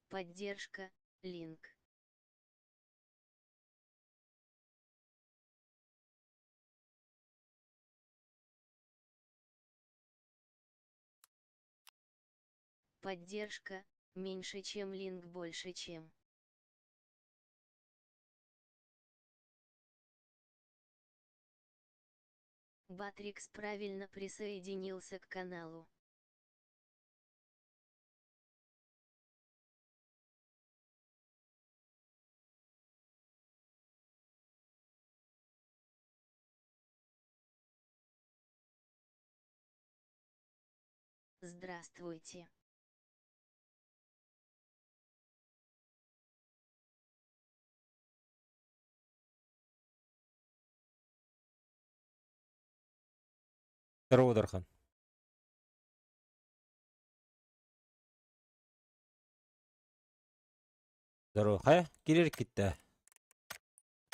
Поддержка, Линк. Поддержка, меньше чем линк больше чем. Батрикс правильно присоединился к каналу. Здравствуйте. Здорово, Дархан. Здорово. Хайа, киирэр киттэ.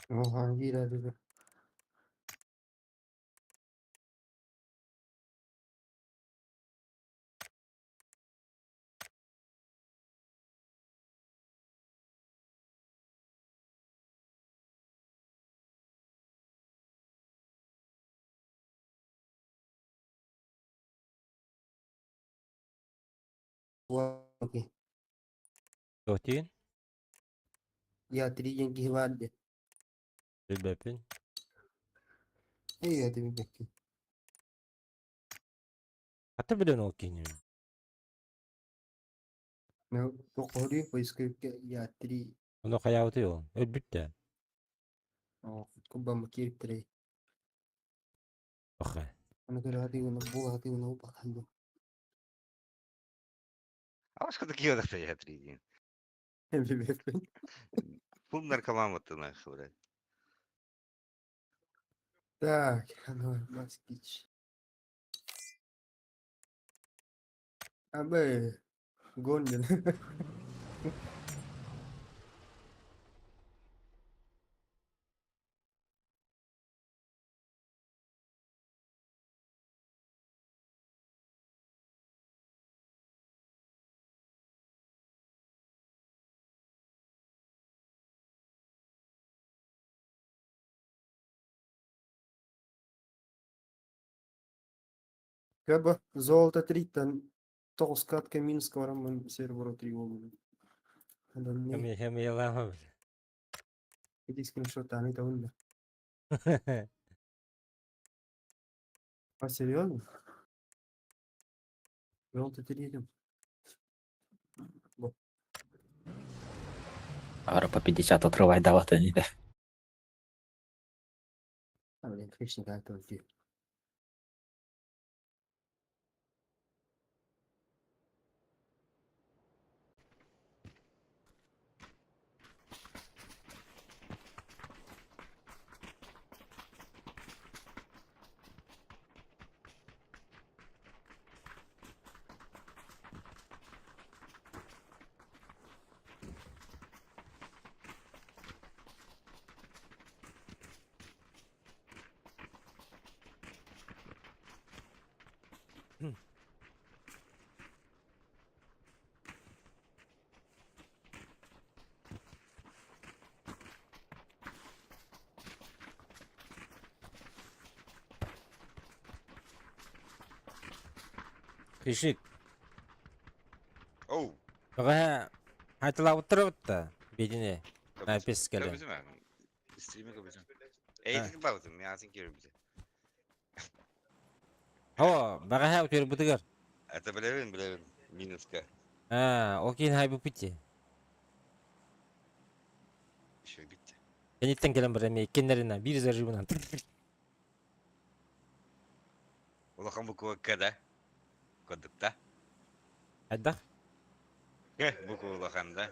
Оһон киирээри Туохтиин? Я три диэн киһи баар диэн. Билбэппин. Эй, это билбэккин. Хата билэн ол киһини. Ну, тоххоһуруй поисковикка я три Ону хайаабытый ол? Өлбүт да. куббаммыт киириптэрэй. Охэ. Аны көрө сатыыбын, була сатыыбын, ол бахан дуу. А что такие вот я три дня? Билбэппин. Фул наркоман вот ты нахуй, блядь. Так, ну, москвич. Абы, гоннен. Кэбэ, золото 3-тан тоҕус катка минуска бараммын серебро 3 буоллум. Адамны Хэмиялаама ити скриншоттааны табын да. А серьезно? Золото 3 этим. Ара по 50 отрывай дават они да. А, блин, хищник, а это уйти. Хищник. Оу. Бэҕэһээ хайталаабыттара биэдини Напис кэлэн. Көрбүтүм ээ. Стриме көрбүтүм. Эйдик бабытым, ясын көрбүтүм. О, бэҕэһээ утуйарбытыгар. Это билэбин, билэбин. Минуска. Аа, ол киин хайбыппыт дии. Еще битте. Кэнниттэн кэлэн баран эмиэ иккиэннэринэн биир зажимынан Улахан буква К да? Кодукта. Хайдах? К буква улахан да?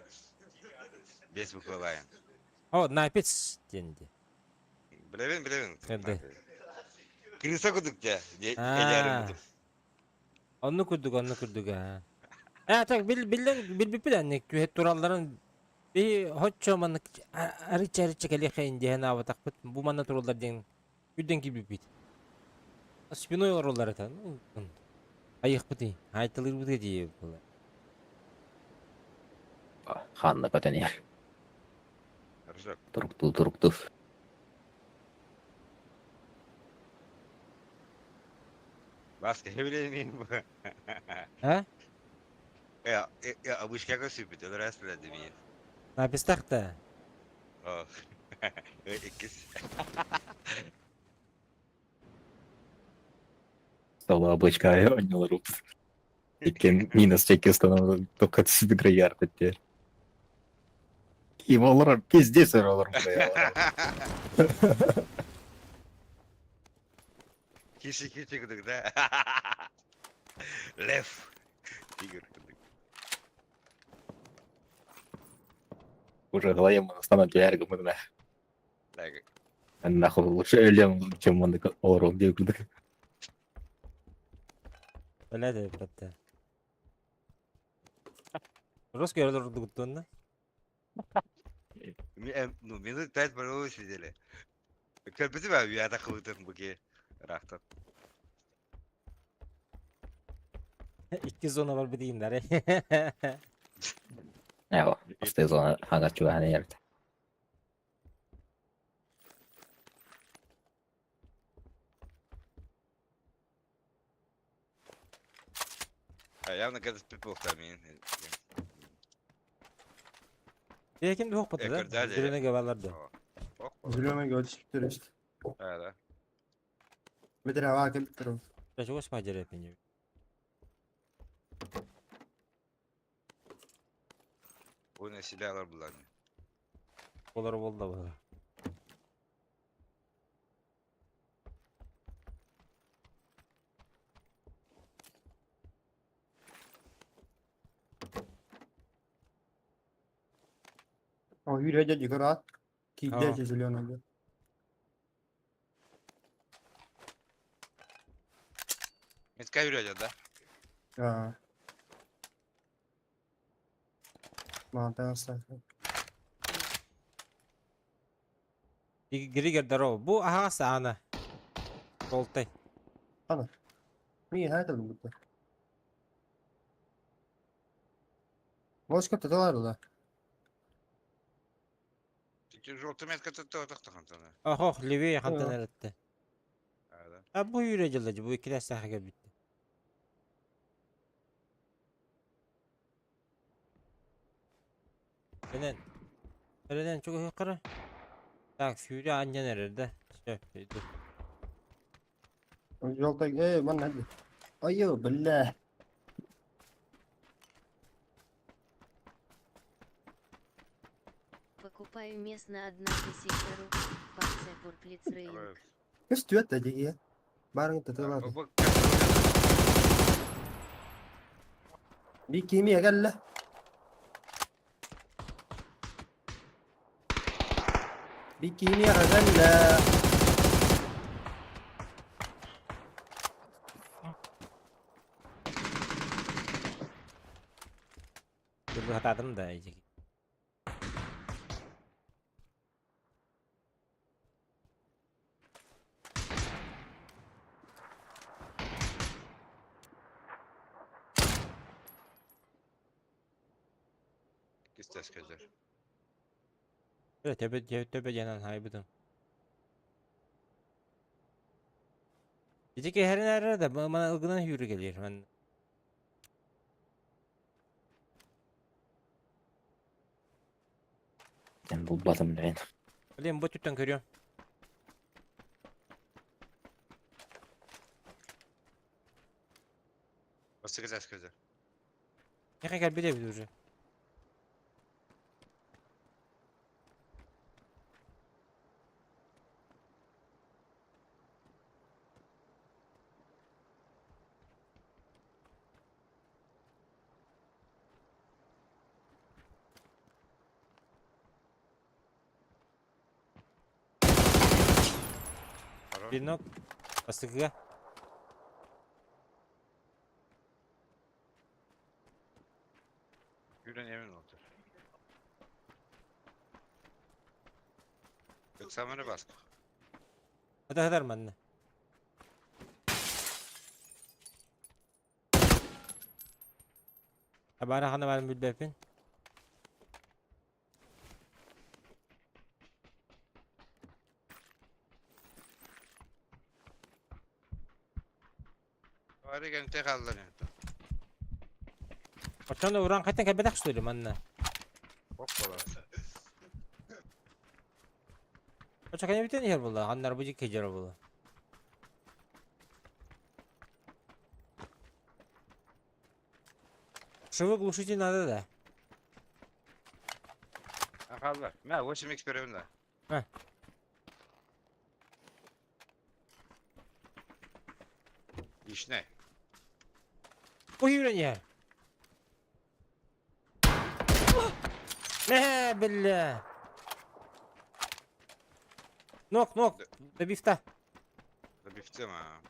Без буквалайын. О, напец диэн дии. Билэбин, билэбин. Хэнди. Крыса кудук дьэ. Аа. Оннук курдук, оннук курдук аа. Ээ, так бил биллэн билбиппит анник түһэт туралларын би хоччо маннык арычча арычча кэлиэхэйин диэн аабатахпыт бу манна тураллар диэн үрдэн киирбиппит. Спиной олороллор этэ. Айыахпытый, айтылыырбытый дии буолар. Ханна көтөн иһэр. Хорошо. Туруктуу туруктуу. Баска билемин бу. А? Я, я обычка сүпүт, өлөрөс биле дemi. Напистах-то. Иккис. Стала облачка оонньуулар Иккен минус чеки установлен только түсүбүт теперь. Ким олорор пиздец олорор Киши киши кудук да. Лев. Тигр кудук. Уже голове стану түһэр Так. Нахуй лучше өлөм, чем он олорор диye курдук. Бля, да, братта. Русский олордугуттуонна. Ну, минут 5 пару сидели. Көрбүтүм ба уята кылытын буки. Рахтан. Икки зона бар битигиннер. Эво, басты зона хага чуганы ярты. Явно когда пипухта мин. Ким дух бата да? Көрдө. Зеленый баларды. Зеленый өлүшүптөр işte. Да. Метр ава келип туруп. Чего смадер пени? Буны силялар булар. Олар болду бала. О, үйрөдө декорат. Aa. Кийде зеленый. Метка үйрөдө да. Аа. Мантан Григер здорово. Бу ага саана. Болтай. Ми хайда бу. Бошка таталар да. Желтый метка тоқтақтан. Охох, левее хантан эретте. Да. А бу үйрө жылды, бу икки сахага битти. Менен Менен чугу кара. Так, сүүрэ аннан эрерде. Всё, иду. Желтый, эй, ман хадди. Айо, бля. Покупаю мест на 1000 ру. Пацепур Плицрейнг. Көс түөт да диге. Барың таталар. Би кими әгәллә. Би кими әгәллә. Бу хатадым да ижи. Кистес көзөр. Төбө төбө жанан хайбыдым. Ижи херин эрер да мана ылгынан хүрү келер. Мен Мен бул батым билен. Блин, бу түттөн көрөм. Басты кистес көзөр. Яка кел бит уже. Bir nok. Бастыгыга. Күрен emin oldu. Yoksa bana baskı. Hadi hadi манна. Абара хана барым билбеппин. Бары кэнтэ хааллар это. Оттон уран хайтан кэлбэтэх что ли манна? Оппала. Очо кэнэ бүтэн иһэр буолла, ханнар бу дьикки дьара буолла. Шивы глушитель надо да? Хааллар. Мә, 8x беремин да. Ха. Ишне. Уйран иһэр. Мэ, биллэ. Нок, нок, добивта. Добивтем, а.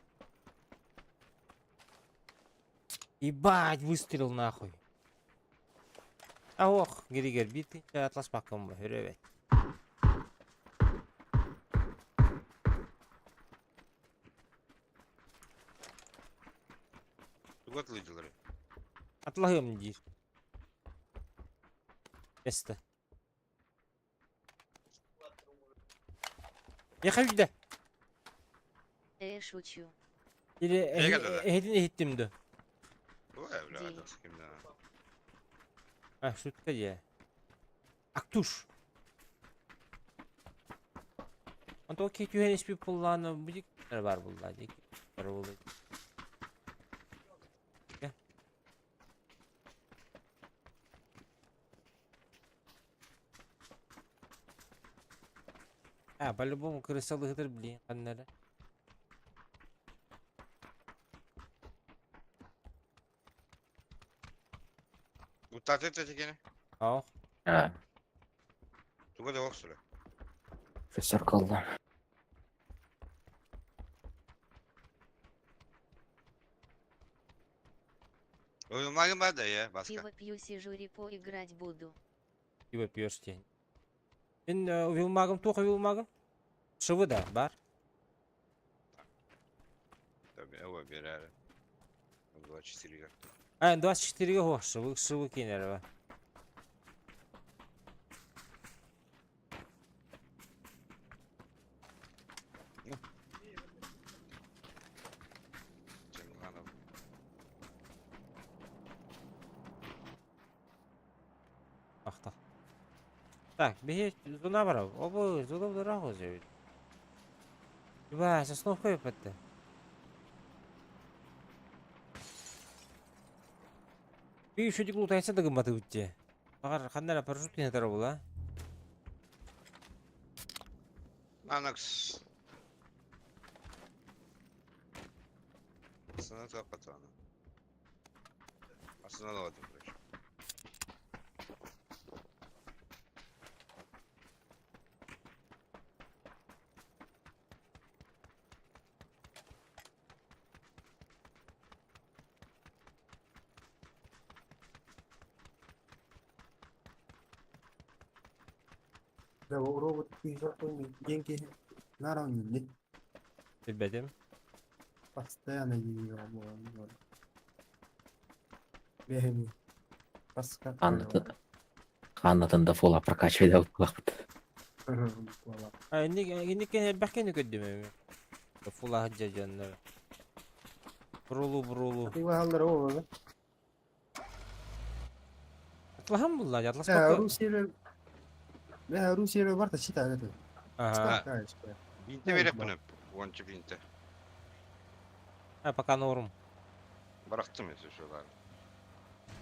Ебать, выстрел нахуй. А ох, Григор, бит атласпаккам бу, өрөбөт. Тугу атылыйдылар? Атлаһыам диир. Место. Я хайда. Шучу. Или эһитин иһиттим да. Ой, бля, кимда. А, шутка дии. Актуш. Онто окей түһэн испит буллааны бу бар булла дии. Бар булла. А, по-любому крысалыгытыр, блин, ханнара. Уттаты текени. Ох. А, Туга да охсура. Профессор kaldı. Ойумагын бар да, я, баска. Пиво пью, сижу, репо играть буду. Пиво пьешь день. Мен увилмагым, туох увилмагым. Шывы да, бар. Ого, берәре. 24 А, 24 го шывы, шывы кейнер ба. Ахта. Так, беги, зона барав. Обы, зона дорогу зовут. Ба, сосновка выпадта. Би еще диклу тайса да гымматы үтте. Ағар қандара парашют кене тара була. Анакс. Асына тапатана. Асына алатым, короче. Да, робот деньги наравне. Билбедим. Постоянно ее Бэми. Паска. Ханнатын да фола прокачивай да лахпыт. А, инник кене бәккені көддім. Фула хаджа жаннар. Брулу брулу. Атылахаллар ол да. Атлахам булла, атлас Да, бакка. Русия. Да, Русия бар да чита это. Ага. Бинте береп буну. Ончу бинте. А, пока норм. Барактым если шулар.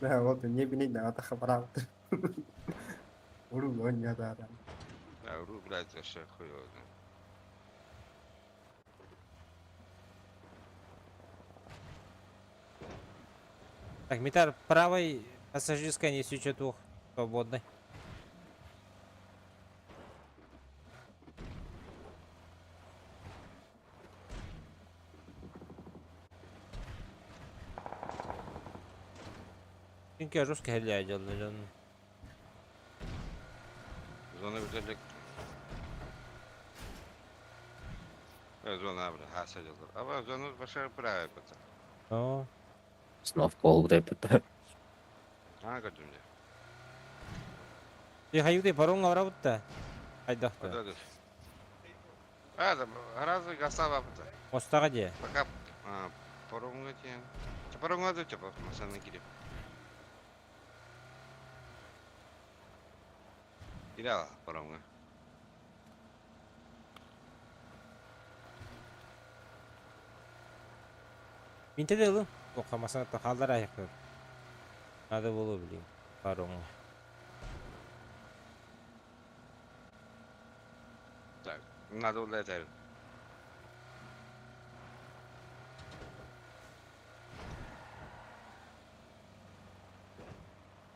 Да, вот не бинет да ата хабар. Уру он да да. Да, ру, блядь, вообще хуёво. Так, метар правой пассажирская не сечет ух, свободный. Çünkü жестко хеля делали, жон. Зона битерлик. Зона бля, хаса делар. Аба зона башар правый пата. О, Снов кол деп. А, көтүм де. Ты хаюты парон аврабытта. Айдахта. Да, да. А, да, разы гасава пата. Остага де. Пока Паромҥа диэн. Паромҥа да чапа масаны кирип. Кире паромҥа. Минте да ылын. Туохха масаната хааллар аһыахтар. Надо было блин. Паромҥа. Так, надо было это.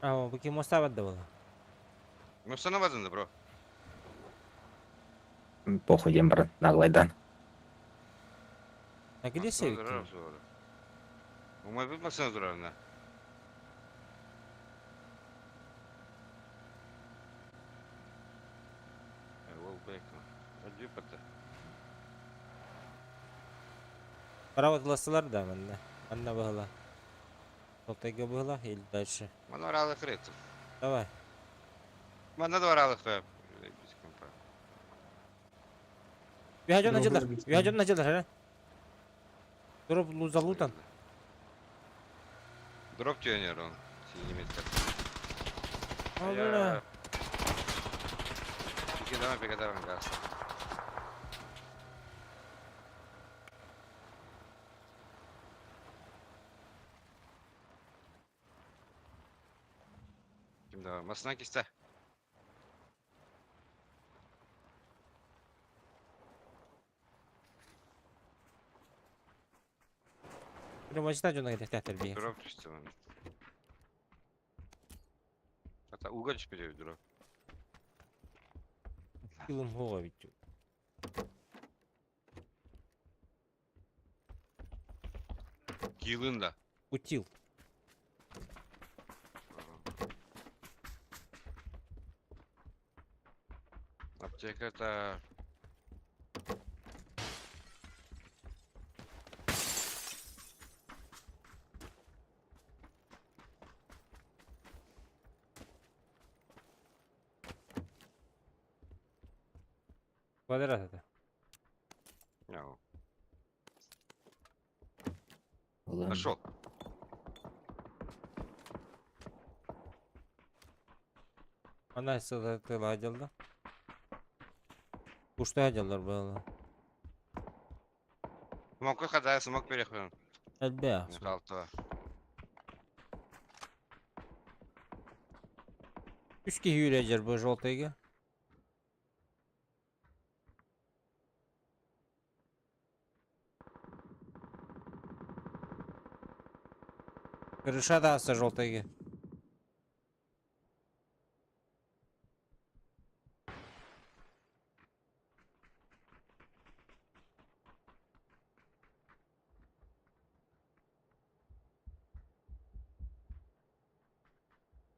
А, бу ким мостабат да буолла. Мостана да, бро. Похуй диэн баран наглайдан. Агрессия. Умайбыт массыына турарына. Право ыластылар да манна. Манна быһыла. Толтайга быһыла или дальше. Манна бараалык кырыттым. Давай. Манна да бараалык Үһэ дьон ажылар. Үһэ дьон ажылар, эрэ. Дроп залутан. Дроп түйөнөр он. Синий Бля. Пике давай, пике давай, газ. Ким давай, масына кисте. Бля, мажта дьоно кэлэхтээхтэр бии. Дроп түстү маны. Ата уга түспүтэ дроп. Килым хоға бит. Килын да. Утил. Аптека это... Квадрат это. No. Ладно. Нашел. Она сылатыла Кушта дьаллар было. Смок хадая, смок переходим. Элбэ. Михалтова. Үс киһи үрәжер бу желтыйга. Крыша да желтыйга.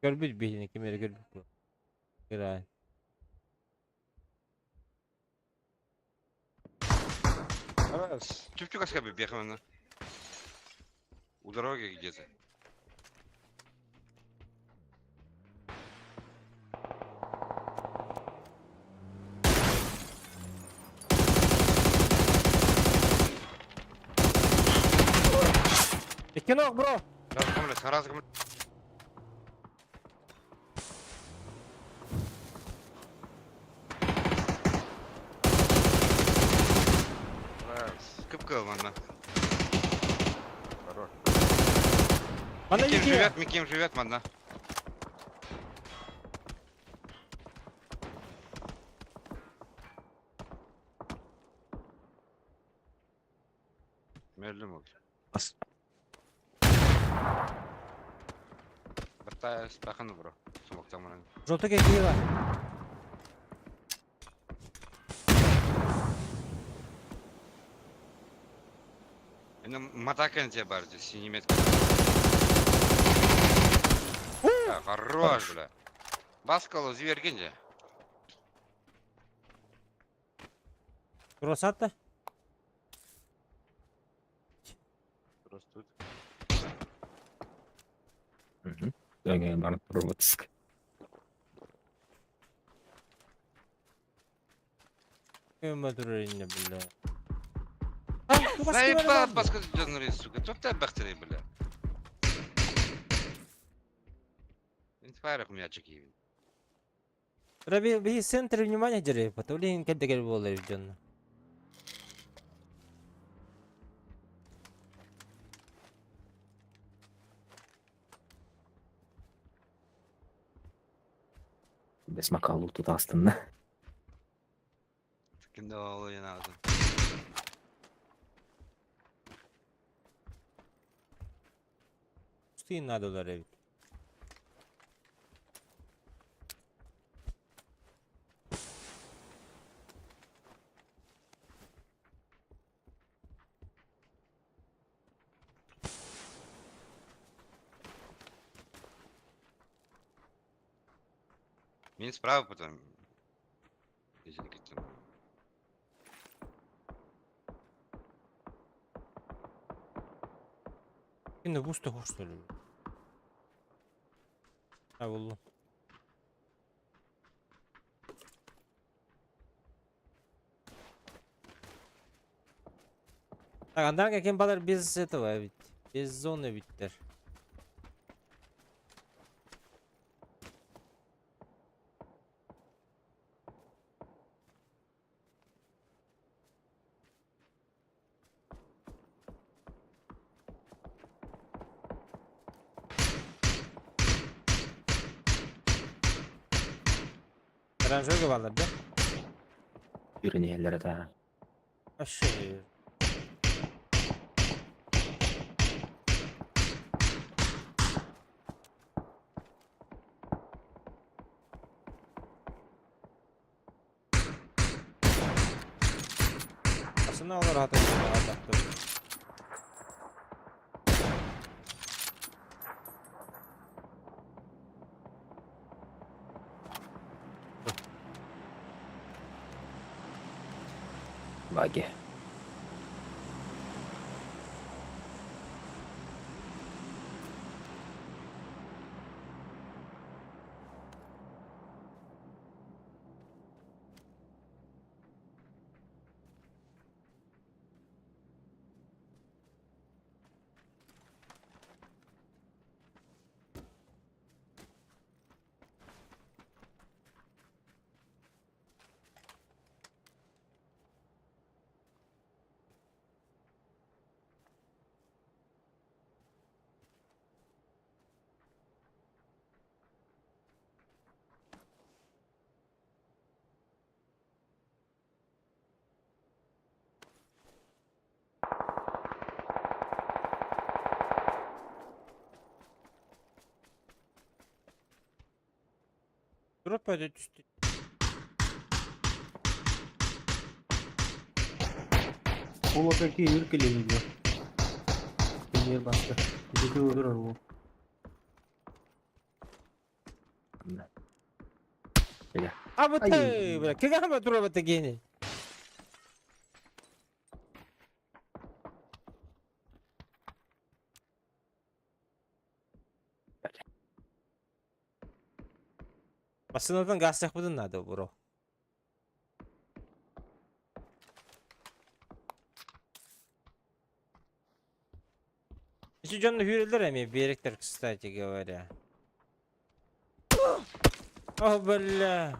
Көрбүт биһини ким эрэ көрбүт бу. Кыраай. Раз. Чупчук аска бехмана. У дороги где-то. Икки бро. Раз комлес, раз комлес. Раз. Кыпкыл манна. Хорош. Мана Миким ики. живет, Миким живет, манна. Мерлим ол. Ас. Батта спахан бро. Смоктан манан. Желтыйга киһи бар. Энэ матакен тебе бар здесь, синий метка. Да, хорош, бля. Баскало зверген Росатта. Просто тут. Мгм. Баран роботск. Көмө турар инне бля. Заебал баска дьоннорун, сука. Тут бахтырай, бля. Инфарах мячик иһин. Раби биһи центр внимания дьэрэ, потом лиһин кэрдэгэр буолар дьон. Бэс макалу тутаастынна. Кимде ол надо. Устуйун наадалар эбит. Мин справа потом. Изникитин. Şimdi boost da hoş söylüyor. Ha buldum. Так, андан кем балар без этого ведь. Без зоны ведь. Aranjör балар да. Үрүнүһэллэр этэ. Вообще. Aslında olur rahat olsun. Баги. Drop öde düştü. Ол какие юркели видео. Премьер баста. Где ты ол. А вот Ай. ты, бля, кega drop это гений. Басынадан газ будun надо, бро. Еще жонны хүрелер эми беректер, кстати говоря. О, бля.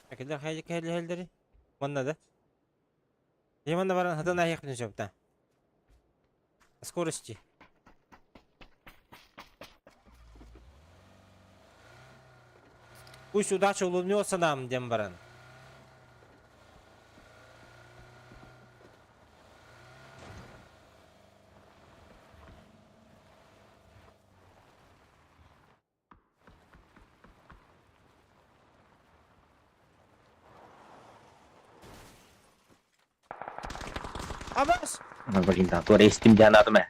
Акелер хайы кәлі хәлдері. Манна да. Яманна баран хатан аяқ бүтін жапта. Скорости. Пусть удача улыбнется нам, Дембаран. Абас! Блин, да, туора истим диэн аатым ээ.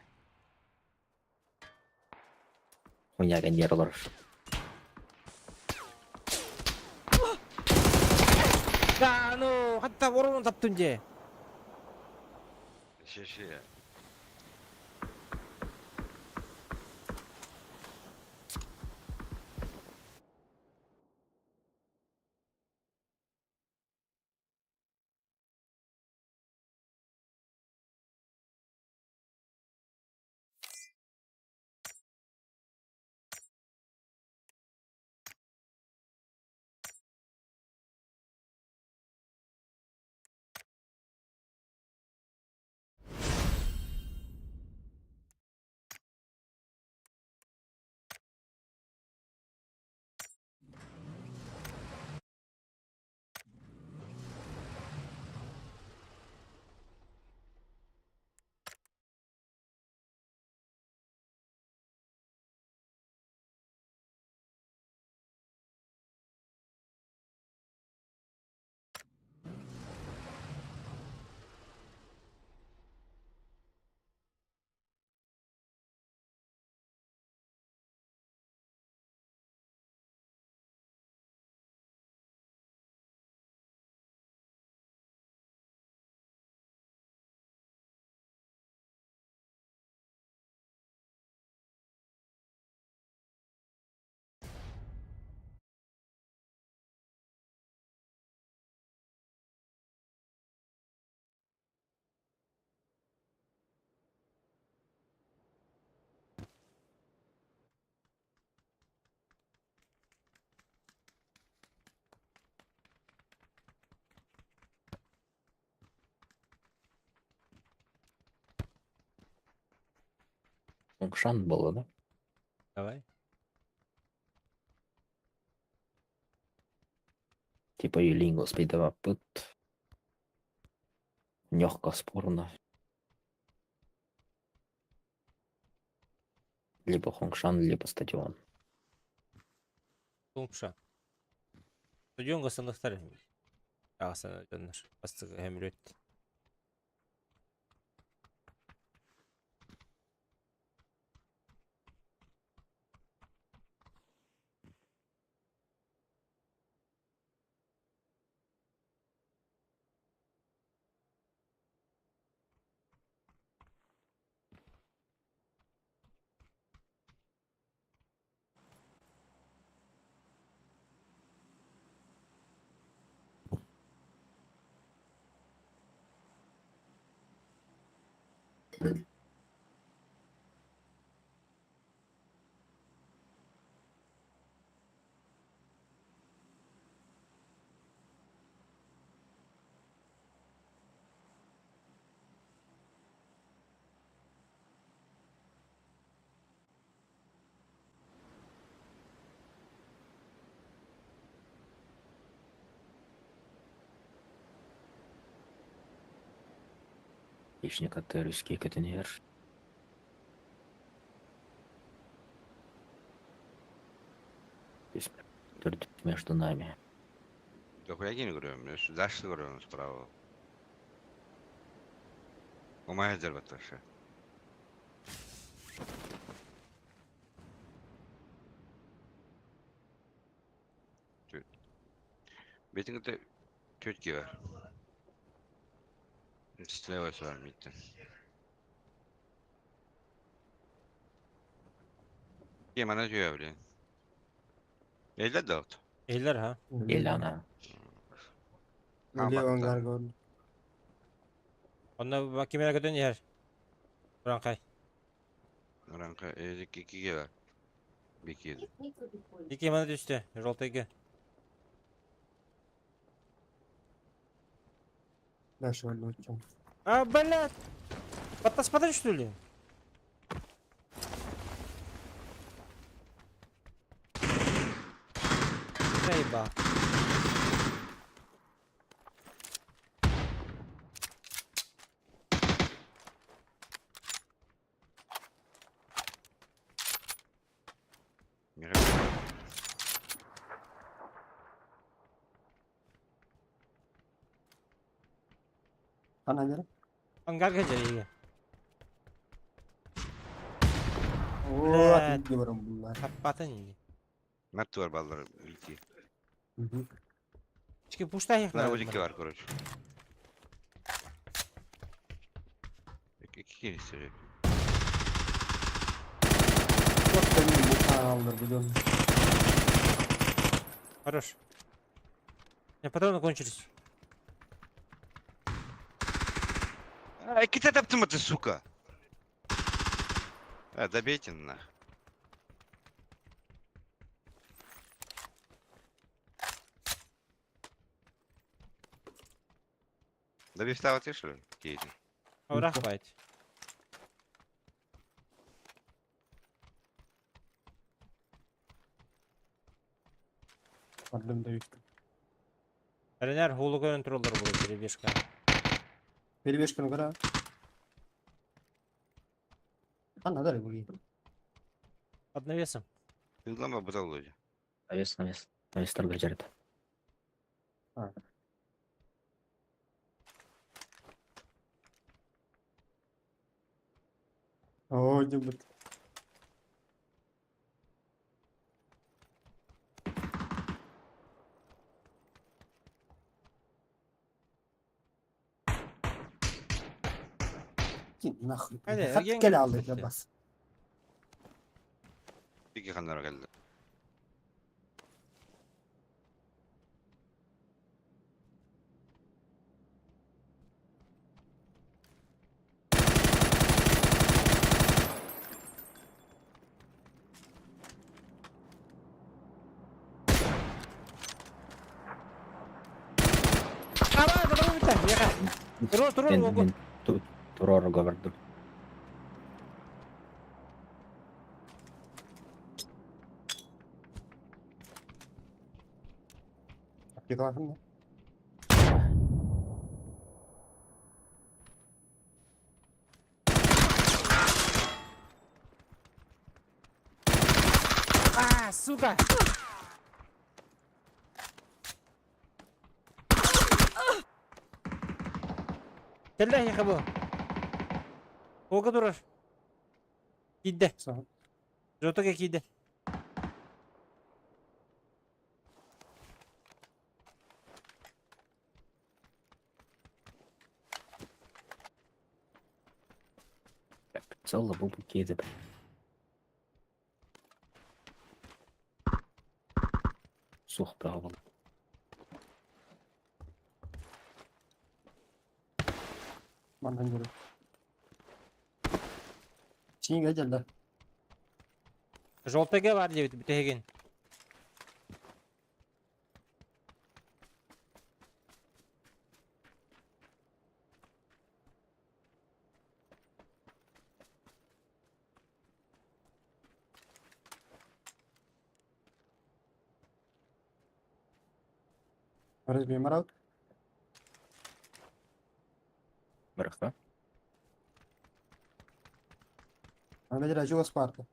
Хуйня кэнниэр олорор. Да, ну, хатта ворон таптым дии. Шеше. Шан было, да? Давай. Типа Юлингос спидавапыт. Легко спорно. Либо Хонгшан, либо стадион. Тумша. Стадион гасанахтар. Ағасана дьоннор. Бастыгы хэмрөт. Хищник от русский контейнер. Здесь между нами. Дохуя не görüyorum. Daşlı görüyorum справа. Умая дербаташа. Бетиңде төтке бар. Слева с вами миттен. Кем она түйе, блин. Эле далт. Эйлер ha. Или она. Левый ангар говорю. Онна кимera көтөн иһэр. Буранкай. Ранка эки киге бар. Бекир. Ики мана түстэ. Жолтайга. Дальше одну чем. А, блядь! Подтаспадын что ли? Заебал. Ана нere? Ангарга дьэрийгэ. Оо, Блядь. атын баран буллар. Таппатын. Мертвый баллар уйти. Чики пушта На рудике бар, короче. Какие серии? Вот они бухаллар будем. Хорош. У меня патроны кончились. А, какие ты ты, сука! А, добейте нах. Добей встала ты, что ли? Кейти. Ура, хватит. Пардон, даю. Ренер хулу көрөн тураллар буолар перебежка. Перебежка на гора. А, надо ли буги? Под навесом. Ты лама бутал лоди. Навес, навес. Навес тарга жарит. О, не будет. Нахуй. Hadi, Хат ergen кел алды gitti. бас. Пики ханнара келди. Ава, давай бүттэ. Яха. Турур, турур, Мен, оку. мен турорго бардым. Аптекаларын да. А, сука! Кэллэ яха бу. Ока турар. Киирдэ. Саа. Жотока киирдэ. Соло был кейді. Сух был. Мандан көрө. Сиңге келді. Жолтага бар диэбит бүтэһигин. Разбей марат. Барахта. Ана жера жуга спарта.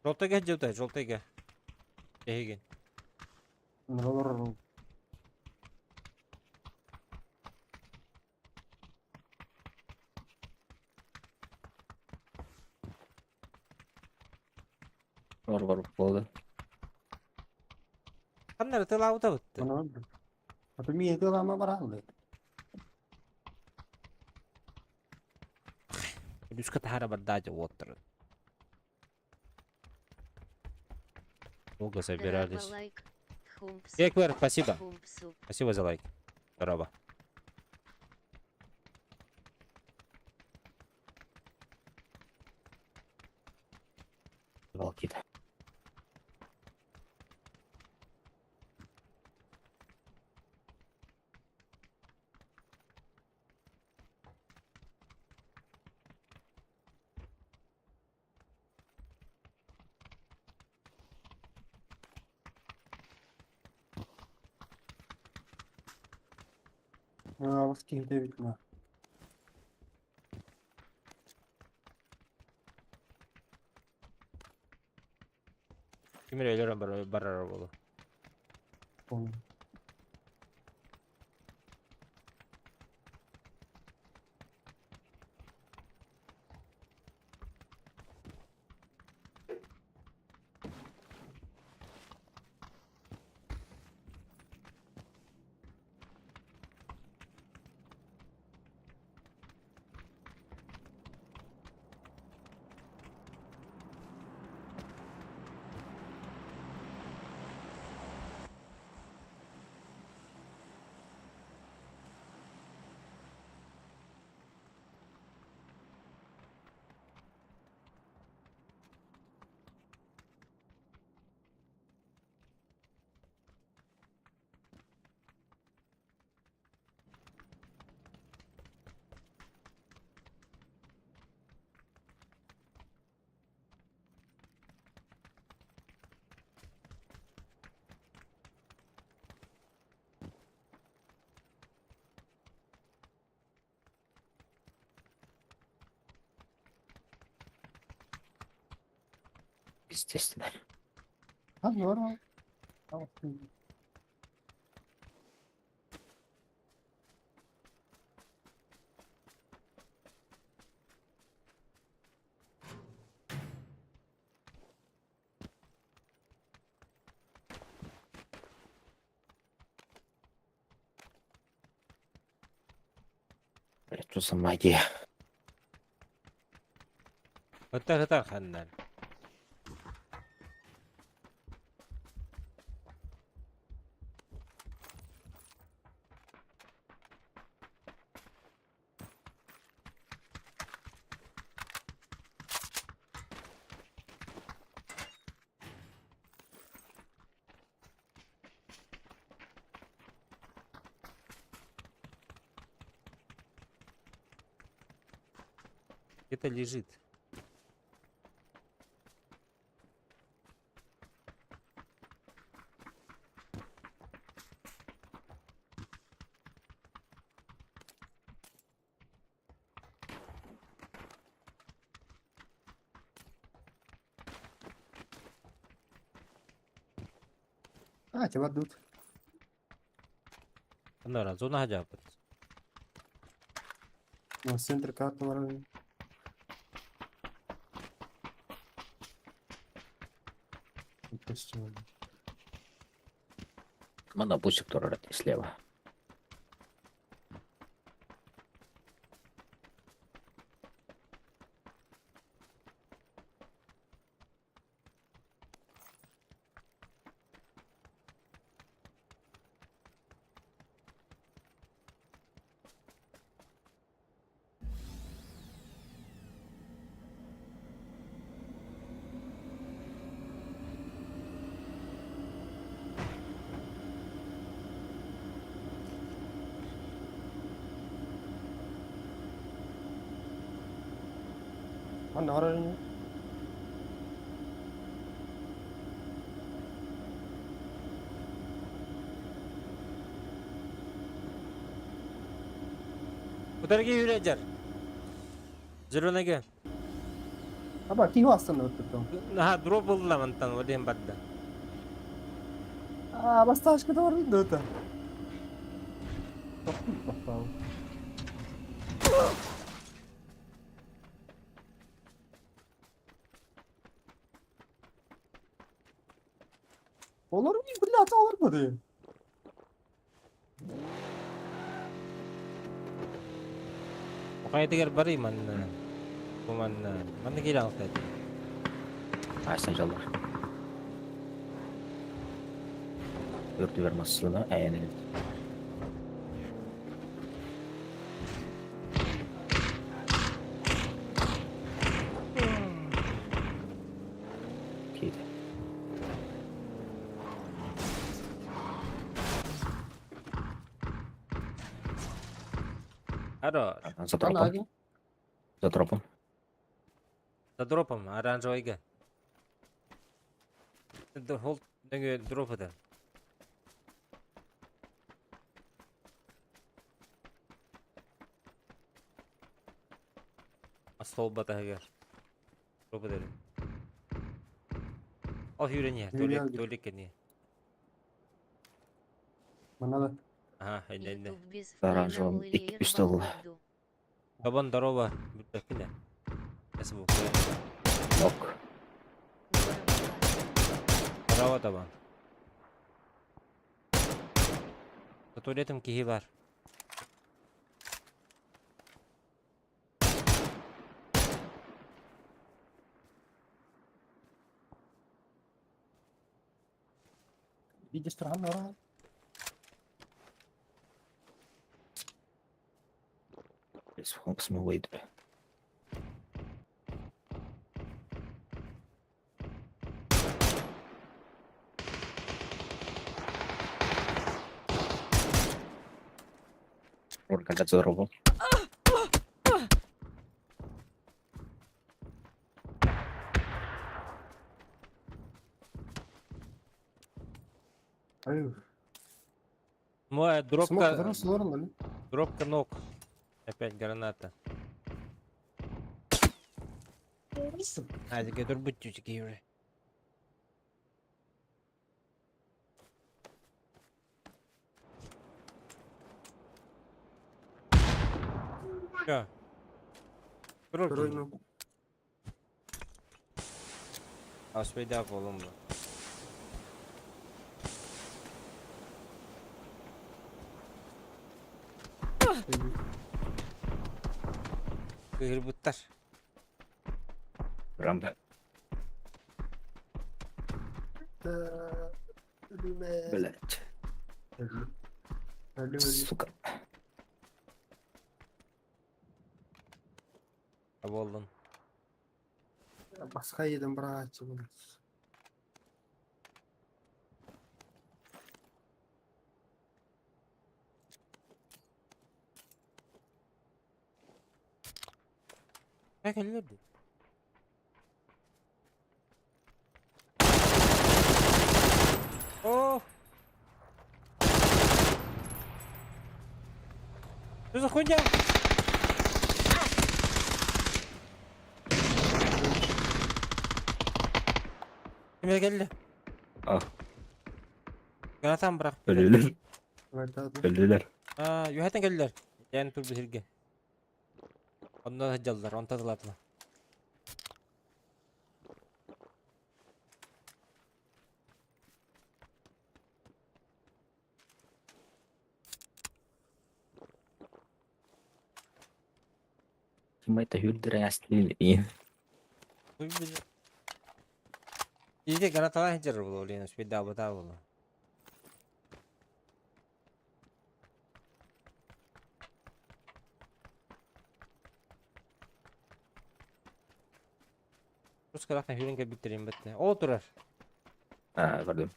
Жолтага жолтай, жолтага. Бүтэһигин. Ролор. Ор бар болды. Ханнары тылаабыта бытты. Ана. Ата ми эте лама баралды. Үскә тахара барда уоттар. Долго собирались. Здорово, лайк. Хумпс. Кеквер, спасибо. Хумпсу. Спасибо за лайк. Здорово. Волкита. А, вот кихте битма. Кимир өлөрөн бар барар болу. Помню. Естественно. А, здорово. Блядь, что за магия? Ытар-ытар ханнар. Где-то лежит. А, тебя дут. Анара, зона хажапыт. Ну, центр карты вороны. Допустим. Мана бусик турар слева. Манна барар Утарги юрәҗәр. Зеленеге. Аба, киһи астан өттүттүм. Наха дроп булла мантан олем бадда. А, басташка да бар да это. Попал. Olur mu? Блядь, olur mu diye. Окайтыгар барый манна. Бу манна. Манна киирэ алта этэ. А, сначала. Үрдүгэр массыына айан Киирдэ. Хорош. За дропом. За дропом. За дропом, оранжевыйга. Хол нөҥүө дроп этэ. Остуол батаһыгар. Дроп этэр. Ол сүүрэн иһэр, туалет, туалет кэнниэ. Манна да. Аха, иннэ иннэ. Ютуб без Оранжевым файна икки үстэ ылла. Табан здорово, бүппэппин ээ. СВ. Ок. Здорово, табан. За туалетом киһи баар. Видишь, туран Смылый. Ольга, здорово. Моя дробка... Дробка ног. Опять граната. А, дурбут уже. Все. Второй ну. Аспейда болом бу. Кыһырбыттар. Рамда. Да. Өлүмэ. Блять. Өлүм. Өлүм өлүм. Сука. Болдун. Басқа едім братчы бұны. Кэллэр дии. О! Что за хуйня? Кимге келди? А. Гранатам бырах. Өлөлөр. Вертады. Өлөлөр. А, юхатан келдилер. Ян тур бисирге. Онно жаллар, онта тылатла. Ким это хүлдер астын. Иде гранаталар хеджер булу, Лена, спида бата булу. Русскалахтан хүрен кэлбиттерин бэтте. Ол турар. А, пардон.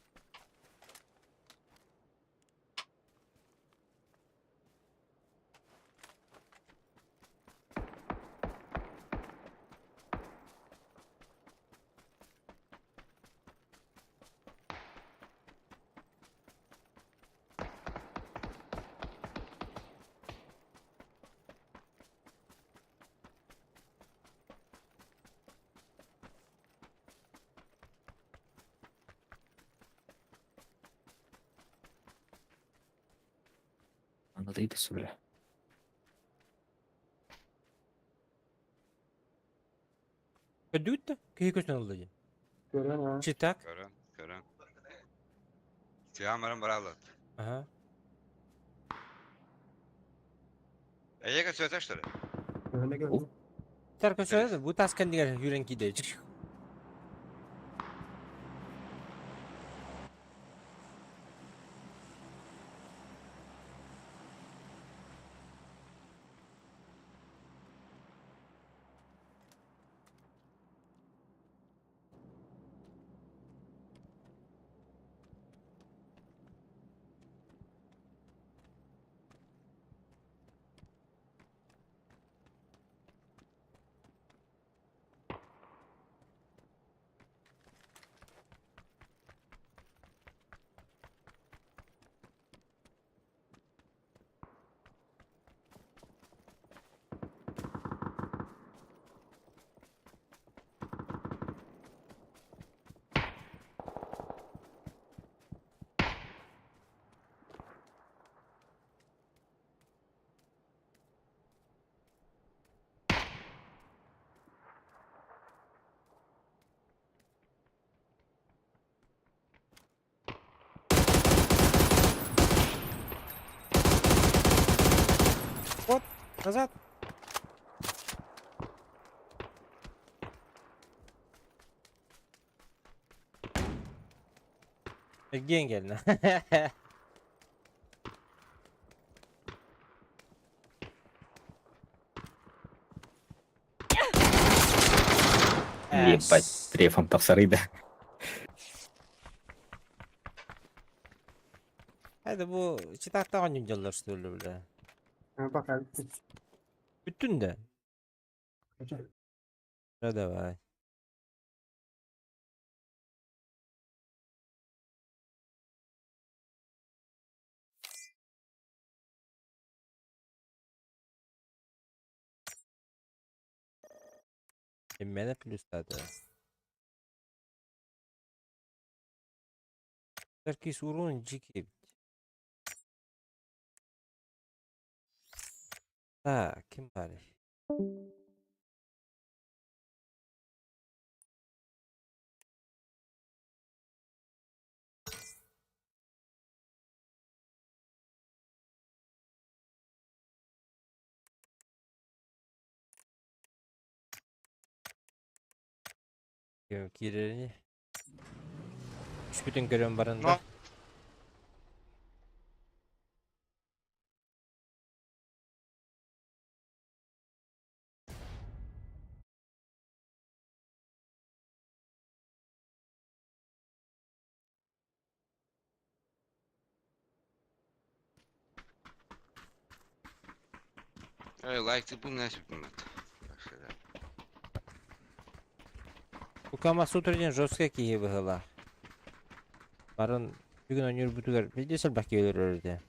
Надо сюда. Көдүүттэ? Киһи көстөн олду дии. Көрөн ha. Читак. Көрөн, көрөн. Сиамарым баралат. Ага. Эйеге сөтөш что ли? Öne geldi. Тар көсөрө бу таскан дигер хүрен киде. Вот, назад. Эргиэн кэлнэ. Ебать, трефом тахсарыйда. Это бу читактаган дьоннор что ли, бля. Bak abi. Бүттүн да. Да давай. Именно плюс тата. Таркис урон жики. Так, ким баарый? Киирэрини. Түспүтүн көрөн баран да. Эй, лайк ты нас Бу Камасутра диэн жесткай киһи быһыылаах. Барын бүгүн оонньуурбутугар биирдэ элбэх киһи өлөрөр этэ.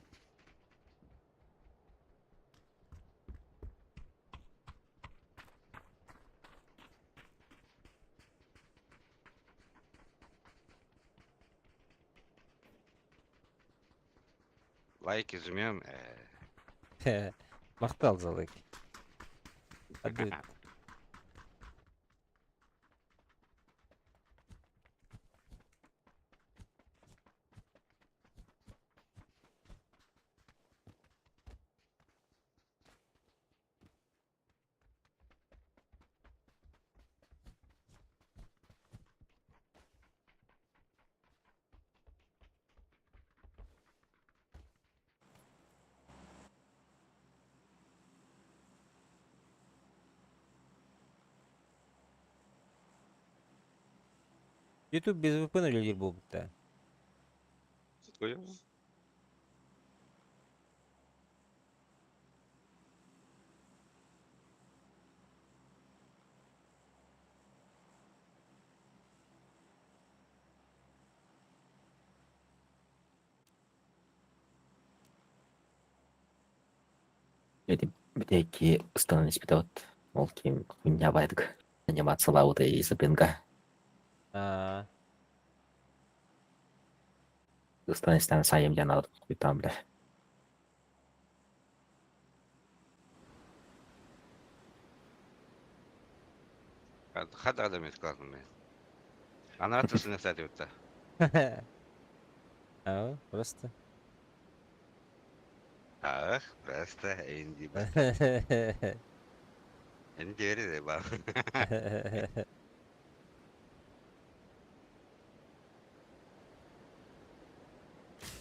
Лайки жмем. Махтал за лайк. Hadi. YouTube без VPN үлэлиир буолбуттар. Эти битээки ыстанан испитэ от. Ол ким хуйня баайдык анимациялаабыта из-за пинга. Аа, Ыстан истэн сайым диэн хуйтаан бля. Хат адам мен. Ана тысыны кстати вот. Аа, просто. Ах, просто энди. Энди верит ба.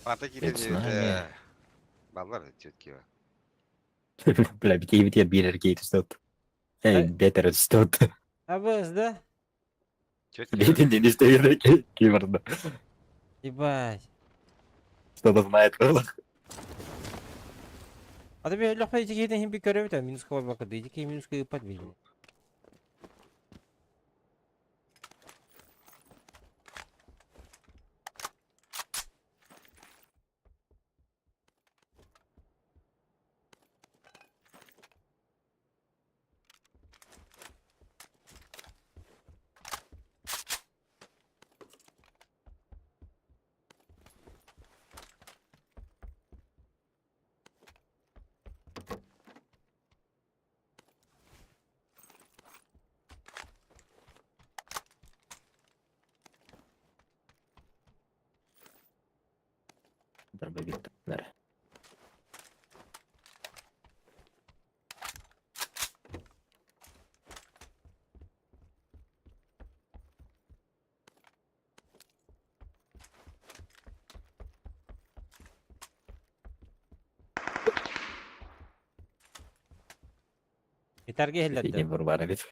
Пата Ведь Баллар четкие. Бля, битээ битээ биир эргий түстөт. Эй, бетер түстөт. АБС, да? Четкие. Битин не истеги киберда. Ебать. Что-то знает. А тебе легко эти какие-то химпи көрөбүт, минус кабар бакы, эти минус ыппат билин. Дробовик. Нэр. Итарге Соседний хеллерде. бар бит.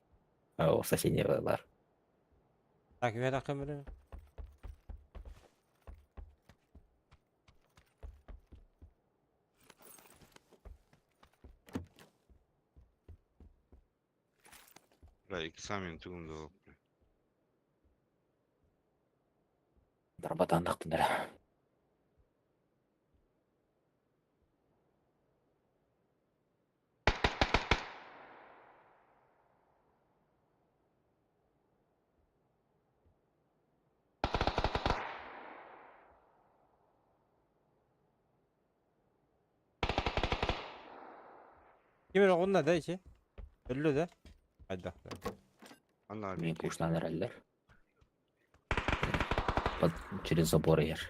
О, соседний бар. Так, үһэ такым Бля, экзамен тугунду. Дарбатан тахтындар. Ким эрэ оҕунна да ичи? Өллө да? Хайдах да. Онно Мин кушнан эрэллэр. Под, через забор иһэр.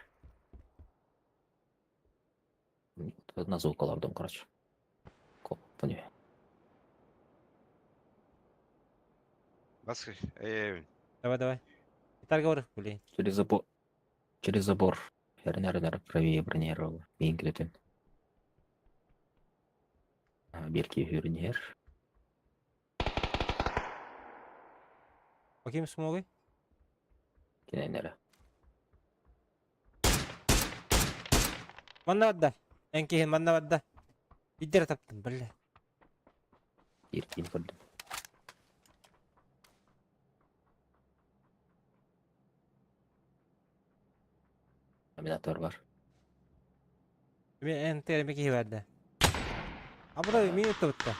На звук олордум, короче. Коппун Бас, эй, Давай, давай. Гитарга бар, блин. Через забор. Через забор. Эрнер правее бронировал. Мин күтүн. Бирки хүрнер. Bakayım smoke'u. Киненere. Манна барда. Эн киһи манна барда. Биддere таптым, бля. Бир киин көрдүм. Номинатор бар. Мен эн терме киһи барда. А бу мин утта.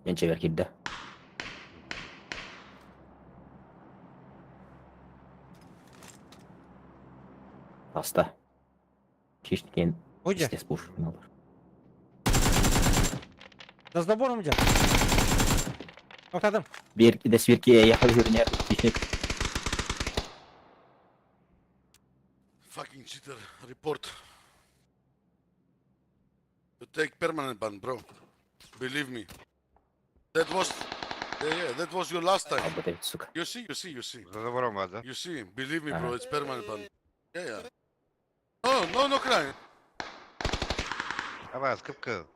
Мен чебер кирде. Аста. Чишкен Hoca, Пиздец пуш. За забором hoca. Тоқтадым. Бир де свирки ехал хүрнер. Хищник. Fucking cheater. Report. You take permanent ban, bro. Believe me. That was yeah, that was your last time. Албыт эбит, сука. You see, you see, you see. За забором бар, да? You see, believe me, bro, Ага. it's permanent ban. Yeah. No, no, no crying. Давай, скыпка.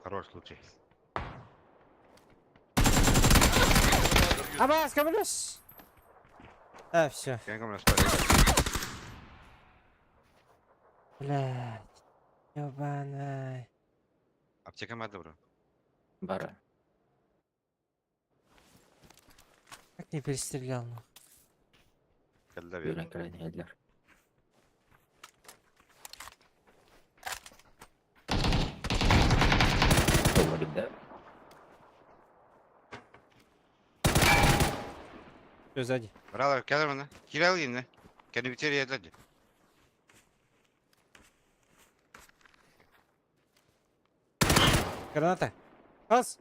Хорош случай. Абас, көмөлөс. А, все. Кем кем спали? Блядь. Ёбаный. Аптека мады, бро. Бара. Как не перестрелял, ну. Кэллэ бер. Хүрен кэлэн иһэллэр. Толла бидде. Все, сзади. Brother, кэлэр мана. Кирел инне. Кени битер едеді. Граната. Раз.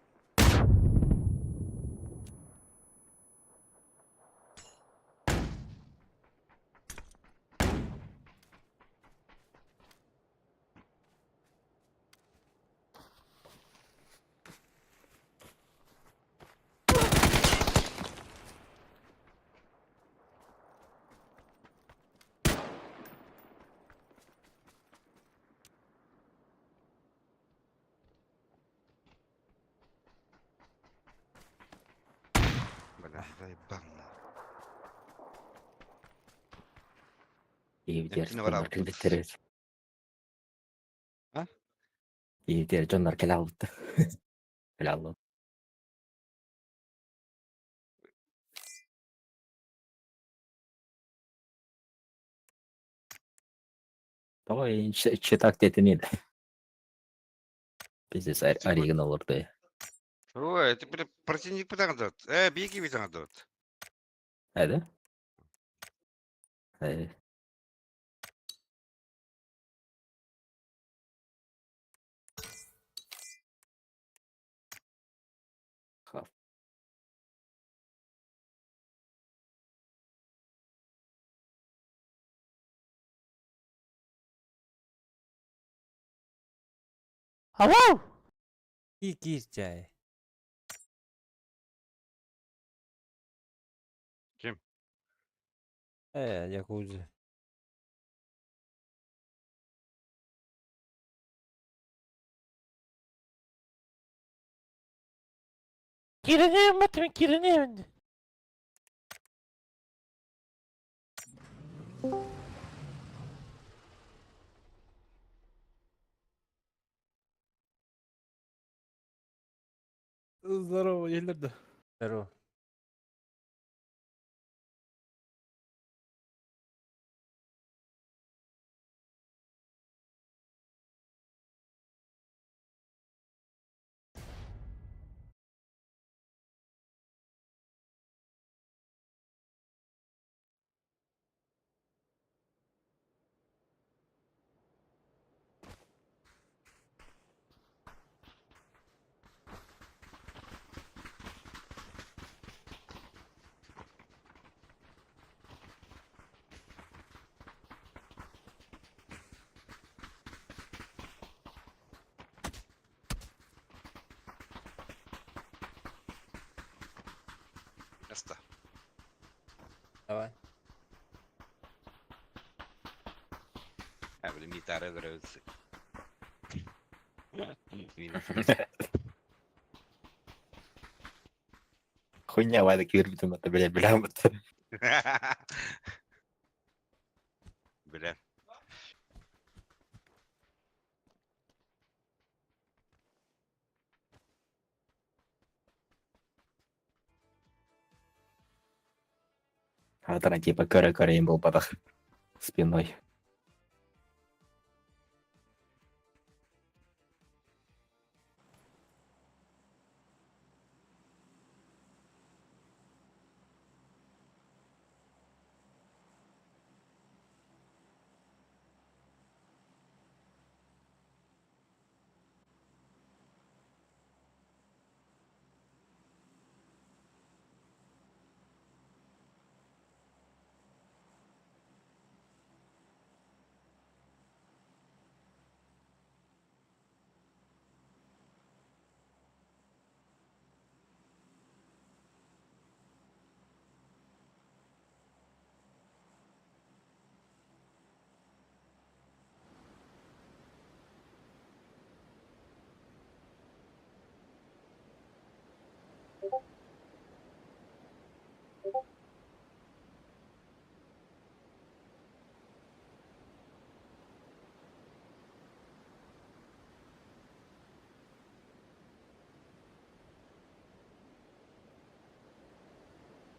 Бля, заебал. Иевдер Эмтини бар дьоннор албыт. кэлбиттэр эбит. А? Иевдер дьоннор кэлэ албыттар. Кэлэ аллын. Давай, читак тетин Пиздец, оригинал орды. Ой, это бля, противник битаңдат. Э, беги битаңдат. Эди? Э. Хав. Ау! И кистяй. Ким? Якудза. Кирine кирine. Здорово, Елерда. Здорово. Место. Давай. А, блин, гитара нравится. Хуйня, вайда киирбитим это, бля, бля, вот. Бля. Атара типа көрө-көрө им буолбатах спиной.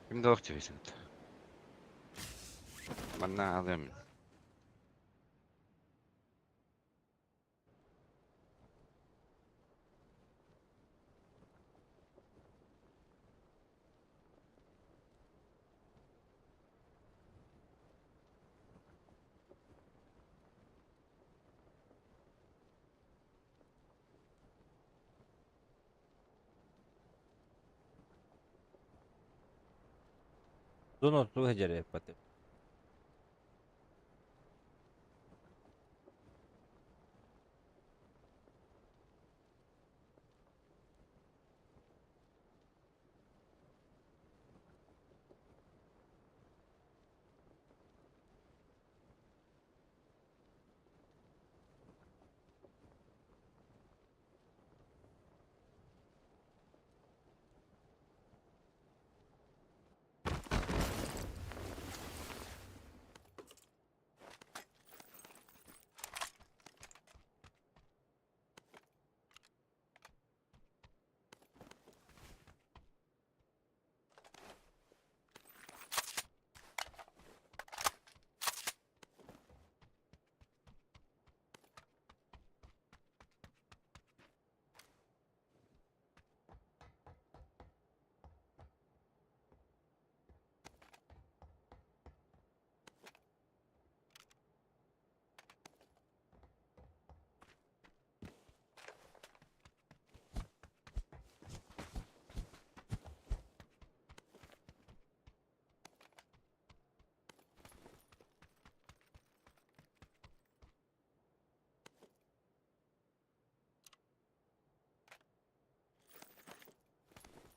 Ким да охтивисен. Манна алым. Зону туга дьэрэ паты.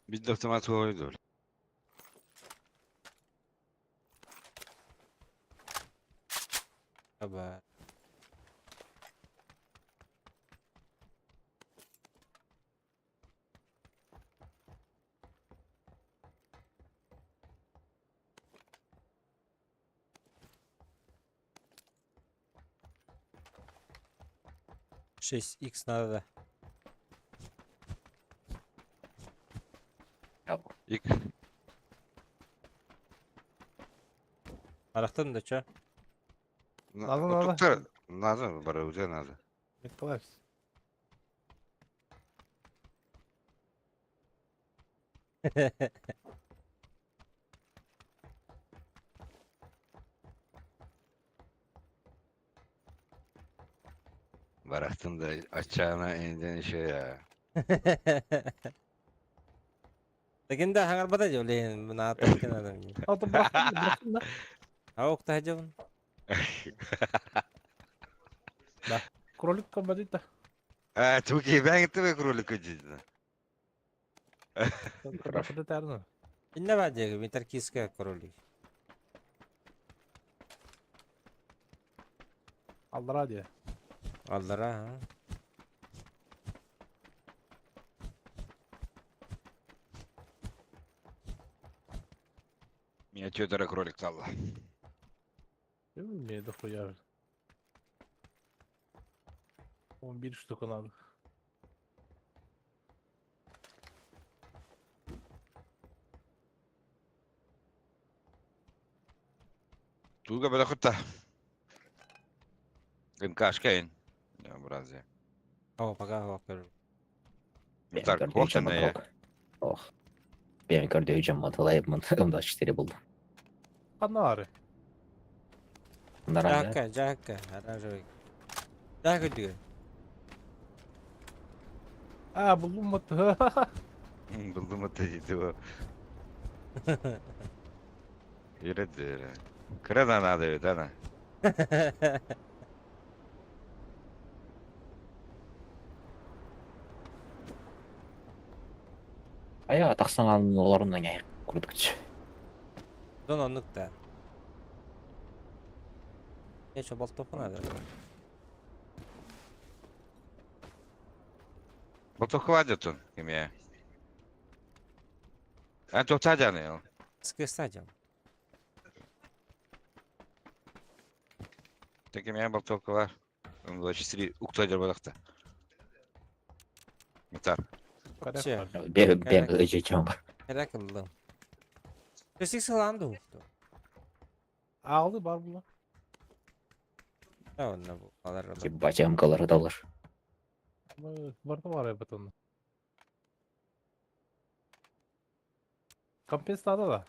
Бид автомат ойдул. Аба. Шесть икс надо. Ик. Арахтан да чё? Надо, надо. Доктор, надо, бара, уже надо. Николаевич. Барахтын да açağına indin şey ya. Легенда хаңарбата жолен мына топкен адам. Алтын бырахтым да, бырахтым да. Аук та жон. Кролик комбатит да. А, çok iyi ben gittim ve кролик ödedi. Бырахты тәрні. Иннэ баар диэки Метаркийская кролик. Аллараа диye. Аллараа ха. Меня Тёдора кролик талла. Değil mi? Niye de koyar? 11 штук надо. Туга бэлэхутта. МКшка ин. Бразия. О, пока хоккер. Так, хохтана я. Ох. Ben көрдөйү маталайбмын. М24 булдum. Канары. Нормально. Жакка, жакка, оранжевый. Жакка диге. А, булдум вот. Булдум это диди. Yürü Kırana надо ведь, ана. Ая тахсан олорунан яй курдукчу. Дон оннук да. Я что, болтовку надо? Вот хватит он, кемя. А то тадяны. Скыстадям. Так кемя болтовка бар. М24 уктадер балакта. Метар. Че? Бе бе жечем бар. Керек ылдым. Төсік сыланды уқты. Алды бар була. Да, онна бу. Алар алар. Бачам калары далар. Бар да бар evet onu. Компенс надо да.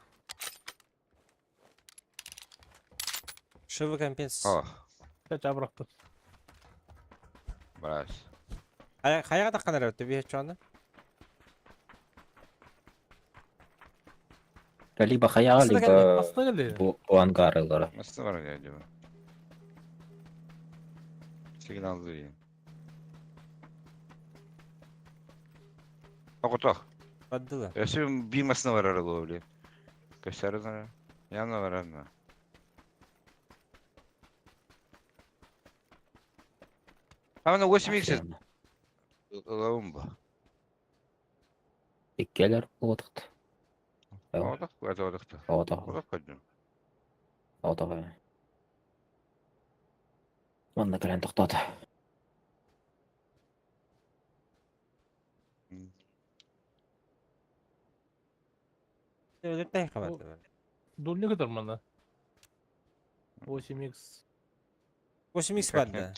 Шывы компенс. О, Чача bıraktım. брас. Хайга таққан әрі бе чоны? Либо хаяга, Aslında либо Aslında geldi. бу бу ангарылары. Nasıl var ya acaba? Signal duyayım. Okutok. Баддыла. Өсө бимасына барар ловли. Көстәрү Яна барар. Ана 8 x лаумба. Иккелер болотукт. Одак, это одакта. Отак. Одак коддум. Отак. Манна кэлэн тохтоото. Өлөттэй хабарды. Dur ne kadar bana? 8x 8x барды.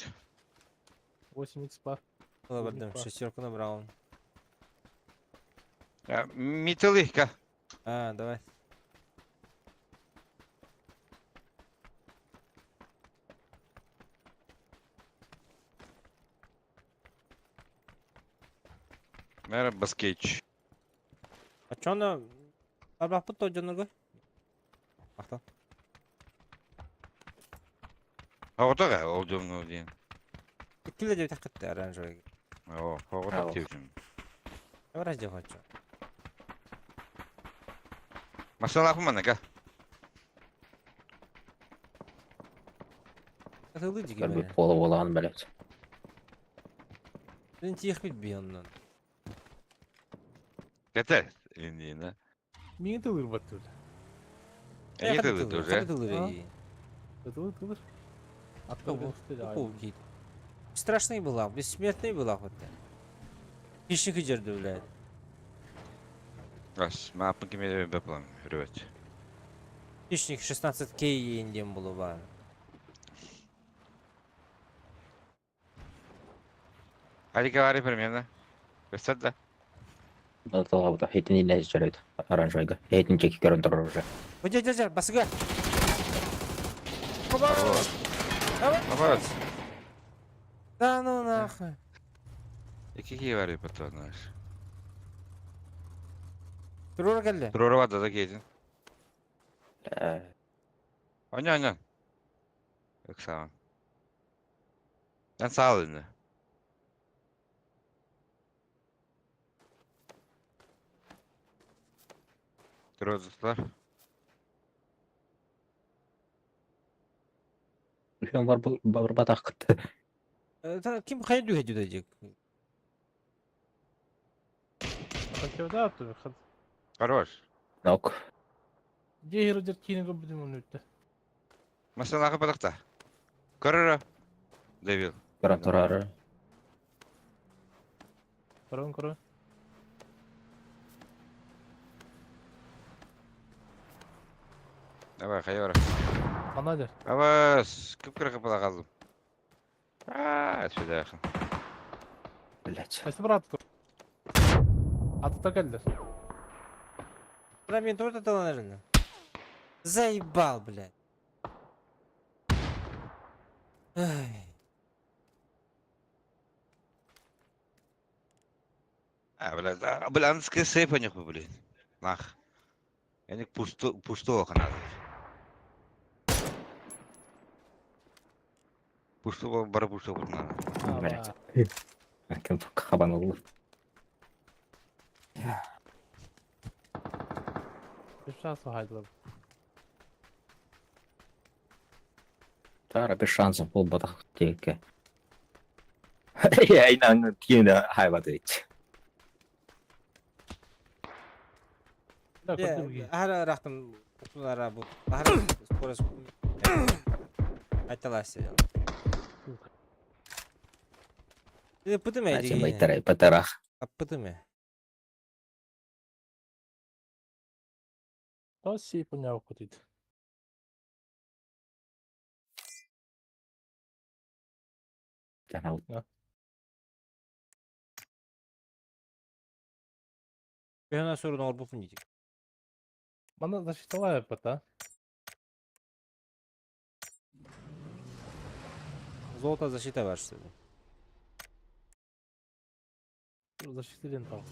8x бар. Ола бардым. Бар. Шестерку набрал. Металлика. А, давай. Merhaba скетч. А чоны Барбақпыт то жонорго? Ақтан. Оготога олдум дин. Иккиле деп тақытты оранжевый. О, оготок тивдим. Давай раздел хочу. Масала хуманака. Катылды диги Бир мене. пола болаан билет. Мен тиих бит бионнан. Кете инди на. Niye tılır batır? Эни тылы тоже. Катылды. Tılır tılır. Atla Бу bu гид. Страшный была, бессмертный была хоть. Хищник жерді, блядь. Ас, мапын кеме беплам, ребят. Хищник 16к индем было ба. Алика вари примерно. Көстөр да. Оталабыта хейтин иле жарайт. Оранжевыйга. Хейтин чеки көрөн турар уже. Жа, жа, жа, басыга. Наоборот. Да ну нахуй. И какие вари потом, знаешь? Турура келді. Туророва да кейдин. Э, Оня, оня. Оксана. Мен сал енді. Трозуслар. Үһүөн бар барбатаххыт. Ким хайа дүүһэ дьүдэдьик? Хотел да, то Хорош. Нок. Где херодер киинэ көрбүтүм оны үттэ. Масалаға балықта. Көрөрө. Дэвил. Көрөн турары. Көрөн көрөн. Давай, хайа бара. Ана дер. Авас, кып-кыры кыпыла қалдым. Аа, сюда якын. Блять. Қайсы бір атты? Атыта келді. Бля, мен тоже таланырын. Заебал, блядь. Ай. А, бля, а, бля, анская сейф у них, блин. Нах. Я не пусто, пусто надо. Пусто, бара пусто надо. Блять. Кем хабан oldu. Bir şans haydılar. Тара без шансов буолбатах диэкке. Я инан тиэнэ хайбат эбит. Да, көрдүм ки. Ахара рахтым ара бу. Ахара скорость. Айталас. Пытыме. Ача байтара патарах. Пытыме. То сейп уняв кутит. Тана Бена sorun olbu diyecek. Мана защиталая пата. Золото защита var işte. Защитилен тал.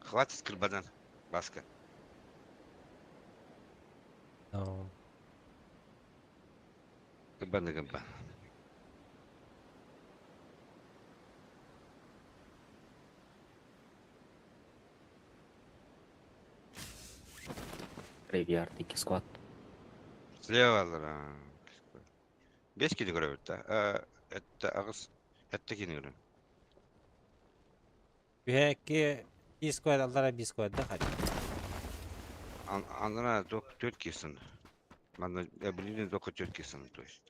Хватит кырбадан, Баска. No. Кырбаны кырба. Graveyard 2 squad. Слева алар. Бес кини көрөбүт да. Это агыс это кини көрөм. Үһэкки бис квад аллара бис квад да хadi. Анна только төрт кисын. Манна блин только төрт кисын, то есть.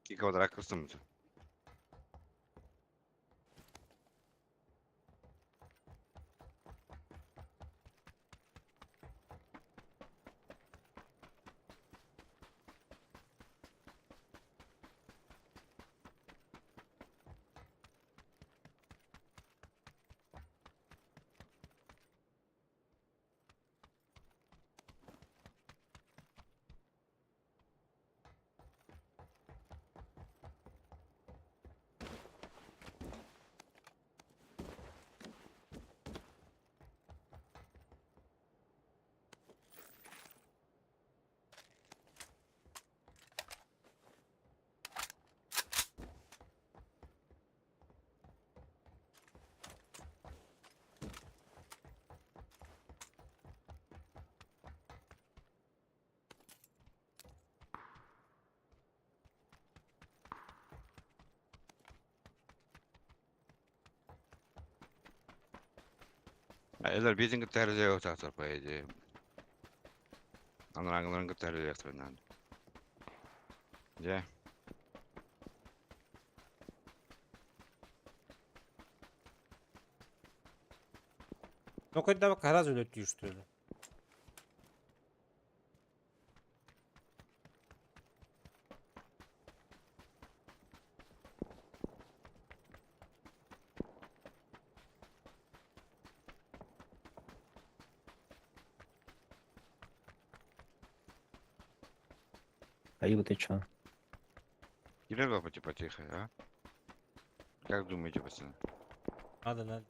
И квадрат кыстым. Элер биздин кытары отатыр по идее. Анан аңларын кытары яктырынан. Же. Нокойда бак хараз өлөт дүйүштүрдү. А и вот и чё? Кирилл типа тихо, а? Как думаете, пацаны? Надо, надо.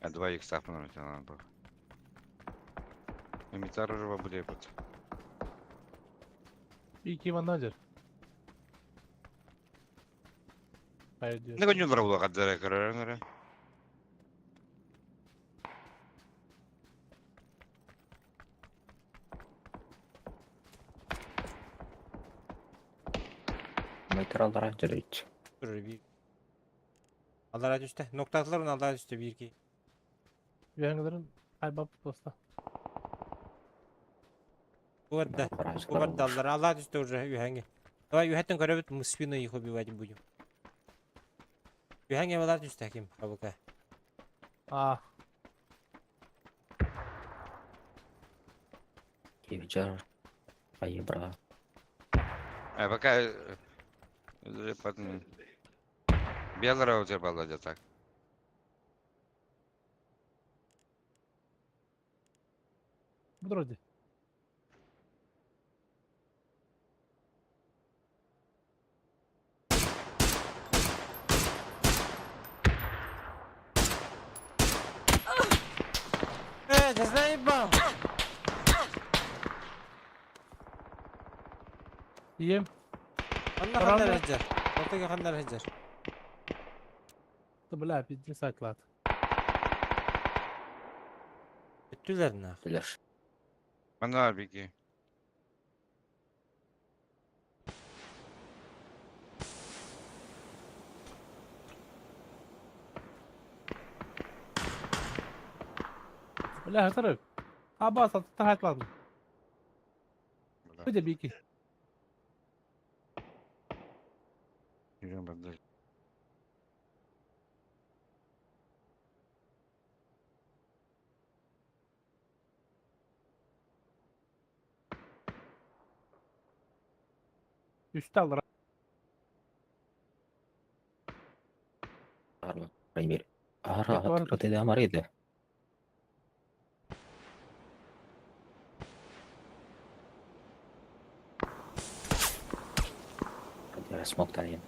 А два икса надо было. Имитар уже блепот. Ики ванадер. Пойдет. Не гоню дравла кадзара карара. Майтраллара жүрөйт. Dur bir. Аллара түстэ. Ноктатылар оны аллара түстэ бир ки. Үһәңгеләрен айбап баста. Бугатта. Бугатта аллара аллара түстэ уже үһәңге. Давай үһәттен көрөбүт мы спину их убивать будем. Үһәңге аллара түстэ ким кабыка. А, Кивжар. Айыбра. А пока Белора у тебя была так. Bu durur. Э, ты заебал! Ийэм. Онно Баран ханна да. эрэ сылдьар. Ортого ханна эрэ сылдьар. Бля, пиздец сайтлат. Бүттүлэр нах. Билэр. Манна бики. Бля, хатырык. Аба сатта хайтлады. Бу да бики. Yürüyorum ben de. Üstü alır. Арма. Пример. Ара, Бар. вот это амарыды. Смог тален.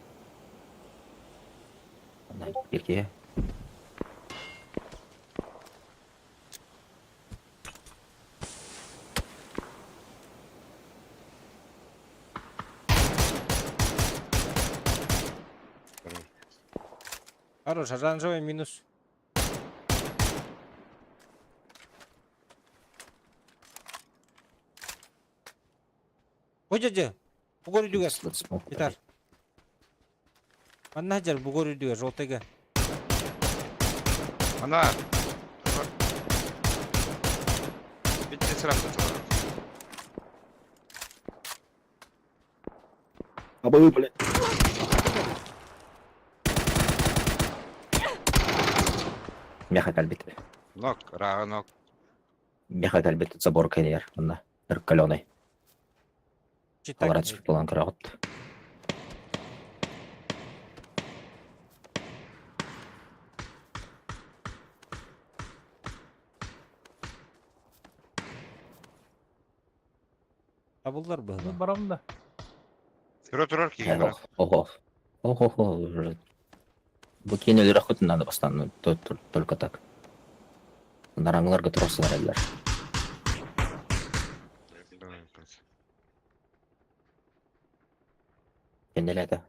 Ана, бирге. Хорош, оранжевый минус. Ходите, бугор үдүгэр. Смог. Витар. Манна сылдьар бугор үдүгэр, жолтайга. Ана. Bitti sıram da Абы, блядь. Меха кальбит. Нок, рага нок. Меха кальбит забор кенер. Мына, каленый. Читак. Алар түспүт болан карагат. Табыллар было. Барам да. Тура турар ки. Ого. Ого, ого, уже. Бу кинулер охотно надо постоянно, только так. Нараңларга турасылар эллер. Кенделе это.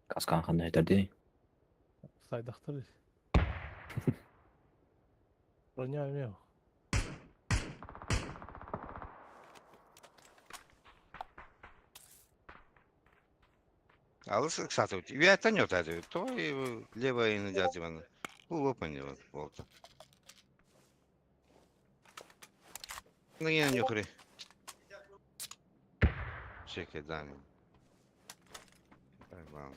Каскан ханна өтөрдү. Сайдактыр. Броня эмео. Алыс сатып. Üyәтен yok hadi. То и левая и надязы ван. Бу лопанье вот болду. Ну я не хри. Чекай, Дани. Дай вам.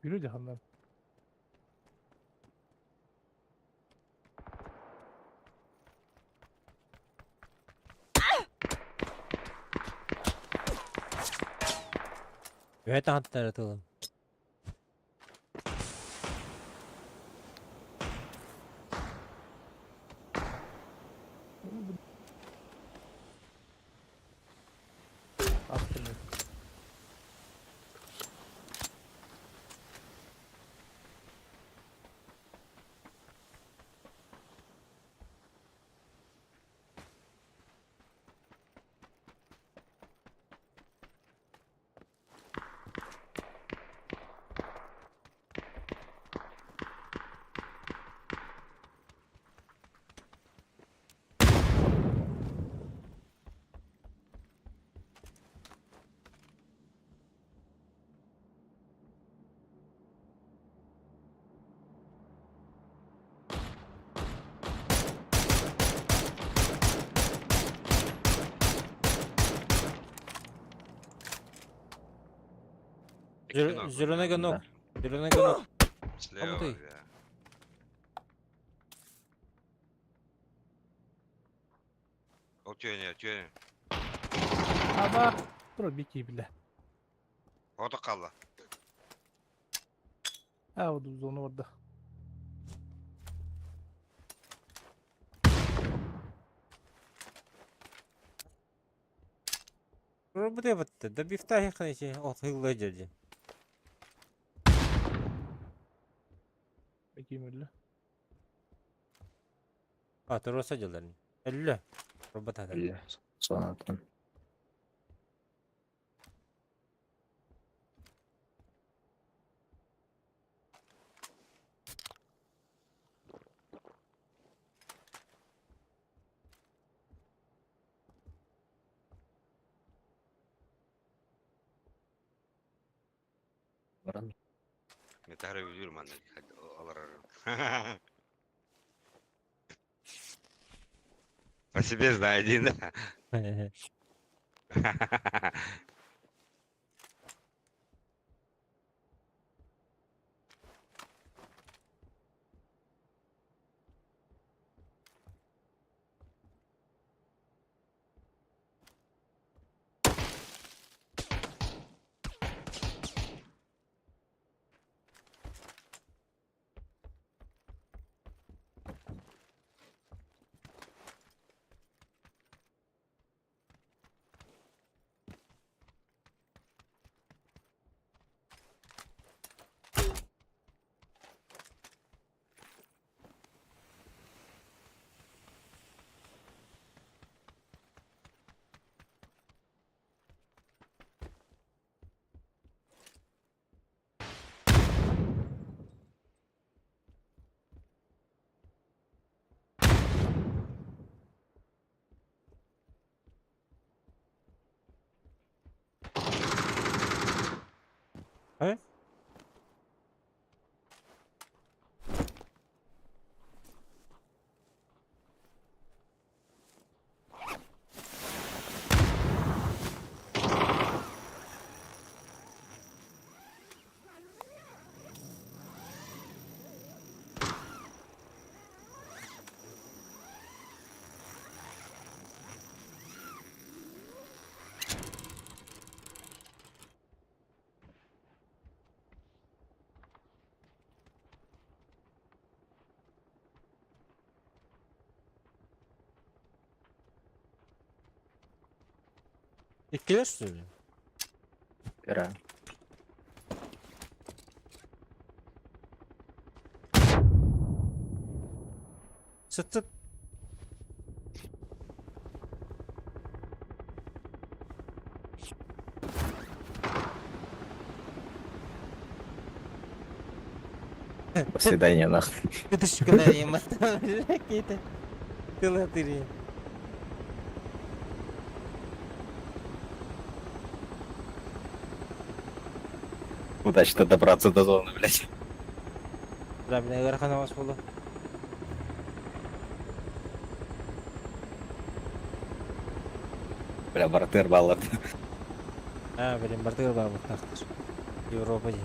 Yürü cehennem. Evet аттар атылым. Attım. Икки Зеленый ног. ног. Зеленый ног. Слева, ты. бля. Ол түйене, түйене. Аба тур бики бile. Ото қалла. Ha o da onu orada. Робот бытты. Да бифтахи ханычы. Ол хылла жерде. Bakayım öyle. А, туруса жылдарын. Әллі. Робот ата. Бля, сонатан. Баран. Мен тәрі жүрмін анда. Алар арам. По себе знаю один, да? Иккилер что ли? Бера. Сыт сыт. До свидания, нахуй. Кытышкалар Какие-то тылатыри. Удачно добраться до зоны, блядь. Да, бля, Гархана вас буду. Бля, бартер баллар. А, блин, бартыр бар бу Европа ди.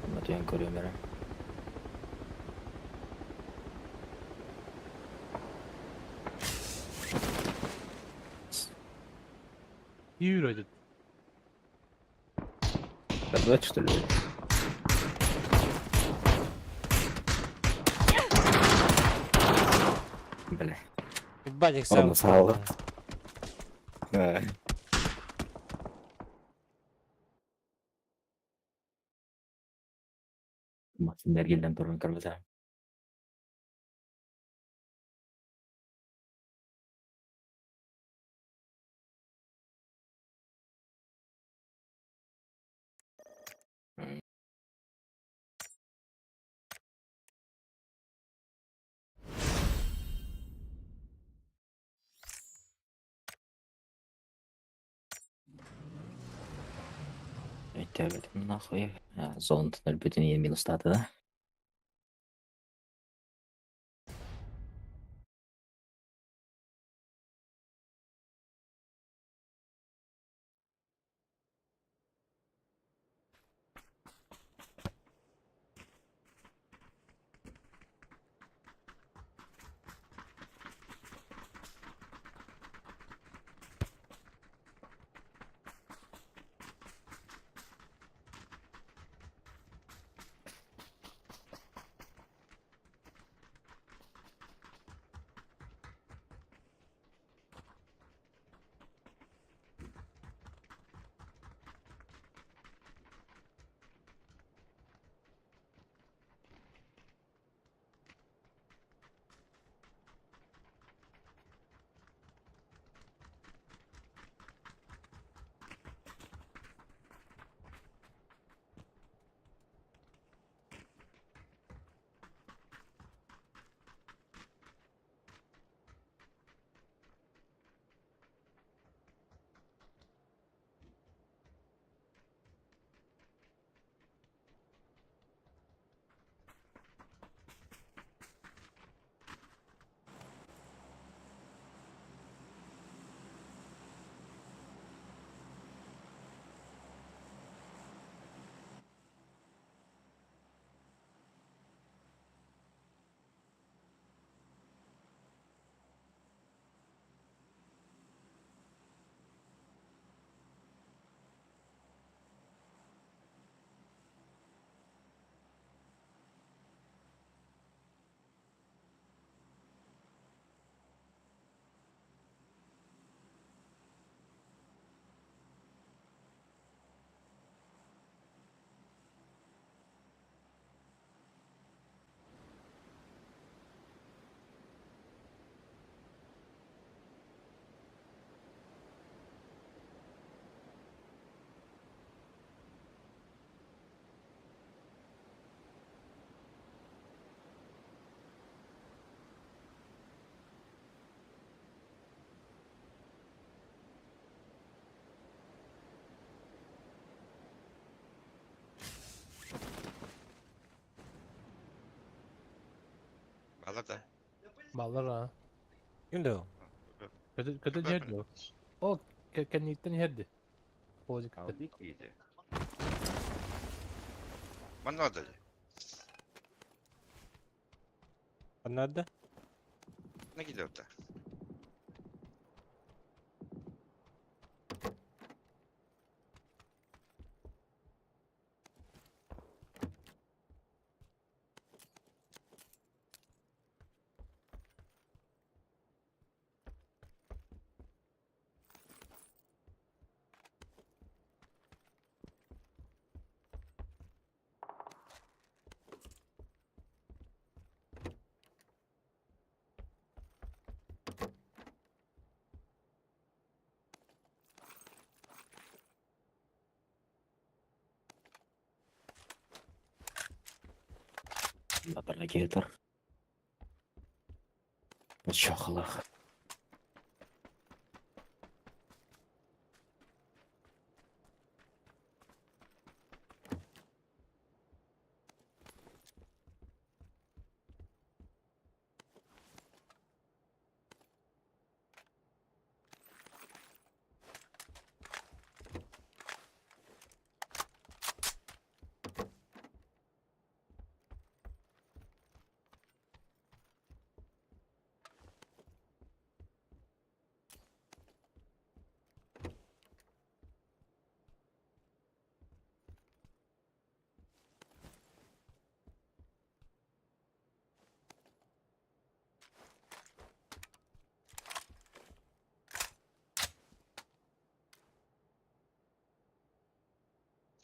Онно түйен көрүөм эрэ. Yürü hadi. Продавать, что ли? Бля. Бадик сам. Ладно, сало. Да. Максим Бергелден турун көрбөтө. Өйтөбөтүм нахуй. Зонтун өлбүтүн минустады да. Балар да. Баллар а. Ким да? Көтө көтө дьиэрди. Ол кэнниттэн иһэрди. Полозикта. Манна да. Аннарда? Ne gidiyor da? Ракетер. Чохлах.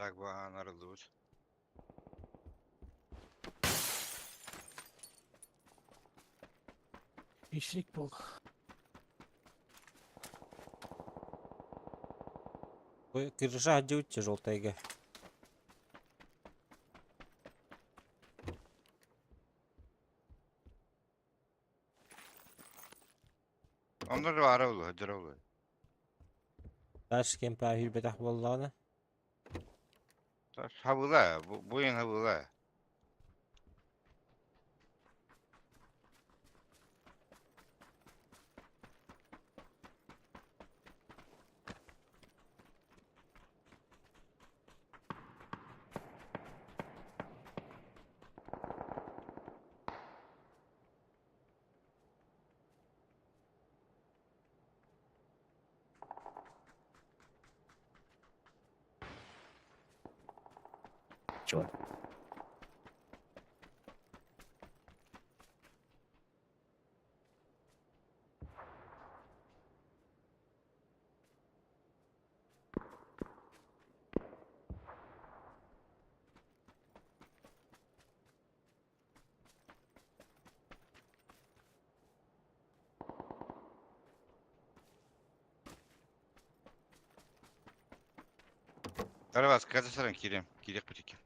Так, бу аан арыллыбыт. Işlik bol. Кырыша дьүтче жолтайга. Onlar da ara oluyor, hıdır oluyor. Таш кемпа хүрбетах боллаана. Taş havula, bu, bu yın havula. Чего? Darabas, kaza kirem, kirek butik.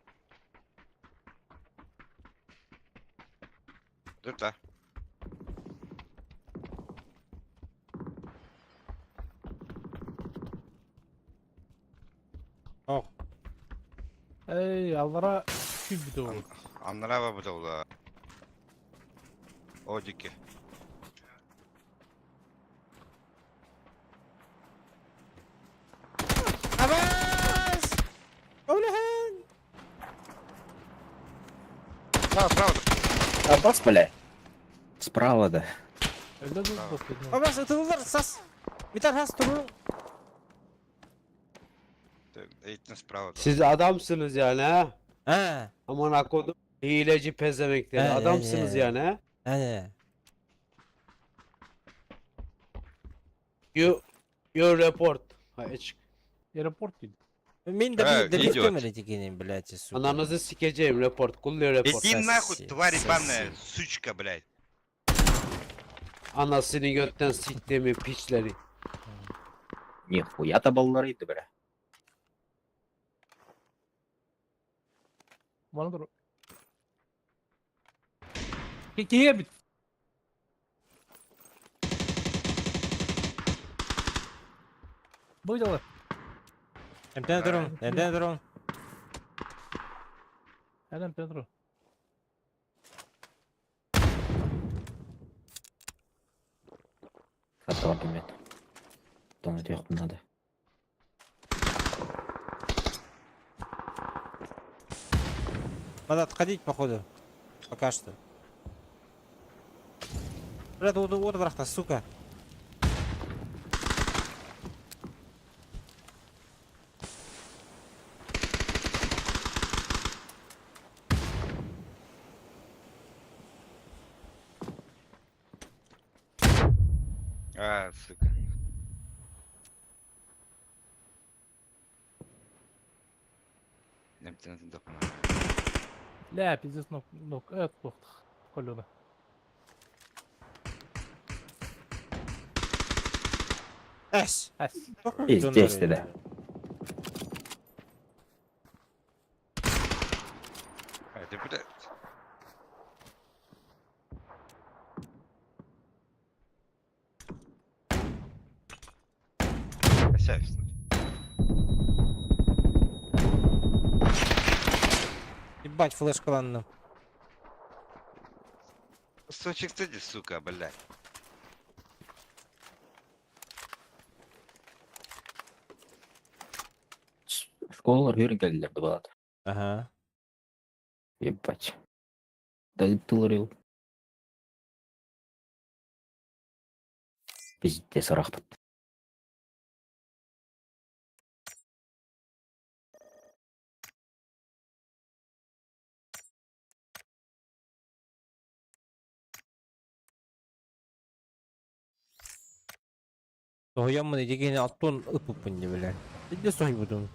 Dur da. Ох. Эй, аллара küp doğru. Anlara var bu da ula. O dikki. Абас! Олехан! Право, право. Абас, бля. Справа, да. Öyle de Tamam. Абас, ытылылар сас. Битар хас туру. Eğitim справа. Siz adamsınız yani ha? А, Aman akodum hileci pezemekleri He, he, adamsınız he. yani ha? ане. You, you report. Ha, çık. Airport dedi. Мен да Э, да идиот. битемер блядь, сука. Ananızı sikeceğim report. Kulluyor report. Иди нахуй, Соси, тварь соси. ебаная, сучка, блядь. Anasını götten siktiğimi piçleri. Нихуя табаллары бля. Bana doğru. Kiye bit. Buyurlar. Эмтен турун, эмтен турун. Hemen Pedro. Бардым мен. Тон өтүөхпүн надо. Надо отходить, походу. Пока что. Бля, вот, вот враг-то, сука. А, сука. Ля, пиздец, нок, нок, плохо. Колюна. Эс! Эс. Пиздец ты, да. А, ты, блядь. Сядь. Ебать, флешка ладно. Кусочек стыди, сука, блядь. Школалар хүрен кэллилэр да. Ага. Ебать. Да тылырыл. Пиздец арахпыт. Соһуйаммын итигини алтон ыппыппын дии бля. Иде соһуйбутум.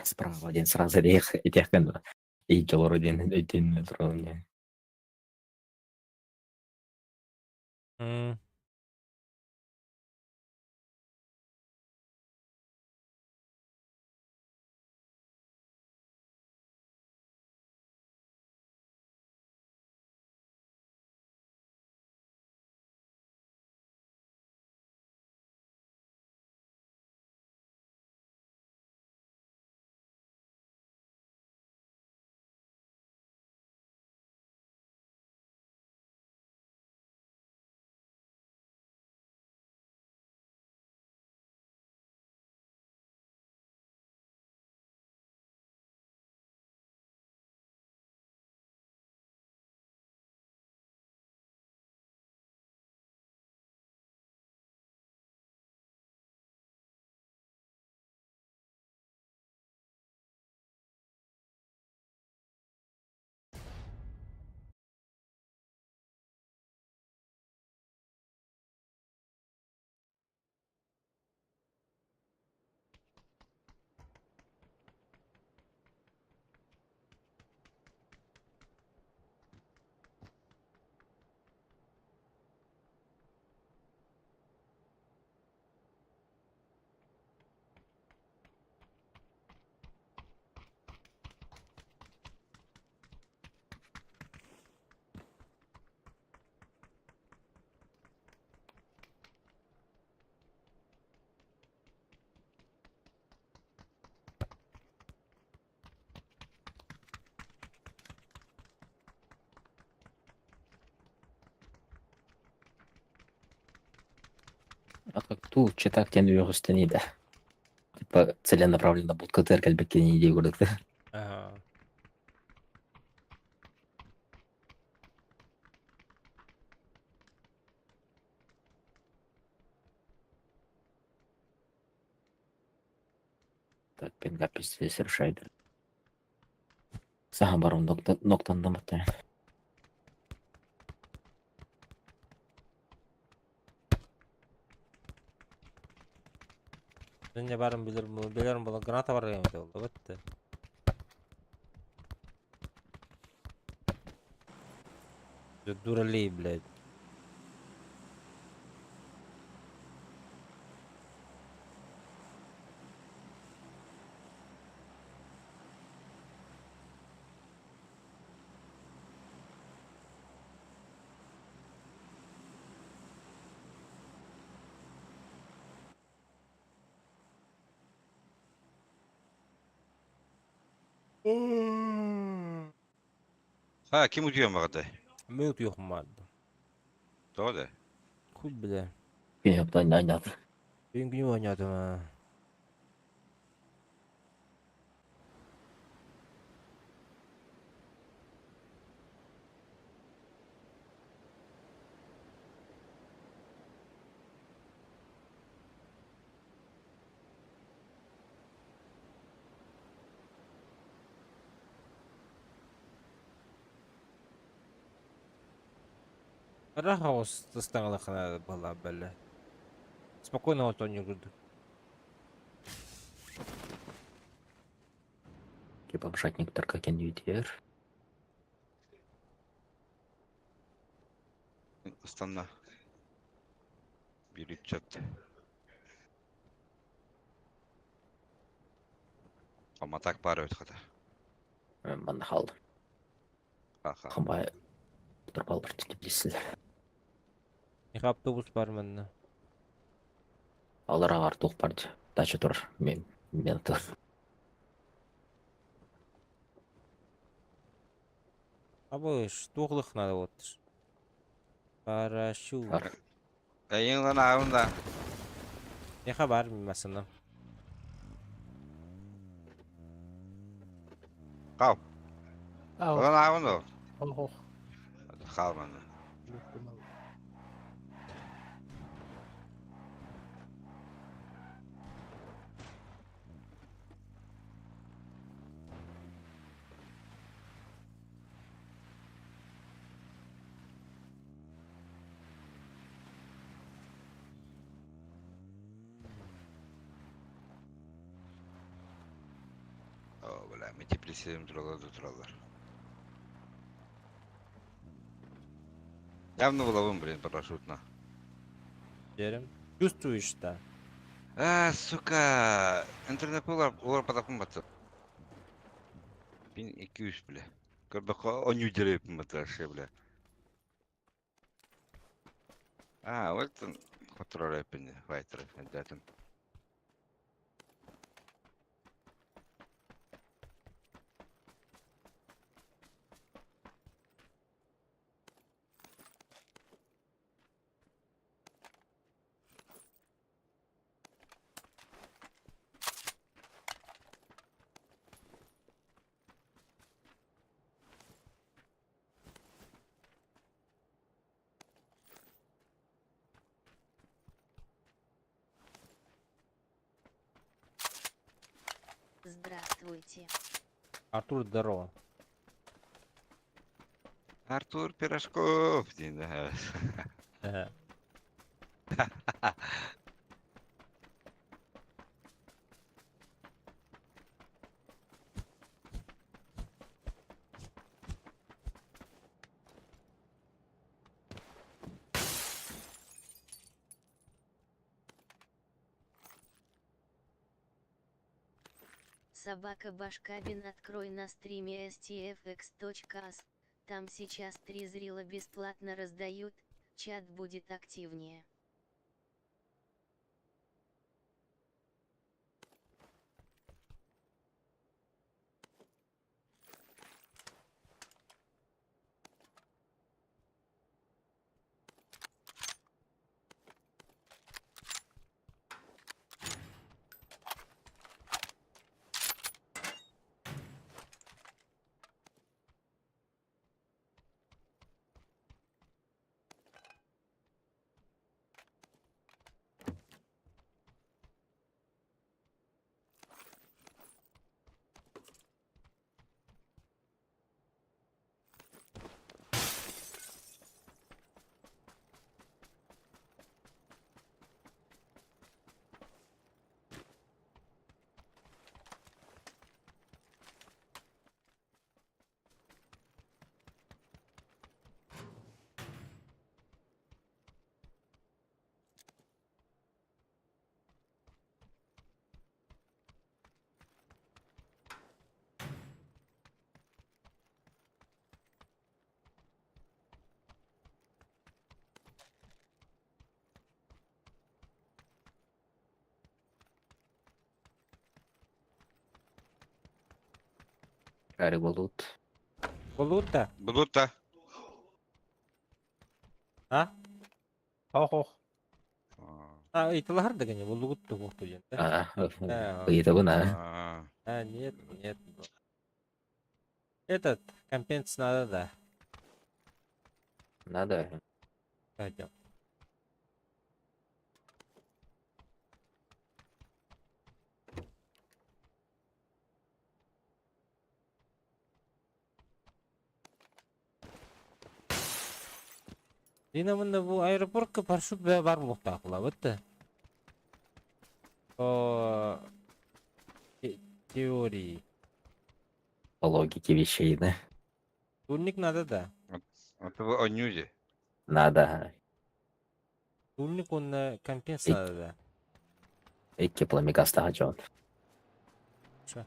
Справа один сразу рех этехкен. И жолор один один турал. А как ту читак тен үйөҕүстэн да. Типа целенаправленно будка кэлбеккени идея көрдүк да. Ага. Так, пинга пиздец решает. Саха барон ноктан даматта. Дөнья барын билер билер була граната бар эми болду бітті. Дуралей, блядь. Ha kim утуйан баҕатай? Мен утуйуохум баарда. Тоҕо да? Хуй бля. Күн оонньоото. Күн күнү оонньоотум аа. Ыраах тыстаҥалаххына была бэлэ. Спокойно оонньуурдук. Типа бомжатниктар как NVDR. Ыстанна. Bir üç çöptü. Ama tak баар эбит хата. Манна хаалдым. Аха. Хамбай турбал бар билсилер. Миэхэ автобус бар манна. Алар ағар туох бар дии. Дача турар. Мен мен тур. Абыш, туох надо вот. Парашют. Бар. Эйиҥ lan аҕын да. Миэхэ бар массыына. Хау. Ау, Lan аҕын да. ох, Хаалманы. О, бля, мы теплиседим туралар да туралар. Явно булабын, блин, парашютно. Дерем. Чувствуешь, да? А, сука! Интернет олар, олар patapın batı. 1200 bile. Көрбөккө он үдерепин батыр ше бля. А, вот контроль эпин, файтер, датым. Здравствуйте. Артур, здорово. Артур Пирожков диэн. Ага. Собака Башкабин, открой на стриме stfx.as. Там сейчас три зрила бесплатно раздают, чат будет активнее. Шарик болдубут. Булут да. Булут да. А? Ох ох. А, ыйыталаһар да гене, буллугут да буохту диэн. А, А, ыйытабын а. А, А, нет, нет. Этот, компенс надо, да. Надо. Пойдем. Дина мында бу аэропортка парашют бар буолуохтаах буолабыт да. По теории. По логике вещей, да? Турник надо да. Это вы о нюзе. Надо. Турник он на компенс Ик. надо да. Икки пламегастаах дьон. Чё?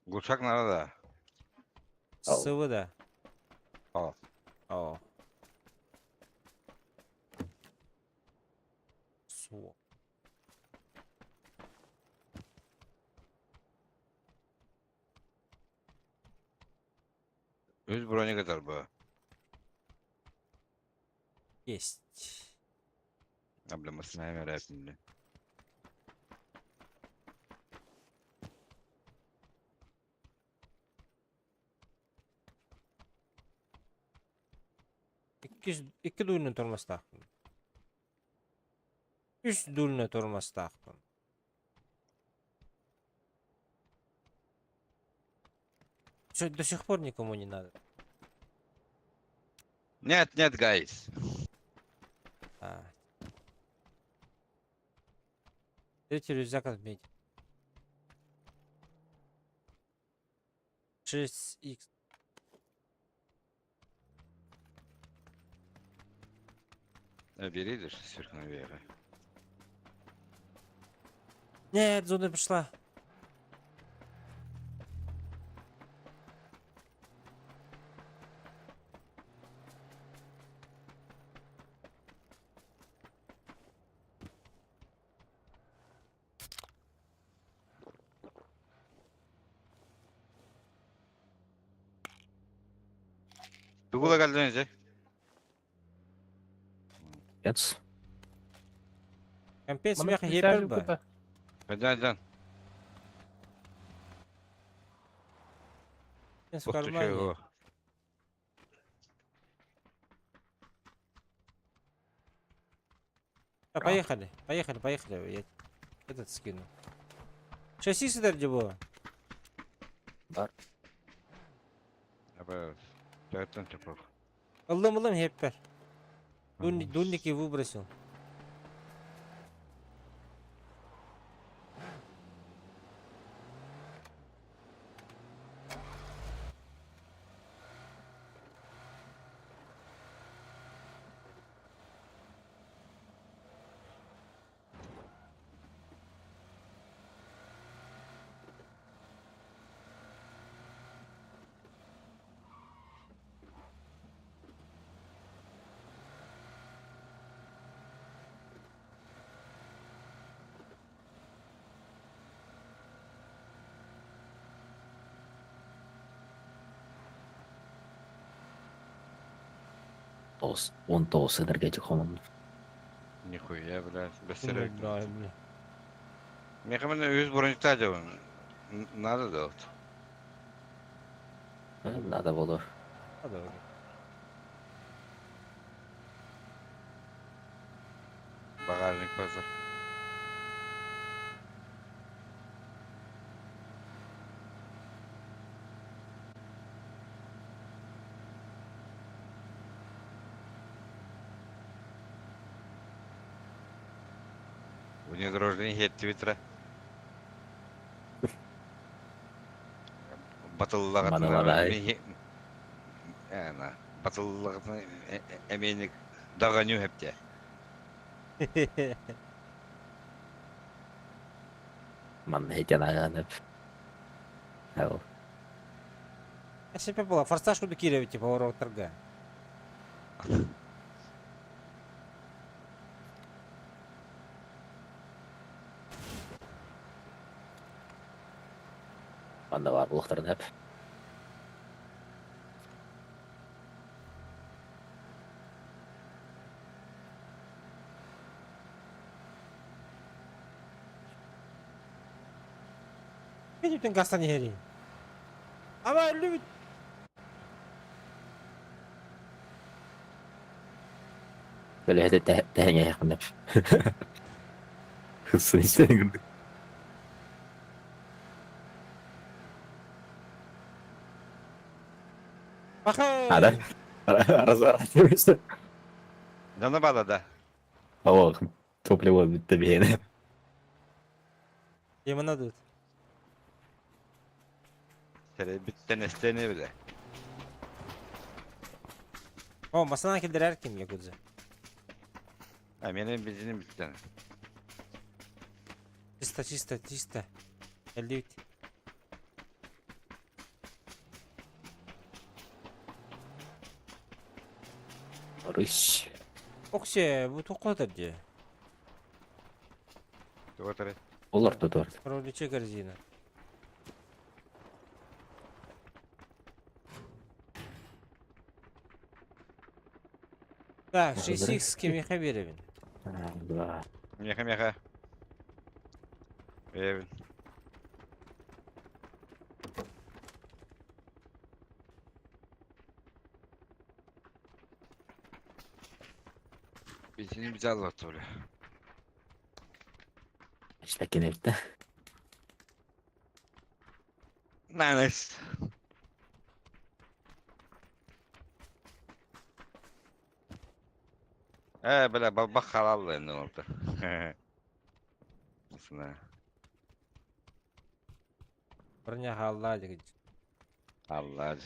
Глушак надо, да. Ау. СВ да. О. О. Суо. Үс броня кытар бу. Есть. Абламасына эмэрээпинни. Икки, икки дуйна тормостаахпын. Үс дуйна тормостаахпын. Чё, до сих пор никому не надо? Нет, нет, guys. А. Третий рюкзак отметить. 6х. Бери лишь сверхновеха. Нет, зона пришла. Дугула калдын Пец. Компенс Маны меха специально епер ба. кута. Хадан. Компенс в Ух ты, кармане. чего. А, поехали, поехали, поехали. Я этот скину. Шасси сюда где было? Бар. Аба, Төттөн чапок. Ылым ылым хеппер. Дульники выбросил. Тоос. Он тоос энергетик хомон. Нихуя, блядь, Ну, бессерек. да, бля. Мехамен үс броньта жабын. Надо да. Надо было. А, давай. Багажник базар. Внедорожный хет твиттера. Маналарай. Батыллагатына батыллагатына эмени даганю хепте. Ман хетен аганып. Ау. А себе была форсаж куду кирев типа торга. Манна баар буолуохтарын сөп. Бүтүн гастан иһэрий. Ама өллүбүт. Бөлөһөтө тэһэҥэһэххинэ. Хыссын истэн курдук. Бахай! Разворачивайся. Дана бала да. О, топливо бүтті биһиэнэ. Демона тут. Бүттен эстене биле. О, масана килдерер ким якудза. А менен бензиним бүттен. Чисто, чисто, чисто. Эллибит. Рысь. Оксе, бу тоққотыр дии. Тугатары. Олар тутар. Кроличья корзина. Так, 6х кимиэхэ биэрэбин? Да. Меха меха. Эбин. Бензини bize allatı öyle. Işlekken evde. Nice. Э, бля, бабах халал енді oldu. Nasıl Броня хааллаа дьэ. Allah.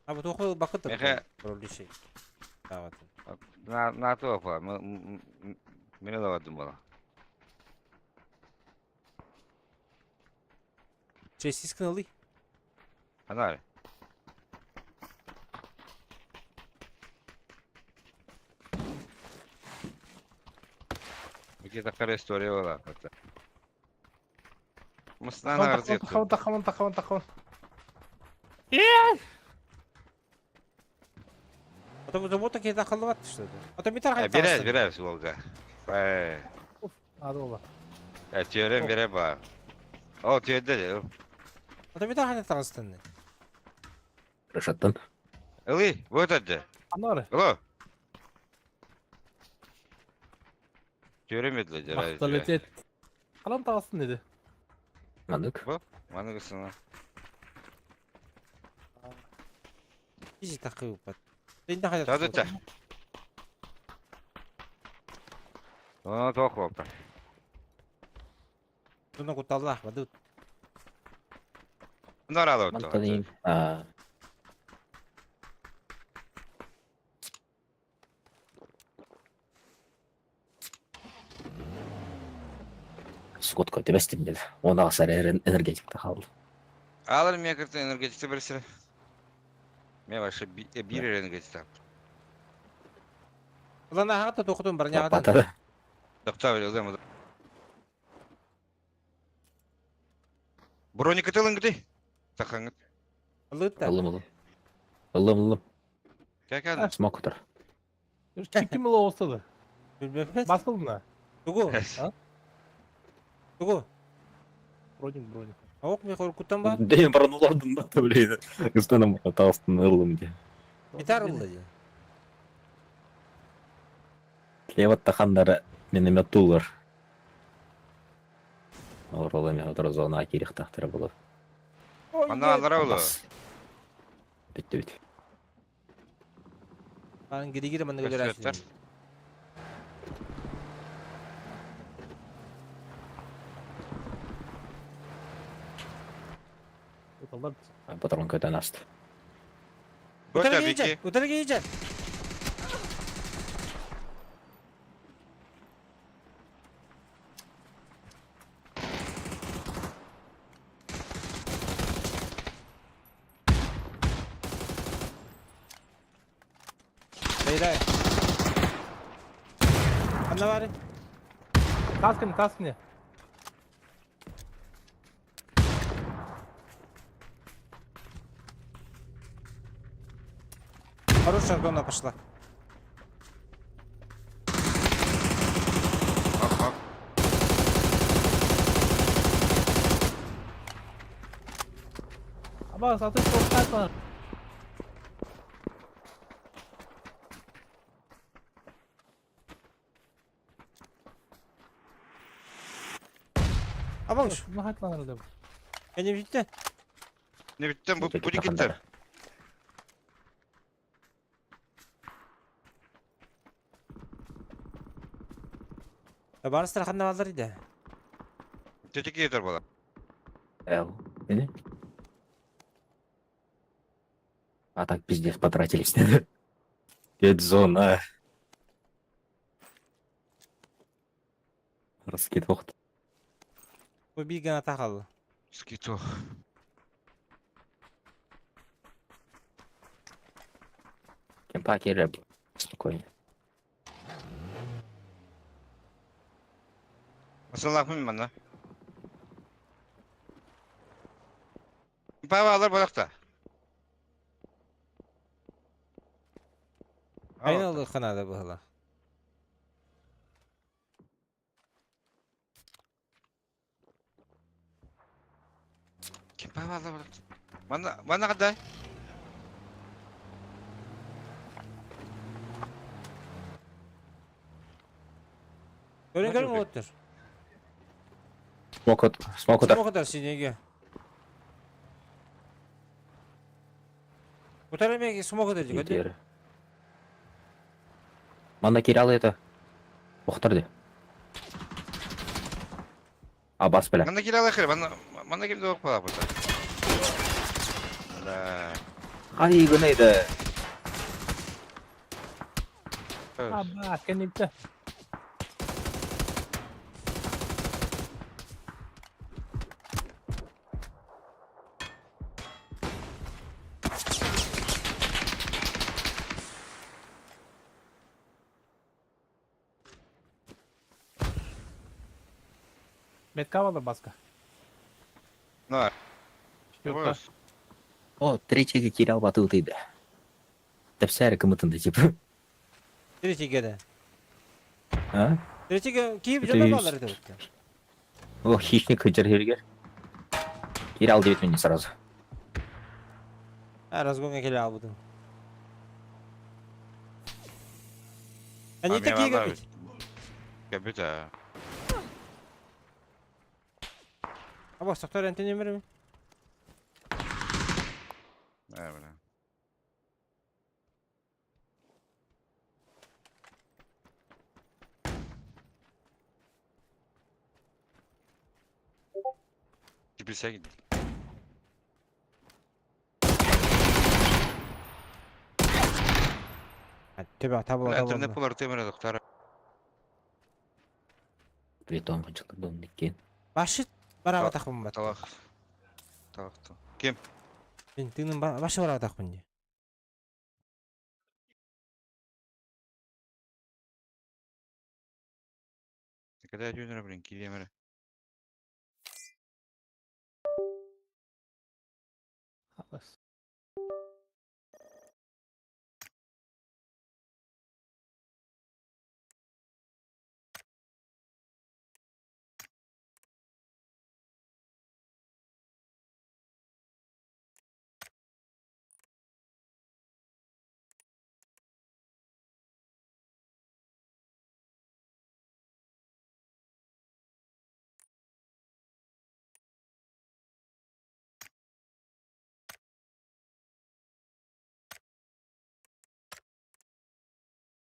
А бу тоққо бакыт Меха. Кроличий. Таватын. На на то па, мен алабадым бала. 6х кыналы. Ана. Где такая история была? Мыстан арзет. Тахаван, тахаван, тахаван, тахаван. А то бу таки тахаллыбат что-то. А то битар Берез, берез Волга. Э, Hadi ola. түйөрен бере ба. О, түйөдө. А то битар хата тагыстын. Рышаттан. Ылы, вот это. Анары. Алло. Түйөрен медле. Мақталетет. Қалам тағасын dedi. Мандык. Маны кысына. Изи тахы упат. Тинда хата. Тады та. О, тоқ болду. Туна куталлах бадут. Нар алып. Мантадын. А. Скотка тебестим dedi. Ona асар энергетикте қалды. Алыр мен кірті энергетикті бір сірі. Мен вообще бир энергетик тап. Улан ахата тоқтун бронягадан. Батады. Тоқта бер, ылдым. Броника тылын гди. Тахаңыт. Лытта. Ылым ылым. Ылым ылым. Кәкән. Смок тұр. Чеkim ola olsa da. Билбеппет. Басылды. Тугу. Тугу. Броник, броник. Ок мен коркуттан ба. Дейін бұрын да төлейді. Гыстаным тағыстын ылым де. Битар ылды. Леват тахандары миномет тулар. Олар ол эме отыр зона кирих тахтыры болот. Ана алар олы. Битти бит. Ан гири-гири маны Көстөттөр. өлөрөсүн. Оталдар. Патрон көтөн асты. Көтө Утары бики. кейжер, утары кейжер. Бейдай. Ханна баарый? Таскыны, таскыны. Хорошая зона пошла. Ок, ок. Аба, satış korkak var. Абаҥ, Bunu haklanır da bu. кэннибититтэн. Не биттен бу Өтө бу таханнара. киттер. Барыстар ханна бааллар идэ. Тетик кетер була. Эл. Или? А так пиздец потратились. Пять зон, а. Раскидок. Бу биир гына тахалла. Скито. Кемпаки рэп. Спокойно. Масалахмын манна. Пава алар балакта. Айна ылы ханада быһыла. Ким пава алар балакта. Манна манна кандай? Көрүн көрүн оттур. Смок от. Смок удар. Смок удар синеге. Утар эмеге смок удар дии. Итеры. Манна киралы это. Охтарды. Абас, бля. Манна кире алар манна манна ким док бала бу. Да. Ай, гынайды. Аба, кэннибитэ. Метка var баска. На. Yok О, третий кирал батыл тыйды. Тепсәрі кымытынды, типа. Третийге да. А? Третийге киип Это жона есть. баалар это. О, хищник хиджер Кирал 9 мне сразу. А разгонга келе албыдым. Они такие габит. Кабит а. Аба, соктор энтене мерем. Да, бля. Киписә китте. Төбө табыла Интернет табыла. булар темир доктор. Притон кончалды кен. Башы бараба тахмын бат. Талак. Талак. Ким? Мен тыгын башы бараба тахмын ди. Когда дюнер, блин, килемер. Абас.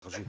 Скажи.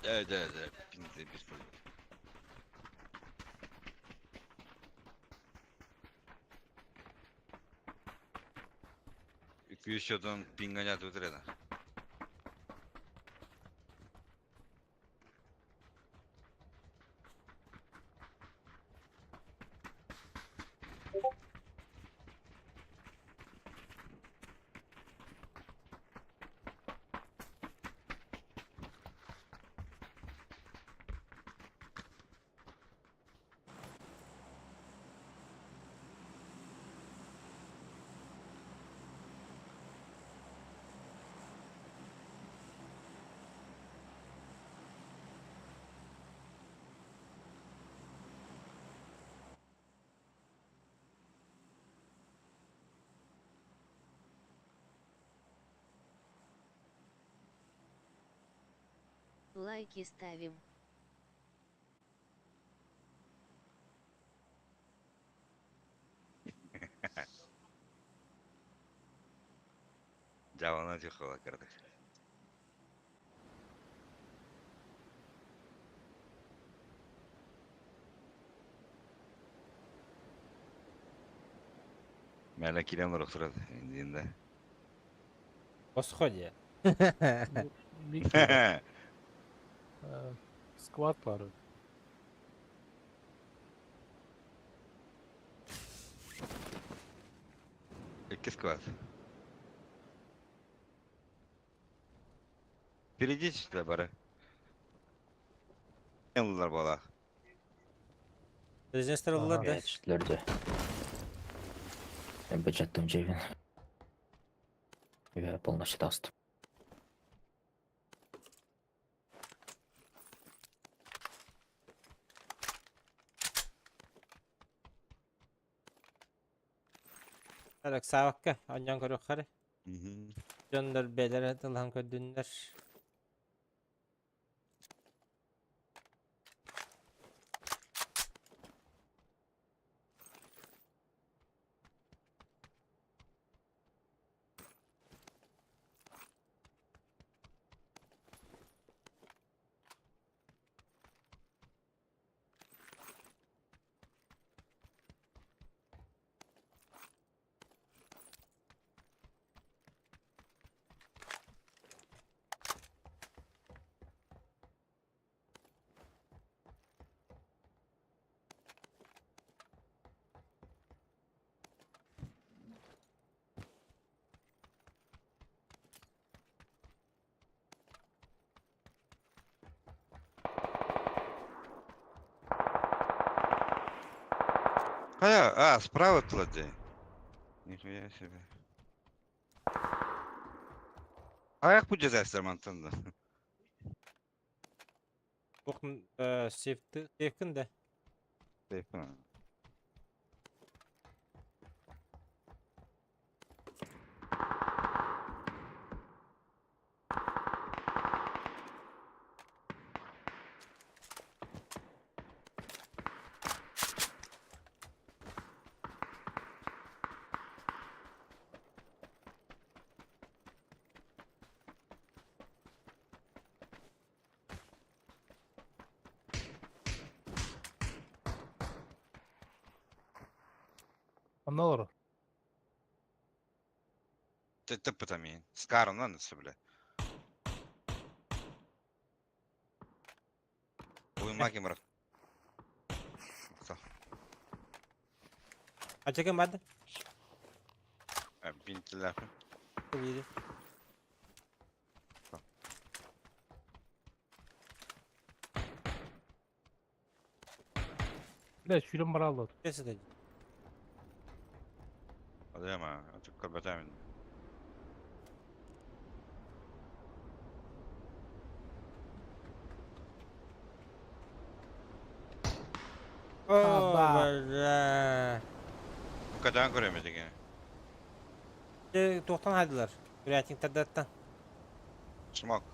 Evet. Ping de bir problem. Күйшөдөн пингонят өтүреді. Лайки ставим. Жабана тихо кырдык. Мәлі килем рұқсырады енді. Восходе. Bir kere, squad var. Икки склад. Впереди сюда бары. Улар бала. Резинстер улар да. Түштүлөрдү. Мен бюджеттен жейбин. Я полностью даст. Так, савакка, аньян көрөк хары. Дьоннор бээлere тылхан көрдүннөр. Кая, а, справа клади. Нихуя себе. Аяк бу жазайсыздар мантында. Бухн сейфти сейфкин да. Сейф. Онна олар. Тып тамин. Скарынан бля. Уймаки мрак. Ачакен барды. Бинтилер. Бири. Бля, шүлім бар алды. Кесиде. Адема, ачык бетамин. О, Аба. бля. Кадан көрөмө деген. Тоқтан хайдылар. Рейтинг тадаттан. Смок.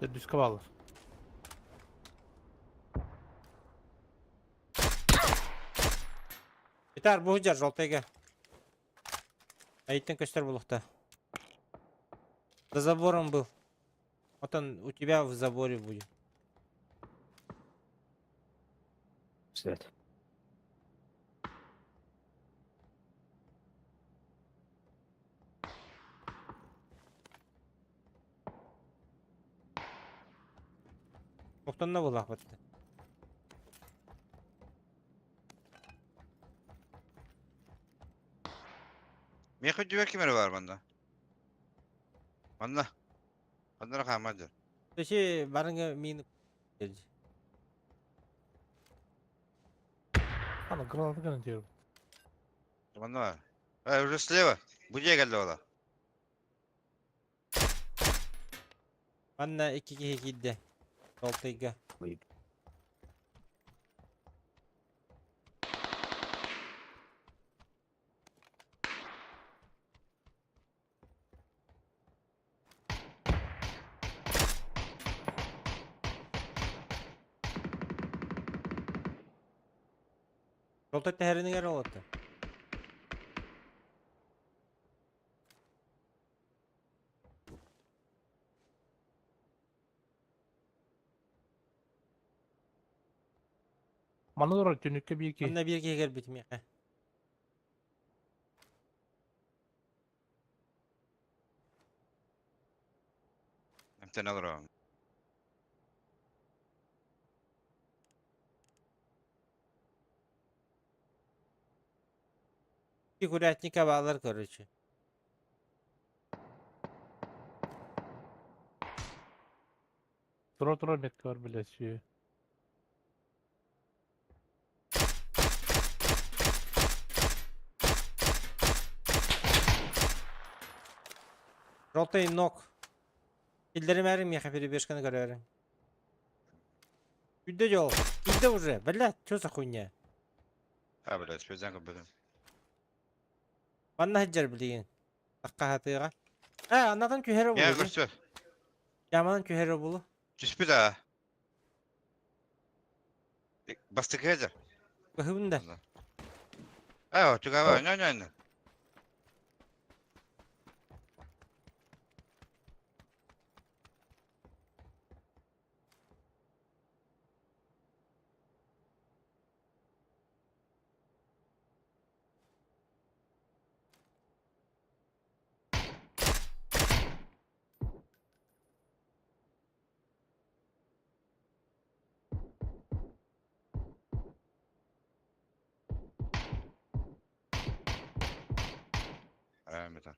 Төрдүскэ бааллар. Витар, бу сылдьар желтыйга. Айыттан көстөр булухта. За забором был. Вот он у тебя в заборе будет. Свет. Охтонно булаах батта. Миэхэ үрдүбэр ким эрэ баар манна. Манна. Манна эрэ хааман дьон. Дөчи барыңа мин Ана граната гынан diyorum. Манна баар. Э, уже слева. Бу дьиэ кэллэ буола. Манна икки киһи киирдэ. Желтыйга. Ой. Желтай тэһэринигэр олотто. Манна турар түннүккэ биир киһи. Манна биир киһи кэлбит миэхэ. Эмтэн олороҕун. Икки курятника баалар короче. Тура тура метка бар бile сүйе. Желтый ног. Киллэримээриҥ миэхэ перебежканы көрөөрүҥ. Күйдэ дьол. Киирдэ уже. Блядь, что за хуйня? А, блядь, спецзан көрбөтүм. Манна сылдьар билигин. Такка хатыыга. Э, аннатан түһэрэ Миэхэ булу. көрсө. Яманан түһэрэ булу. Түспүт аа. Бастакы сылдьар. Быһыбын да. Аа, түгэҕэ, нө нө нө. Аа, метан.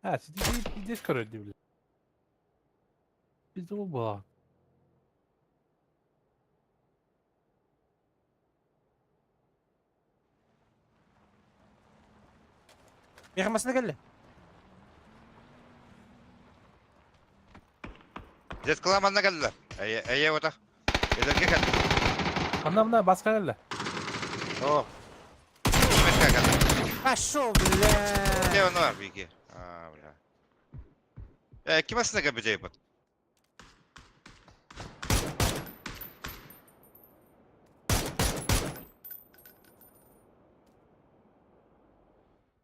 Ha, siz здесь короче бile. Bizde bu bu. Миэхэ массыына кэллэ. Дед манна кэллэ. Эйэ, эйэ отах. Эдэргэ кэллэ. Ана мына басқа кэллэ. О. Метка кэллэ. Пошел, бля. Где он бар, беги. А, бля. Э, ким массыына кэлбит бут?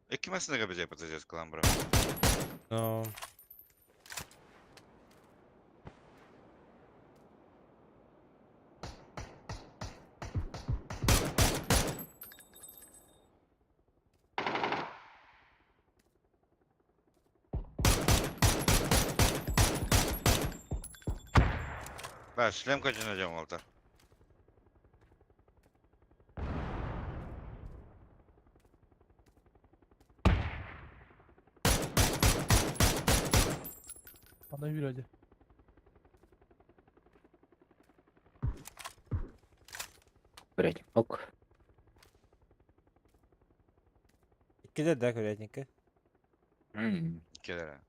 Икки массыына кэлбит бут здесь кылам бро. Ну. Ба, шлем көчүнө жон болду. Bana yürü hadi. Блять, ок. Иккиде да курятника. М, Келер.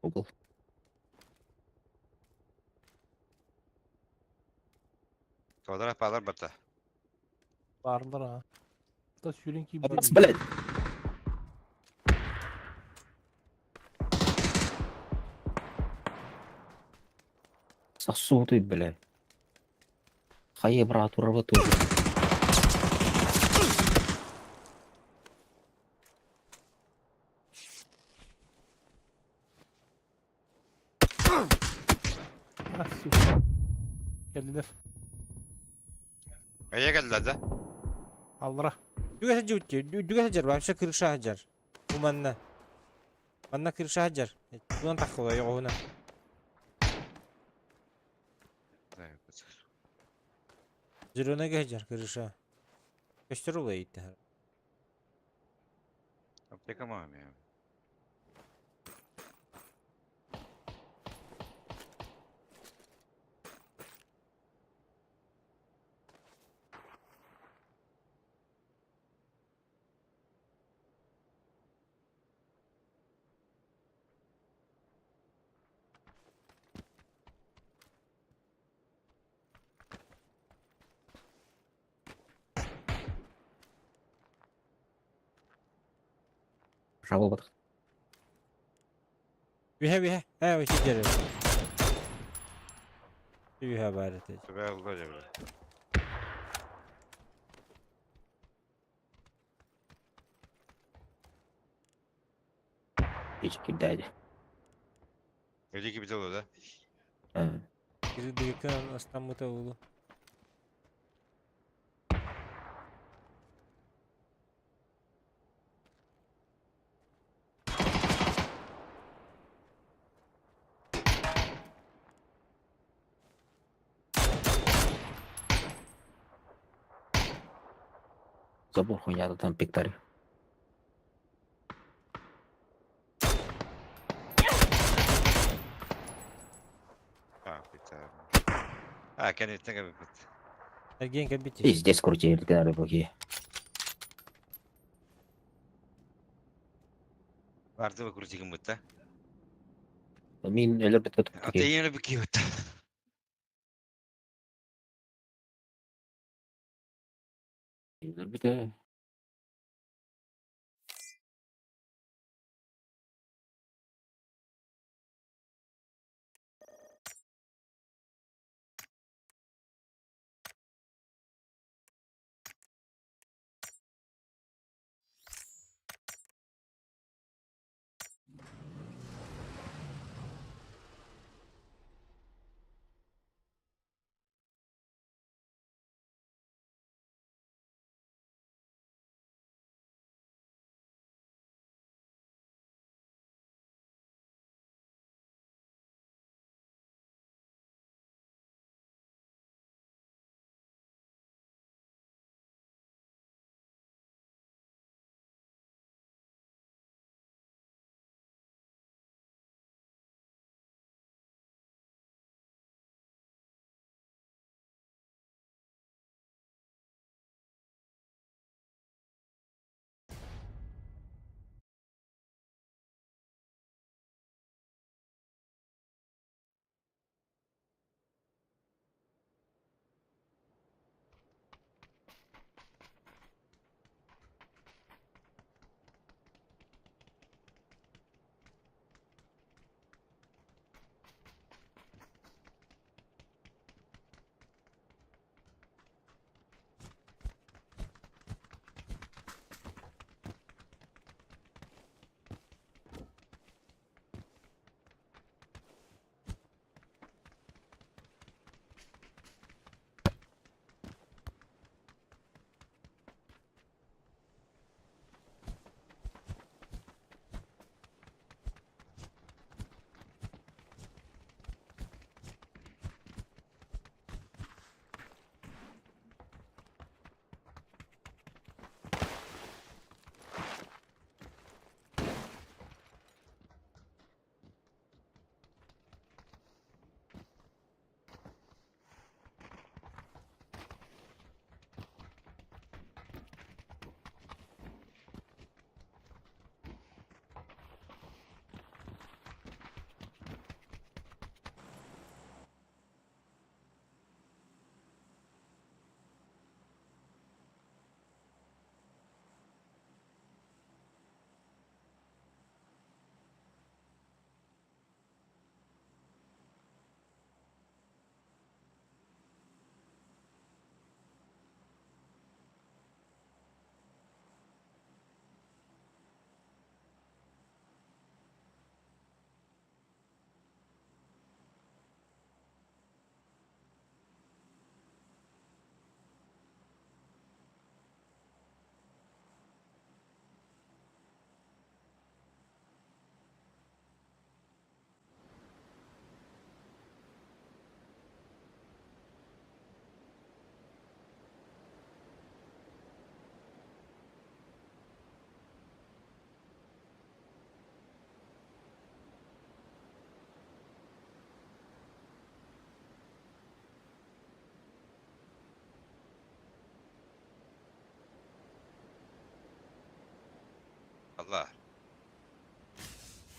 Угол. Квадрат палар бата. Bağırdılar ha. Da sürün ki Блять. Сосуды, бля. Хайа, брат, уработу. Ah, сука. Geldiler. Эйэ кэллэ да? Аллара. Дүгэ сылдьыбыт дии. Дүгэ сылдьар, вообще крыша сылдьар. Бу манна. Манна крыша сылдьар. Тугунан таххыла, оҕуһунан. Зеленайга сылдьар крыша. Көстөр улайыт. Аптека маме. Жабыл батық. Үһэ үһэ. Ээ, сылдьар. Үһэ баар этэ. Түбэ ылла дьэ. Ич кирдээди. Öteki bir de да? Кирдигэттэн астаммыта улу. Забор хуйня там пиктари. А, бит. А, кэнниттэн кэбиппит. Эргиэн кэлбит. Пиздец крутили рыбаки. Барды крутигин бытта. Мин өлөр бит Ата ене бики бытта. Өлөр бит.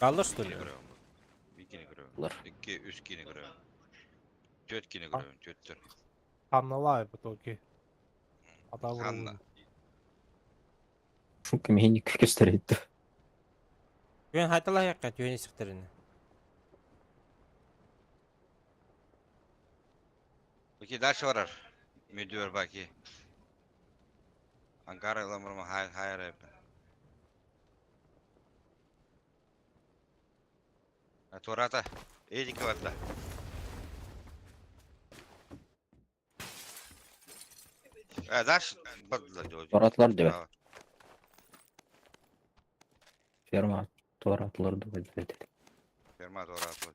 Бааллар что ли? Кини көрөбүн. Иккини көрөбүн. Лар. Икки, үс кини көрөбүн. Түөрт кини көрөбүн, түөрттөр. Ханналай в итоге. Ата Ханна. vuruldu. Шука мени көстөрөйдү. Түөн хайталаһыахха түөн исихтерини. Окей, дальше барар. Мүдүөр баки. Анкара ламырма хай хайр эп. Турата. Эдики барда. Дальше бардылар. Туоратлар дибет. Ферма туоратлар дибет. Ферма туоратлар.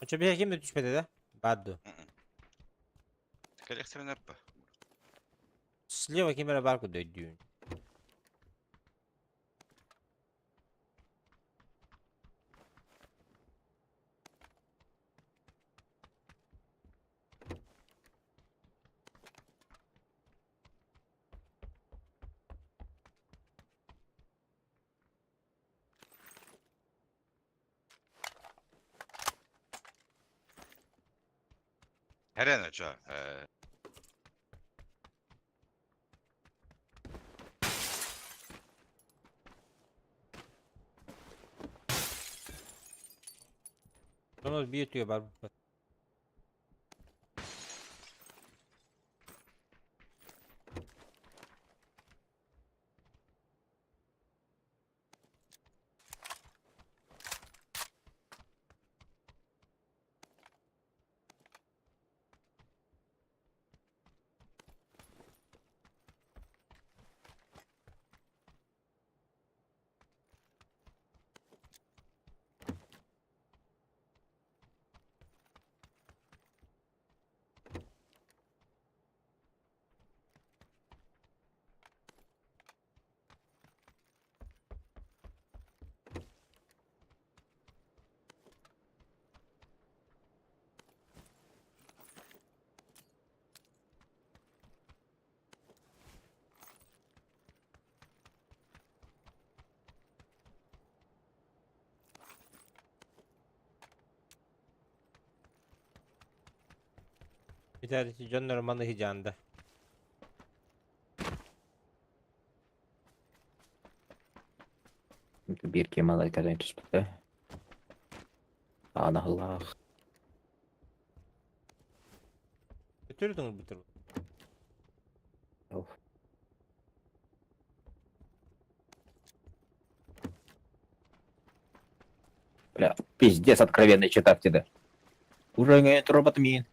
Очо биһи ким да түспэтэ да? Баар дуо? Коллекционер па. Слева ким эрэ баар курдук өйдүүбүн. Херен очо. Ону биир өттүгэр баар Бүтээри дьоннор маны сыдьаанда. Биир киһи малай кэлэн түспүтэ. Анаһылаах. Өтөрү бүтүр. Оф. Бля, пиздец откровенный читак тебе. Уже не робот мин.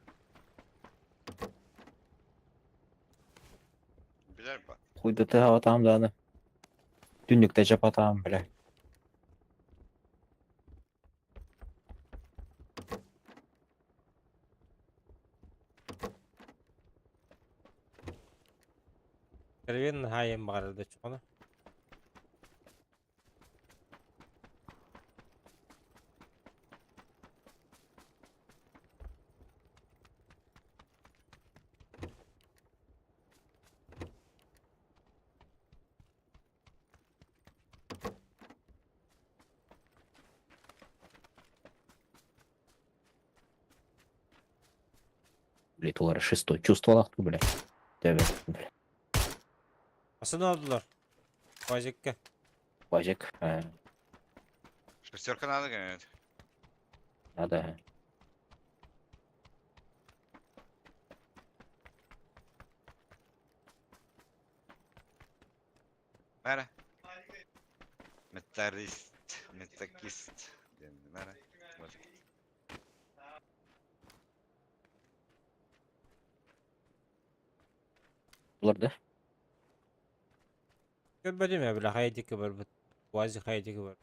Билэр ба. Хуй да ты там да. Түннүкте жапатам, бля. Откровенно хайым баҕарда чоҕоно. Блин, улар шестой чувствовал, бля. Тебе, бля. Асын олдулар. Базикка. Базик. Шестерка надо, говорит. Надо. Мэра. Металлист. Метакист. Мэра. Вот. Булар да? Көрбөтүм ээ бля хайдики барбыт. Уазик хайдики бар.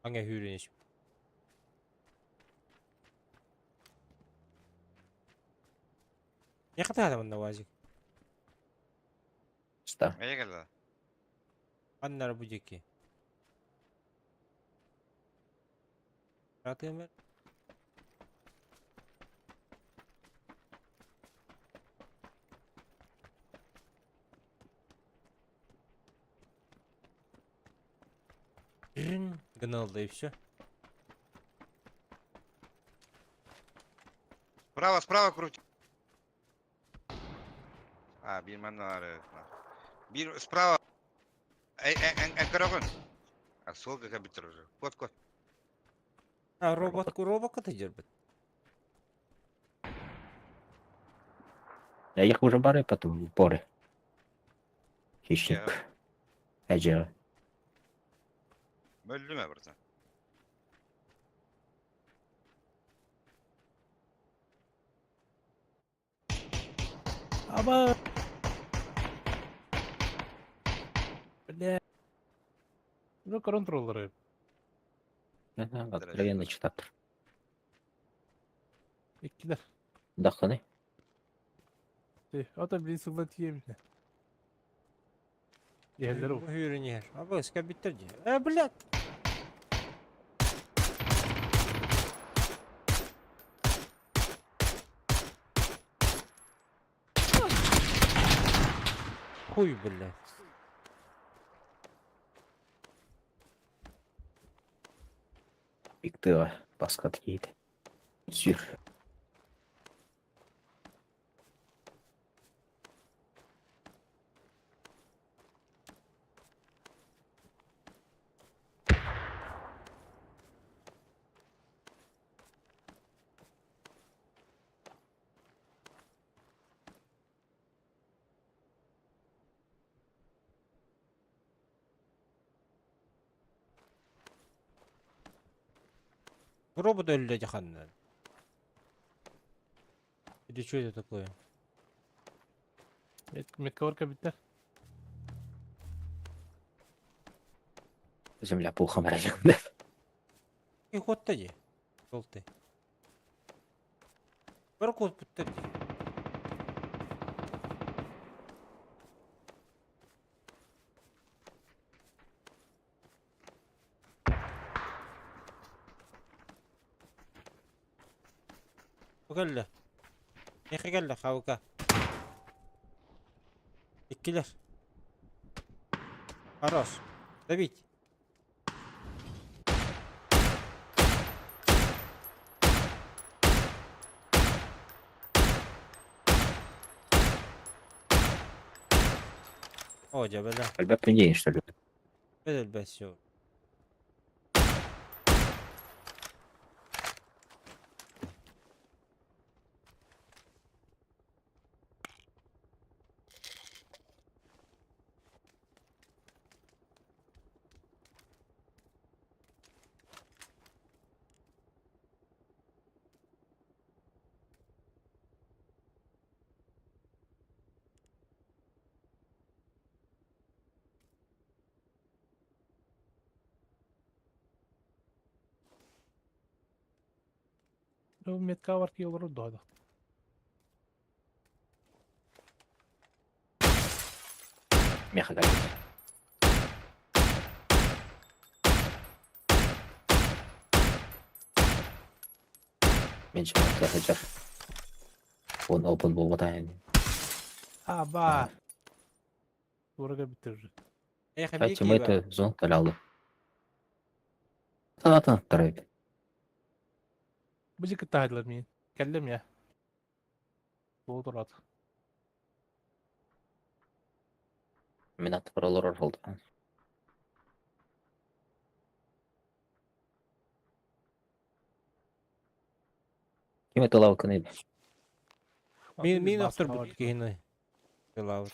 Аҥа хүүрэн ис. Яхата манна уазик. Ста. Эйе кэллэ. Ханна бу диэки? Ратыам Гнал, да и все. Справа, справа крути. А, биир манна Биир справа. Эн көрөҕүн. А, суолга кэлбиттэр уже. Кот, кот. А, робот, робокка тыдьырбыт. Я их уже бары потом поры. Хищник. Эдже. Мөллүмэ, братан. Аба. Бля. Ну, контроллеры. Откровенно читать. Иккилэр. Дахтаны. Ото блин сылла тиийэбит. Иһэллэр ол. Үүрүн иһэр. Аба, кэлбиттэр дии. Э, блядь! Хуй, блядь. Иктыга баскат киит. Сүр. Робот өллө дьаханнан. Или что это такое? Меткалар кэлбиттэр. Земля пухом эрэ. И хотта дии. Желтый. Бір куоппуттар дии. Кэллэ. Эхе кэллэ хаука. Иккилэр. Хорош. Добить. О, дьэ, бля. Альберт день, что ли? Бэл все. Ну, метка бар ки олорор дуода. Меха кэлбит. Мен сылдьар. Он open буолбата. Аба. Туора кэлбиттэр уже. Эх, Кстати, мы это зон талялы. Та-та, тарайт. Бу жики таһайлар мин. Кэллим я. Буолу турат. Мен аттыбар олорор болды. Ким это лавканы? Мин мин автор бут киһини. Тылаабыт.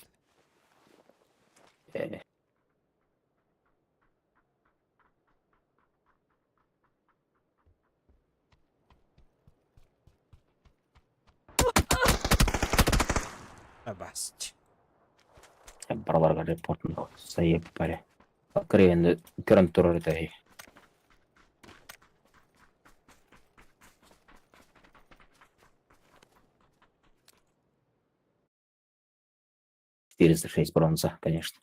Абасть. Бараларга репортын сайып баре. Кырыйын көрөн турар этэй. 406 бронза, конечно.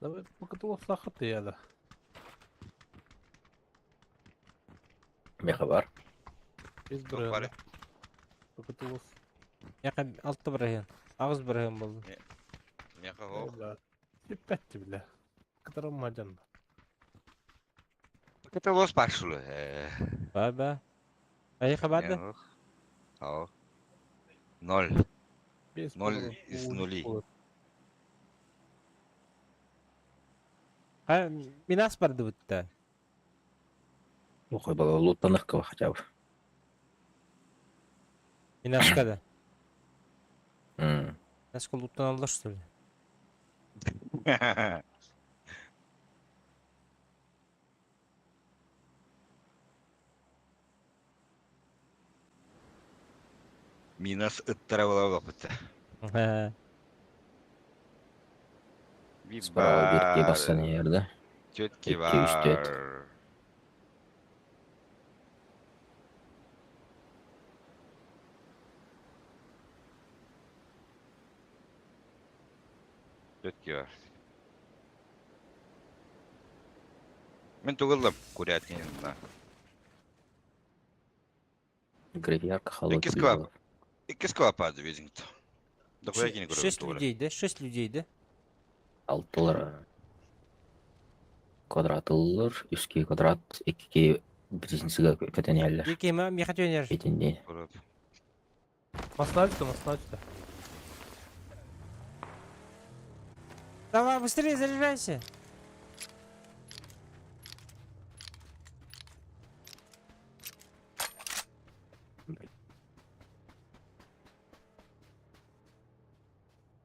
Бу кытыл сахыт яда. Меха бар. Biz Туох баар? buraya. Bu кытыл. Яка 6 бырыһыан. 8 бырыһыан буолла. Меха ох. Сиппетти биле. Кытарым мажан. Это лос пашлы. Ба ба. Айха барды. Ау. Ноль. Без Ноль из нулей. Ха минас барды бутта. Охой было лутанных хотя бы. Минаска да. М. Минаска луттан алды что ли? Минас ыттара была опыта. Ха. Справа бирки бассан yerде. Четкий Икки, үс, төрт. бар. Четкий бар. Мен тугылым курятина. Гравиарка холодный. Икки склад. Икки склад видинг. Да курятина Шесть людей, да? Шесть людей, да? Алтылар. Квадратылар, үске квадрат, икки близнецига көтенелер. Екі ма мехатюнер. Бетинде. Маслачта, маслачта. Давай, быстрее заряжайся.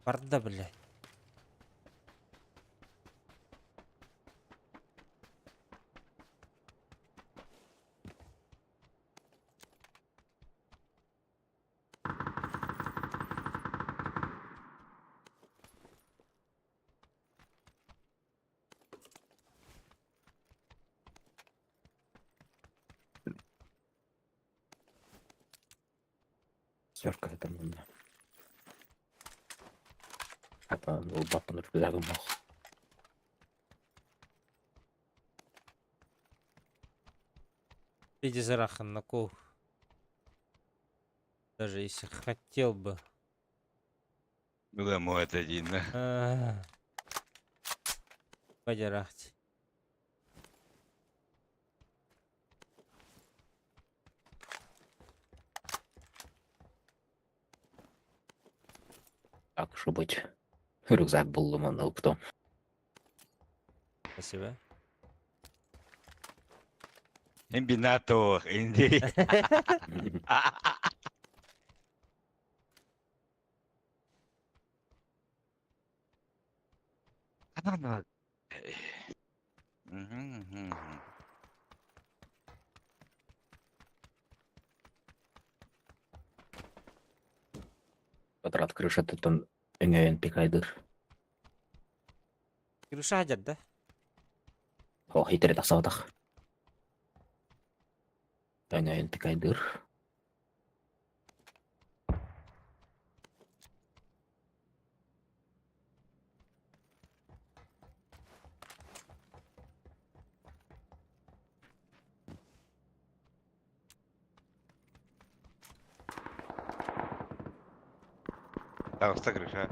Барда, блядь. Сверка это мне. Апа, баппын үргүләгім ох. Иди зарахан на кол. Даже если хотел бы. Ну да, мой это один, да. А. Подирахти. Так уж и быть. Рюкзак был ломанный потом. Спасибо. Имбинато, инди. Квадрат крыша там өңөйін пикайдыр. Крыша хадят, да? О, хитер тасаудах. Өңөйін пикайдыр. Таҕыста крыша.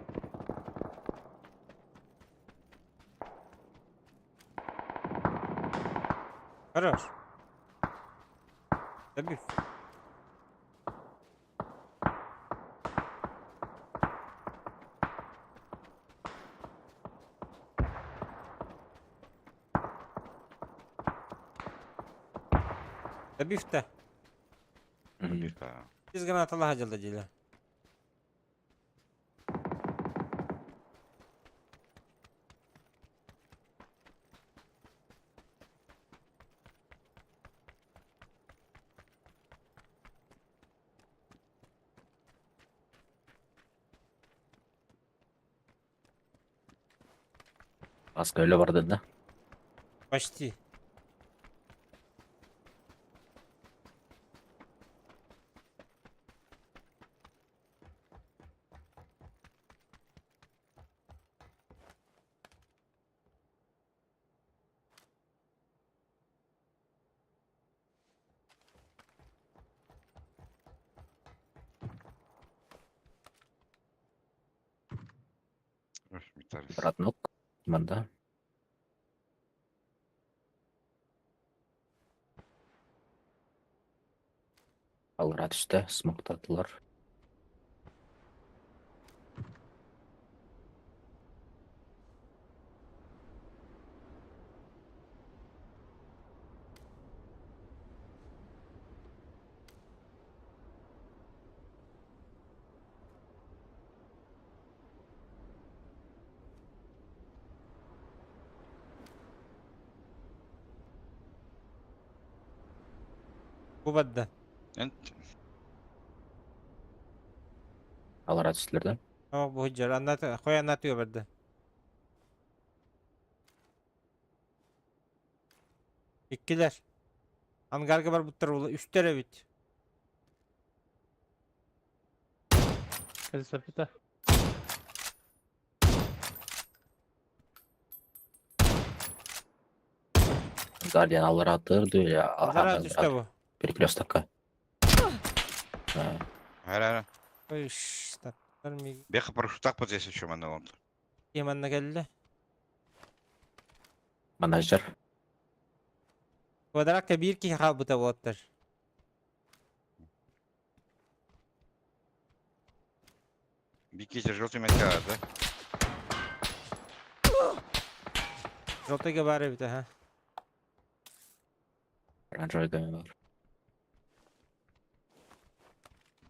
Хорош. Добив. Добив-то. Добив-то. Из граната лагадил дела. Аска өлө барды да. Почти. Братнук. Манда. Аллара түстэ, смоктатылар. Бу бадда. Аллара түстүлэр да. О, бу жар анната, хой аннаты барды. Иккилер. Ангарга бар буттар була үстер эбит. Фельсофита. Гардиан аллара атырды или Аллара түстэ бу. Перекрестокка. Хара, Ой, таптар ми. Беха парашютах вот здесь еще манна он. Кеманна келди. Менеджер. Квадракка бир кихи халбыта болаттар. Биките желтый метка, да? Желтыйга бар эбит, аха. Оранжевый бар.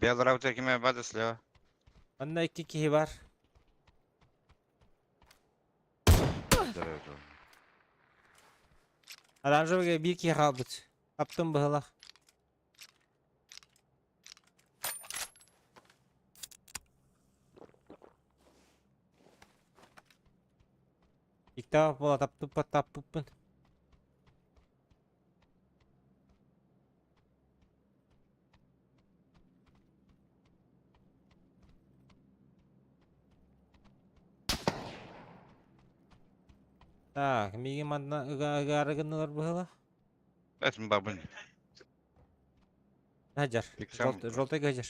Белый раутер кеме бады слева. Манна икки кихи бар. Оранжевыйга бир кихи халбыт. Таптым быһылах. Иктаах буола таптыппат таппыппын. Так, миигин манна ыга-ыгаары гыннылар быһыылаах. Это бабын. Хадьар, Иксам. желтый хадьар.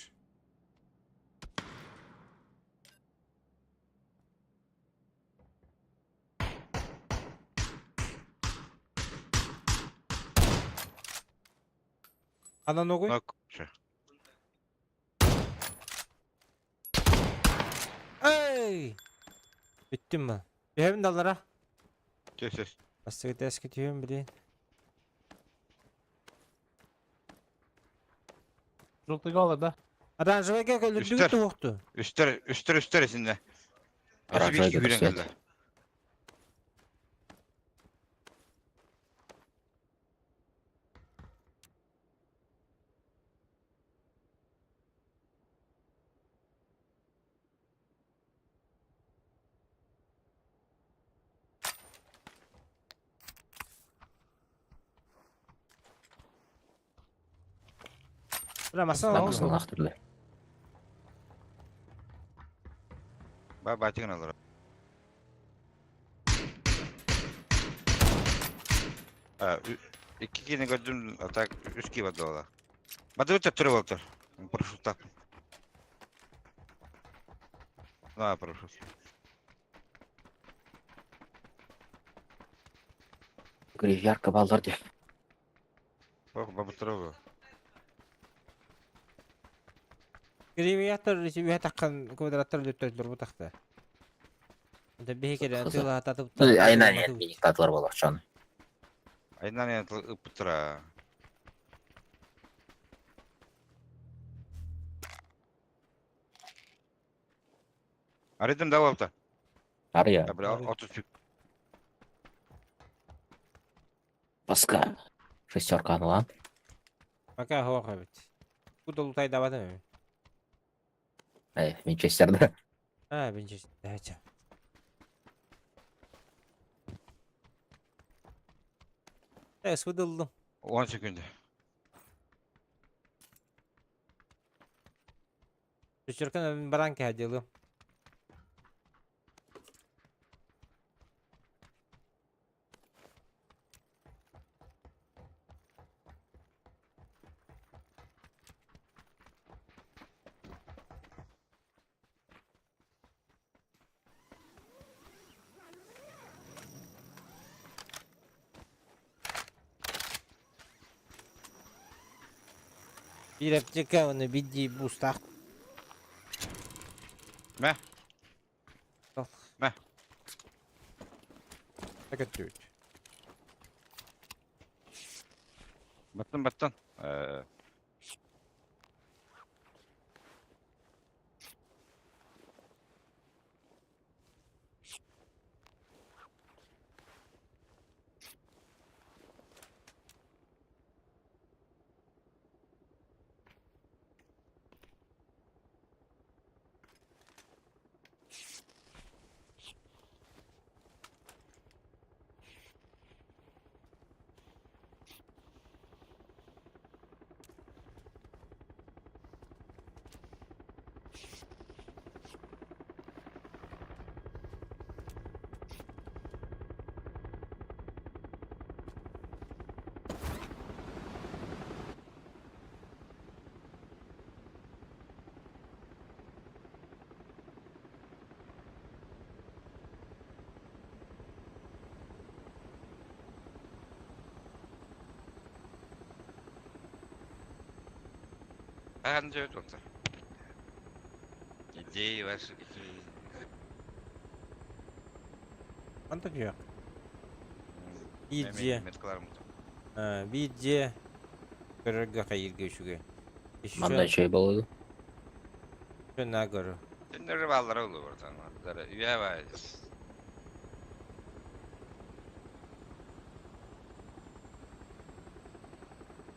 Анан огуй? Эй! Бүттүм ба. Түһэбин даллара. Түс, түс. Бастыгы тэске түһүм билин. Желтый гала, да? Оранжевыйга өлүрдүгүт Үстер. туохту. Үстер, үстер, үстер исинде. Оранжевый цвет. Бля, масана Намысынан ақтырды. Ба, батигин алыр. Икки кини көрдүм, а так үс ки бады ола. Бады өтө түрі болтыр. Парашюттап. На, парашют. Гривьярка балдар деп. Ох, бабыттара Кривиятор үһэ таххан квадраттар өлүттөрдөр бу тахта. Это биһи кэлэн Хызы. тылаата Ну, айна нет, диктатор болохчон. Айнан я ыппыттара. Арыдым да болта. Ария. Бля, 30 Паска. Шестерка аныла. Пока хоох эбит. Бу долутайдабатым эми. Э, Винчестерда. А, бинчи. Дача. Э, судылдым. 10 секунд. Шестерканы баран кэһэ Биир аптека оны бидди бустах. Мэ. Мэ. Такаттүүт. Баттан баттан. Ханжы отса. Идеи ваши какие. Антон yok. Биирдьиэ. Меткаларым. Биирдьиэ. Көрөргө хайырга үчүгэй. Манна чөй болду. Еще на гору. Сендер баллары олу братан. Үйә бай.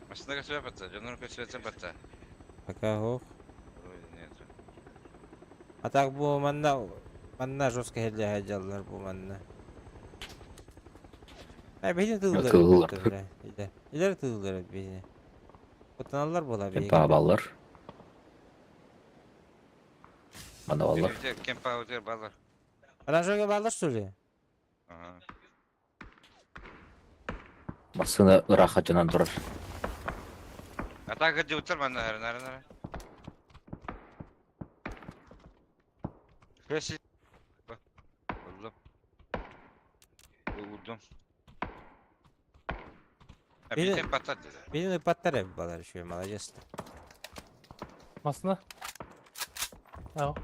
Машина көсөбө батса, жонор көсөбө батса. Пока хох. Вроде нет. А так бу манна манна жестко хелле жаллар бу манна. Ay бейне тыллар. Тыллар. Илер тыллар бейне. Кутаналар була бейне. Кемпа баллар. Мана баллар. Кемпа өтер баллар. Аражога баллар что ли? Ага. Басына ыраха жанан турар. Атака диутер манна хэр нара нара. Феси. Buldum. Buldum. Beni- Битен патат dedi. Бейне паттар балар еще молодец. Масына. Ау.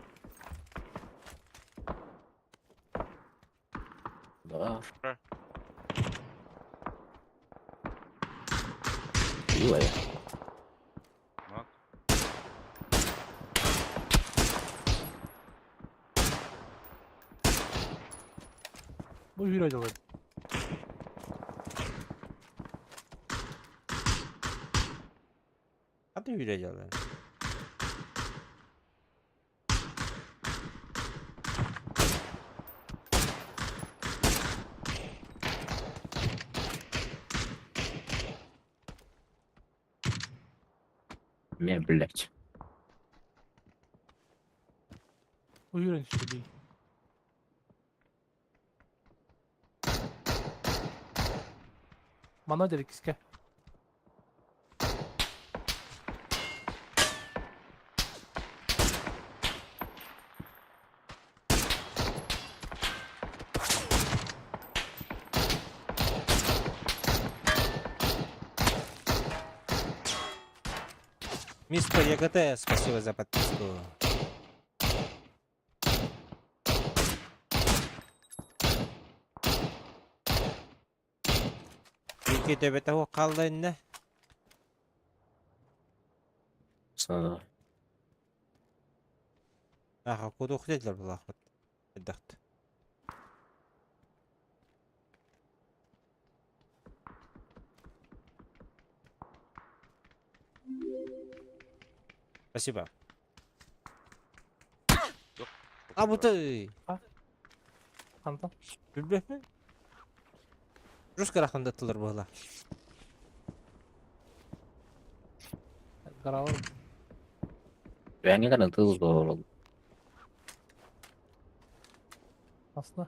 Да. Илая. Bak. Бу жүрө жолы. Hadi yürü жаллар. Мен блять. Бу жүрө түштү. Мана дерек киске. Мистер ЕГТ, спасибо за подписку. Икки төбөтө суох хаалла иннэ. Са- Аха, кудух диэтилэр булаахпыт. Элбэхт. Спасибо. А бутый. Хантан? Билбэппин. Русская рахандаттылар буола. Гаралар. Бэҥҥэ тыл буолар. Aslında.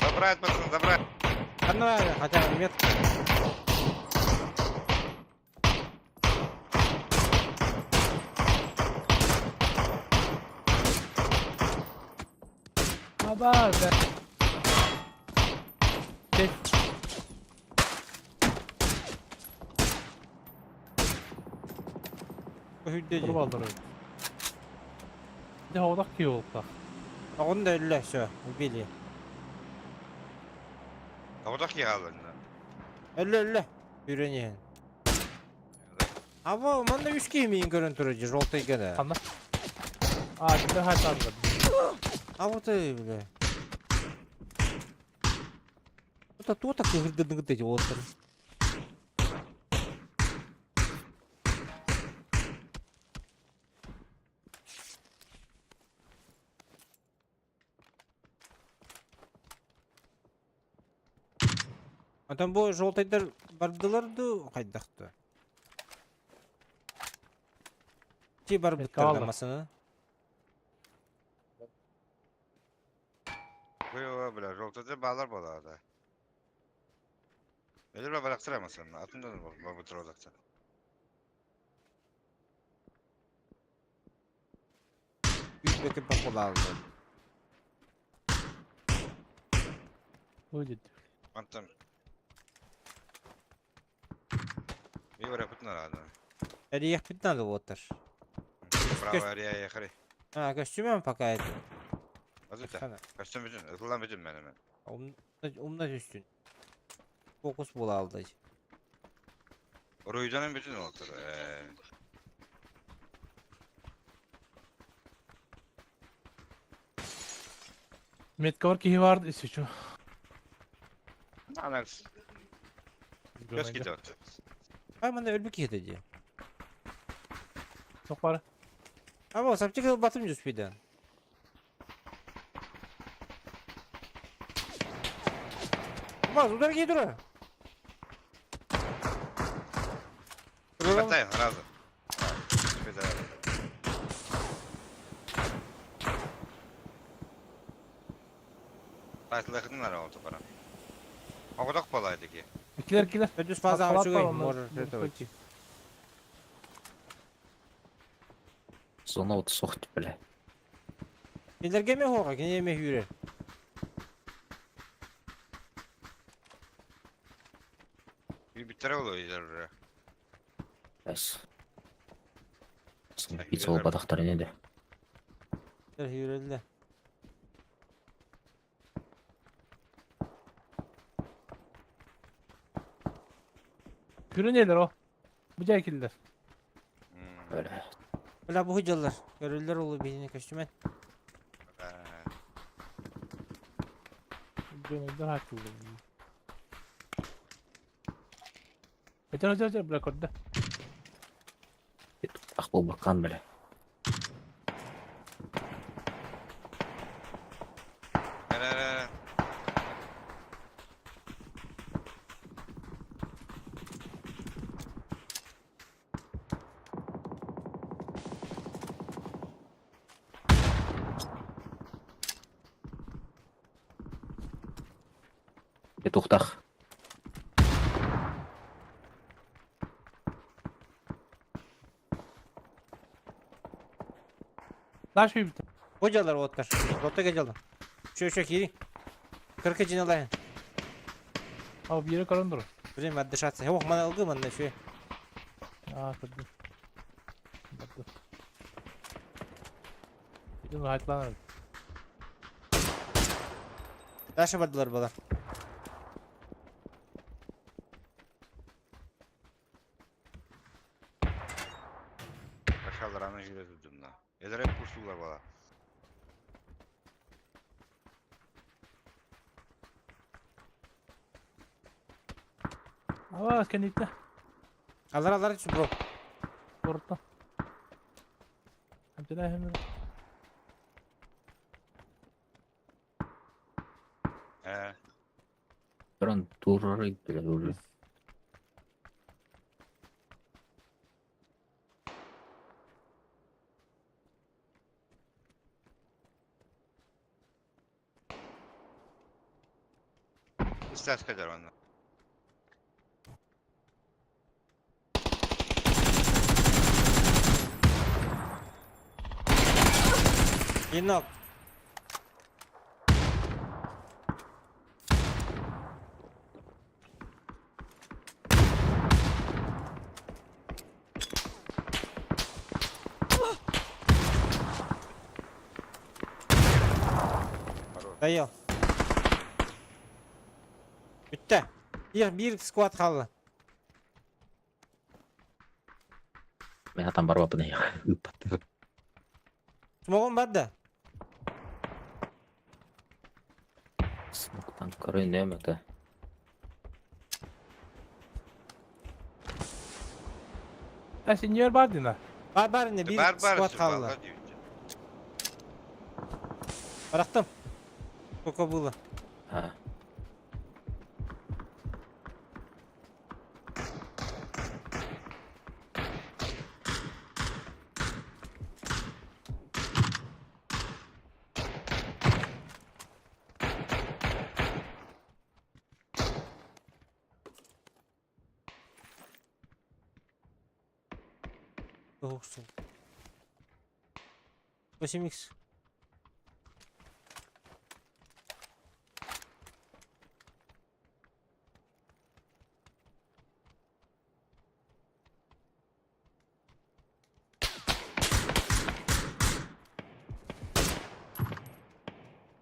Забрать, пацаны, забрать. Ханна хотя бы метка. Haber be. Şey. Көһүйдэ дии. Kurballar öyle. Bir de havada ki yolda. Оҕун да өллө, все, убили. Тоҕотох киһи хаалла. Өллө, өллө. Үүрэн иһэн. Аба, манна үс киһи миин көрөн турар дии, желтыйга да. Ханна? Aa, bir haytanlar. А вот и, бля. Это то так кыһырдырдыгыт эти уолаттар. Онтон бу желтыйдар бардылар дуу хайдахты? Ти барбыттар Металла. масына. Бу бля, желтый балар болады. Өлөр барактырамасың. Атында бу туралакта. Үйбөкө бакулаалды. Öyle. Антон. Бибара путна надо. Эрийэхпит надо уоттар. Право ария ехали. А, костюмем пока это. Азыта. Хана. Костюм бүтүн, ытылан бүтүн мен. Умна түстүн. Фокус буолаалды. Уруйданын бүтүн олтур. Metka var ki vardı istiyor. Анакс. Көз кетет. Ай, манна өлбүт киһи дии. Çok var. Аба, сапчык батым жүспейден. Баз, удар кии тура. Батай, разы. Тайтылыхын ара олту бара. Оғдақ болайды ки. İkiler ikiler. Өтүс фаза Салат үчүгэй, бар онда. можешь это уйти. Зона вот сохт, бля. Кинилерге эме хоға, кине эме хүрер. Биттер олу илер. Бәс. Пицца ол бадақтар не де. Хүрелле. Kürü neler o? Bu cekiller. Бля. Бля, бу жыллар. Көрөллөр улу биһини көстүмэн. Gönüller haklı. Öter öter öter bırak orada. Ах был бакан, бля. Ара. Петухтах. Наш үйбүт. Бу дьалар уоттар. Ротта кэлдьалар. Шө шө кири. Кыркы жиналайын. Ау биэре көрөн тур. Время отдышаться. Ох, мана алгы манна шө. Аа көрдүм. Барды. Идин хайтланар. Даша бардылар балар. Aşağılarına jüre tuttum da. Eller hep kursullar bana. Аа кэнниттэ. Алар алар бро. Орта. Амтына хэмэр. He. Туран турар бля, уже. İstas kadar ondan. Инок. Доел. Bitti. Bir, bir squad kaldı. Мен там барба пына ыппат. Смогон бар да. Смоктан көрүнөм это. Ә сеньор бар дина. Бар бар ne bir Бар бар squad kaldı. Bıraktım. Сколько было? А. Ох, сука. 8х.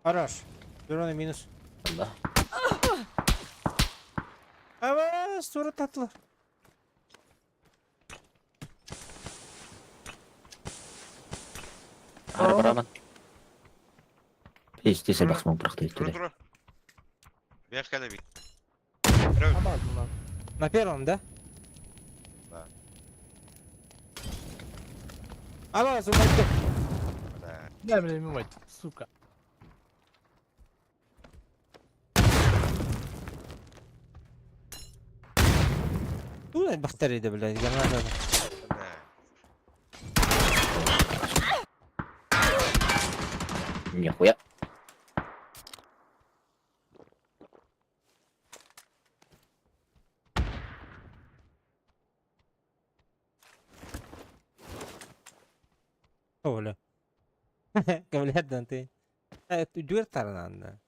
Хорош. Дроны минус. Да. Ава, сура tatlı. Ары барамын. Пиздец, элбэх смок бырахты Тура түле. тура. Беш кәле бит. Амадылар. На первом, да? Да. Ава, сумайтты. Да. Не билем мать, сука. Ту бахтар edi, блядь, граната. Да. Нихуя. Оля. Говорят, ты. Дверь тарнан.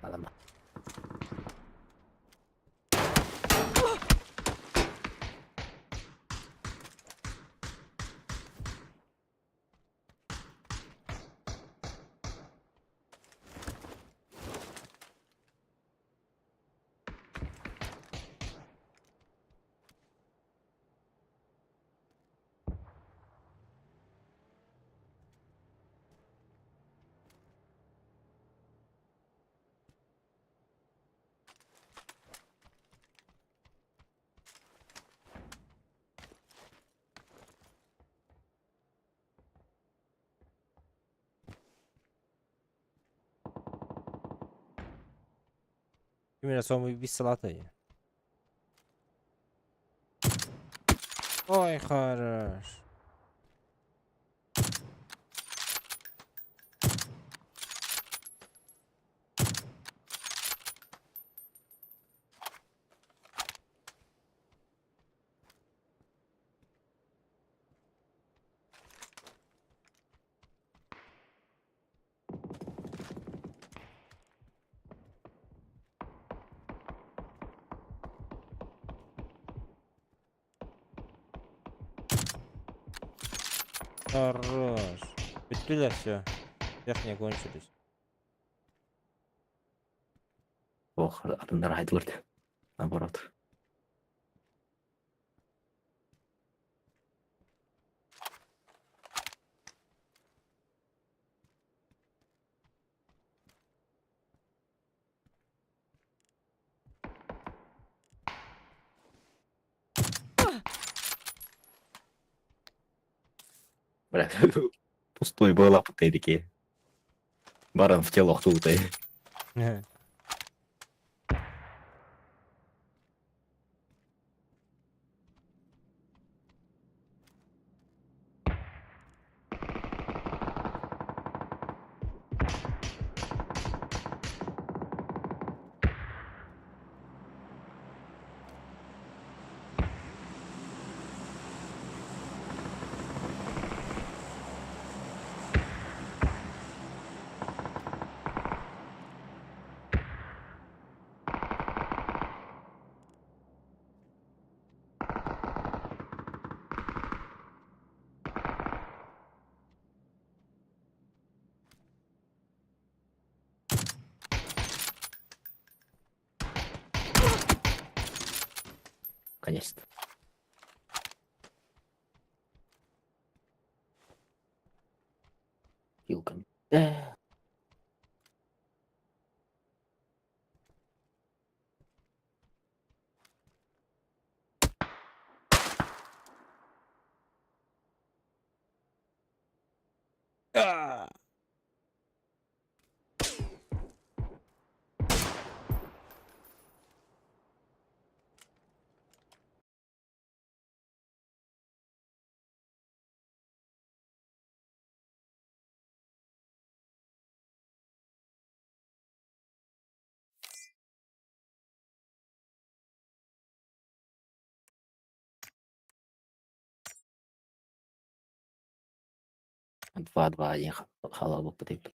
Алама. Именно самый без салата. я. Ой, хорош. Хорош. Бүттүлэр все. Верхние кончились. Ох, атыннар айдылар. Наоборот. Бля, пустой была такие. Баран в тело хтутай. Конечно. Вилками. Ah! 2-2-1 халабы деп.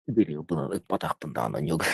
Бери, бұны батақпын да анан yok.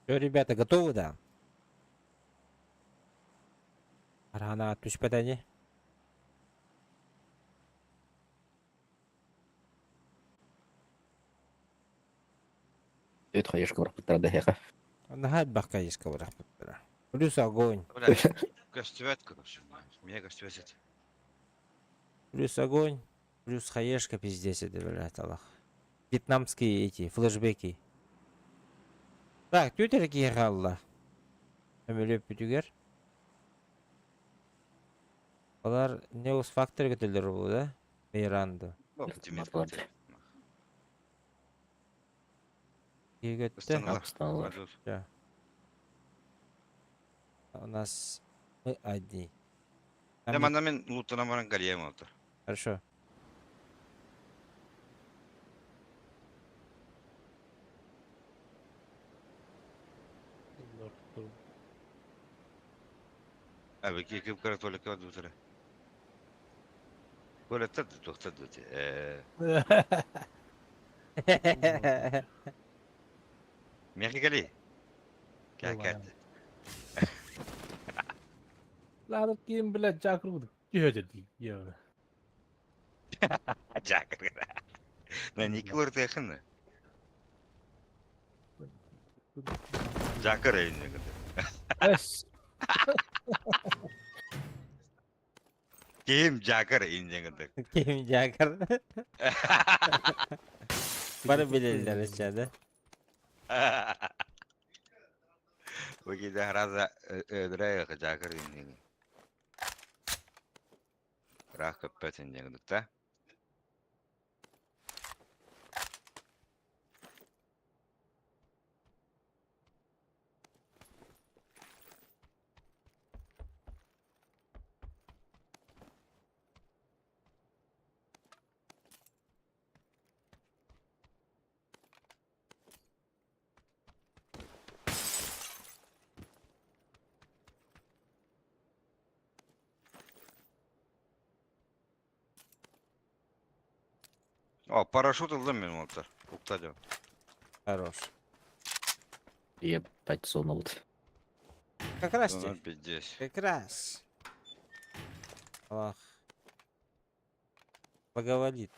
Все, ребята, готовы, да? Архана түспэт ини. Өт хаешка барахпыттара да эһиэхэ. Наһаа элбэх хаешка барахпыттара. Плюс огонь. Бля, көстүбэт короче. Мне көстүбэт это. Плюс огонь. Плюс хаешка пиздец это, блядь, Аллах. Вьетнамские эти, флешбеки. Так, түтер киһи хаалла. Өмөлөппүтүгэр. Олар News Factory көтөллөр буолуо да? Мейранду. Киһи көттө. Ыстаналар. У нас мы одни. Дьэ манна мин лууттанан баран кэлиэм олтор. Хорошо. Абы ким кыра туалекка барбыттара. Туалеттар да туохтар да ээ. Миэхэ кэлий. Кээ Лаадыр киим блядь жаакыр түһөтө дии диэбэ. Жаакыр. На ники ортыахын. Жаакыр эйин. Эс. Ким жаакыр инжеҥ Ким жаакыр. Бары билэллэр ычча да. Бу раза өлөрө жаакыр инжеҥ. Ыраах көппөт инжеҥ да. О, парашют ыллым мин уолаттар. Укта дьон. Хорош. Ебать, зона вот. Как раз Ну, те. пиздец. Как раз. Аллах. Благоволит.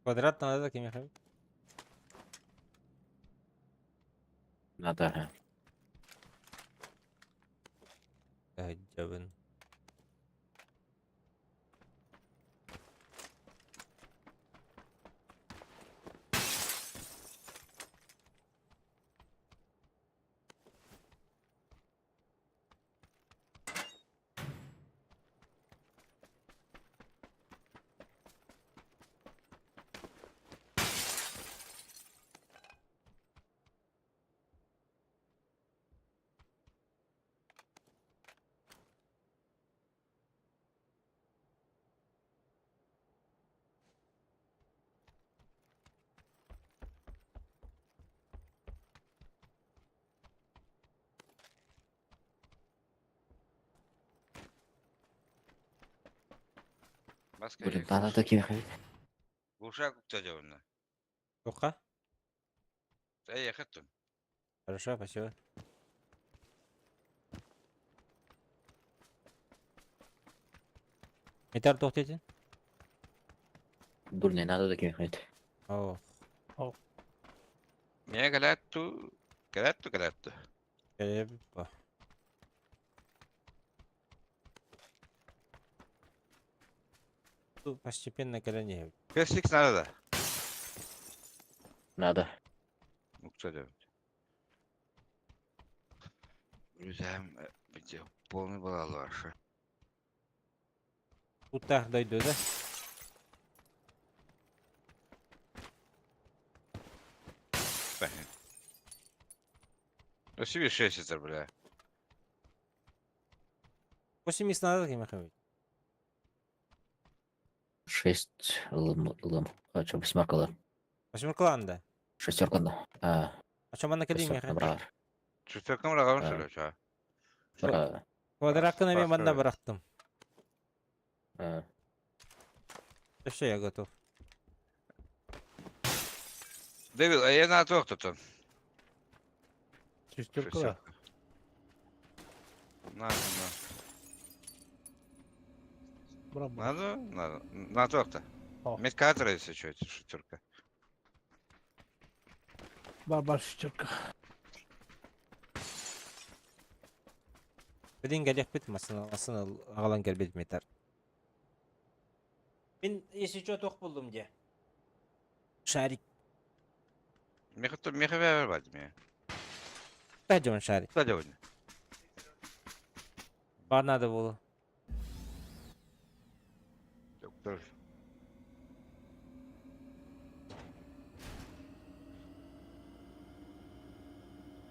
Квадрат надо ким яхай? Надо, ага. Дьабын. Маска Блин, надо такие ходить. Глушак укта дьон. Тока? Эй, хаттым. Хорошо, спасибо. Метар тохтетин? Дурные, надо такие ходить. О. О. Миэ кэлээт туу, кэлээт туу, кэлээт туу. Кэлэбит бо. Тут постепенно кэлэн иһэбит. Кэсик надо да. Надо. Укса деп. Үзәм где полный балалар. Уттаах дойду да. Ну себе 6 это, бля. 80 надо кимэхэ. Шесть лым, лым. А, что, восьмерка лым. Восьмерка ланда. Шестерка, да. А, А что манна кэлиҥ шестерка миэхэ? брат. Шестерка мыраган А. что ли, ча? Бра. Квадраккын эмиэ манна Пастор. бырахтым. А, Все, я готов. Дэвид, а я на то кто-то. Шестерка да. На, на. Бра, бра. Надо? Надо. На то-то. О. Медкатер, если что, это шестерка. Бар бар шестерка. Билин кэлиэхпит массыына массыына аҕалан кэлбит метр. Мин если что туох буллум дии. Шарик. Меха меха бать мне. Пойдем шарик. Куда делать? Бар надо было. Доктор.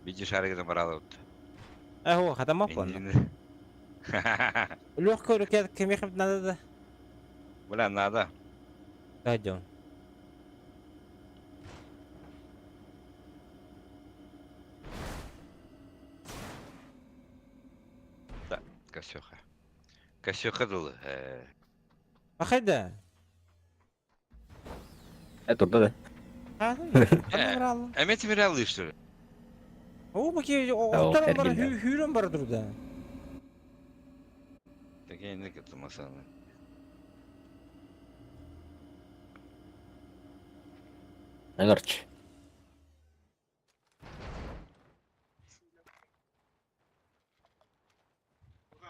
Видишь, шарик забрал вот. Э, хатамаппын. Легкую руке кимиэхэ надо да. Бля, надо. Пойдем. Косеха. Косеха дыл. Пахайда. Это да. Эме темиралды что ли? О, баки, О, охторон бар, эргиллэ. хүүрэн бар турда. Такие не кытты масаны. Нагарч.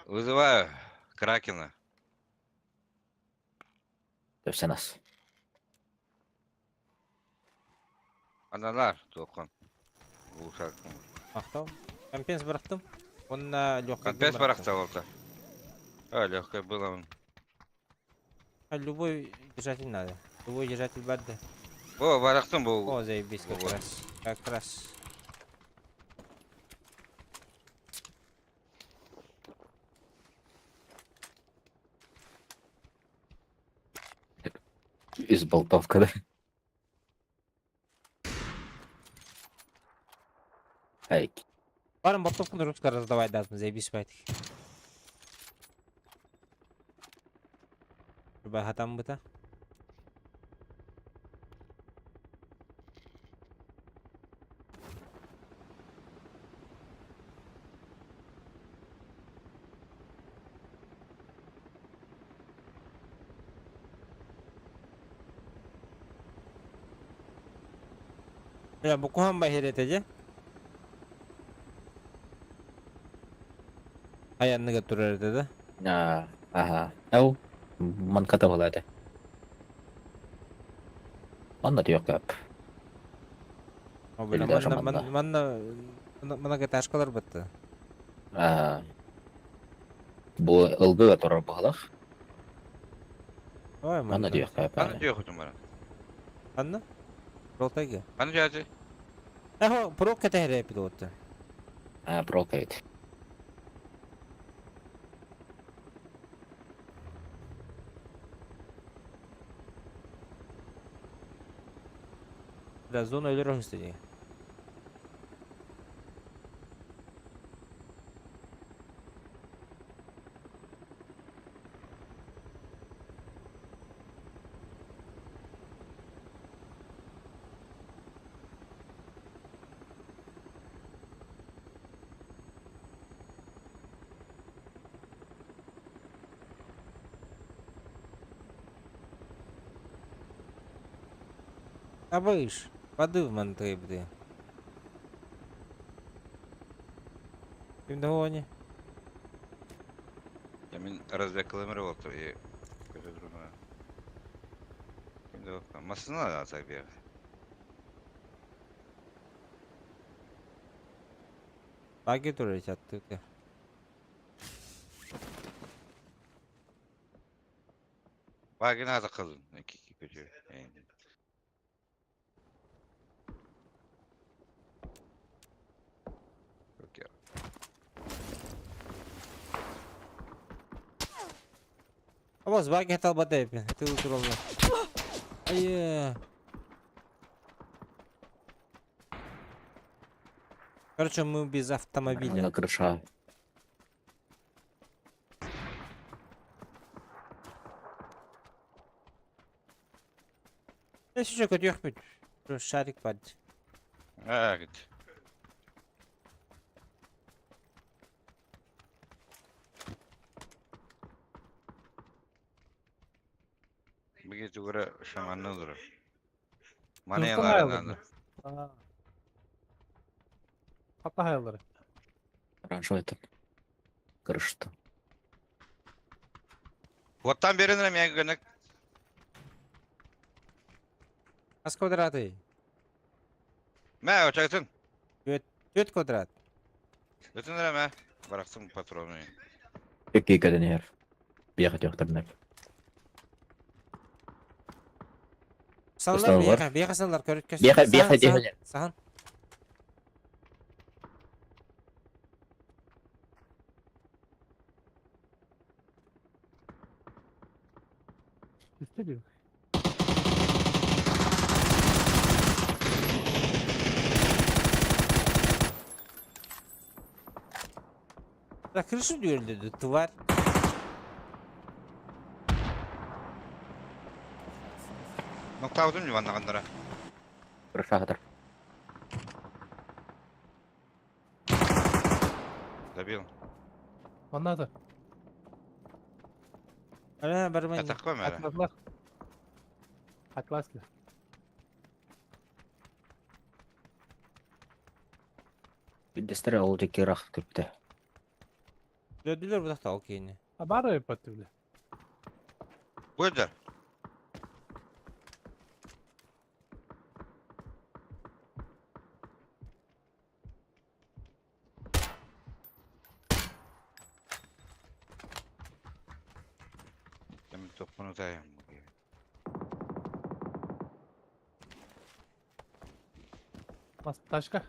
Вызываю Кракена. То все нас. Аналар тоқан. Улушак. Махтал. Компенс бырахтым. Онна легкий. Опять барахта волта. А, легкая была. Любой держатель надо. Любой держатель барды. О, барахтым был. О, заебись, как Вот. раз. Как раз. Из болтовка, да? Ай, Барым болтовканы русска раздавай дазмын, заебись байтик. Хатам быта. Бля, бу куһан баһиретеже. Аянныга турар этэ да. А, ага. Ау, манката была это. Манна түйөк О, бля, Или даже манна манна. манна манна манна ташкалар бытты. А, бу ылгыга турар баһалах. Ой, Манна манна. түйөк Аны түйөк бара. Манна? Ролтайга. Аны жажы. Эхо, прокка тэхре пилотты. А, прокает. Бля, зона өлөр өстү. Абыш, воды в мантребре. Ким да они? Я мин разведкалымыр болту и көтө туруна. Ким да Масына да атак бер. Баги турар чаттык. Багина да кылын. Ики көтө. Окей. Абас баги талбата эпин. Тыл туралла. Ай. Короче, мы без автомобиля. На крыша. Ne şu kötü yok mu? Шарик бар. А, гит. Биге тугура шаманны олорор. Нуртан Манелар айылдыр. Hatta hayalleri. Хорошо это. Крыша-то. Оттан берин мен гынак. Аз квадраты. Мә, очактын. Төрт квадрат. Өтін мә. Бараксың патроны. Какие каденер? Бехать охтарнак. Саллар Саллар. бияка, бияка саллар көрүт көс. Бияка, бияка, бияка. Сахан. İstemiyorum. Да крышу dedi, тварь. Ноктаудun юваннаганнара. Крыша хатар. Добил. Onlar da. Ана барман. Атак мә. Atladılar. Atlaslı. Бидестер ол жеке рах күпті. Dördüler bu da okeyini. Ha bari yaptı bile. Бөлдер. Мен топпуну тайым. Mas taşka.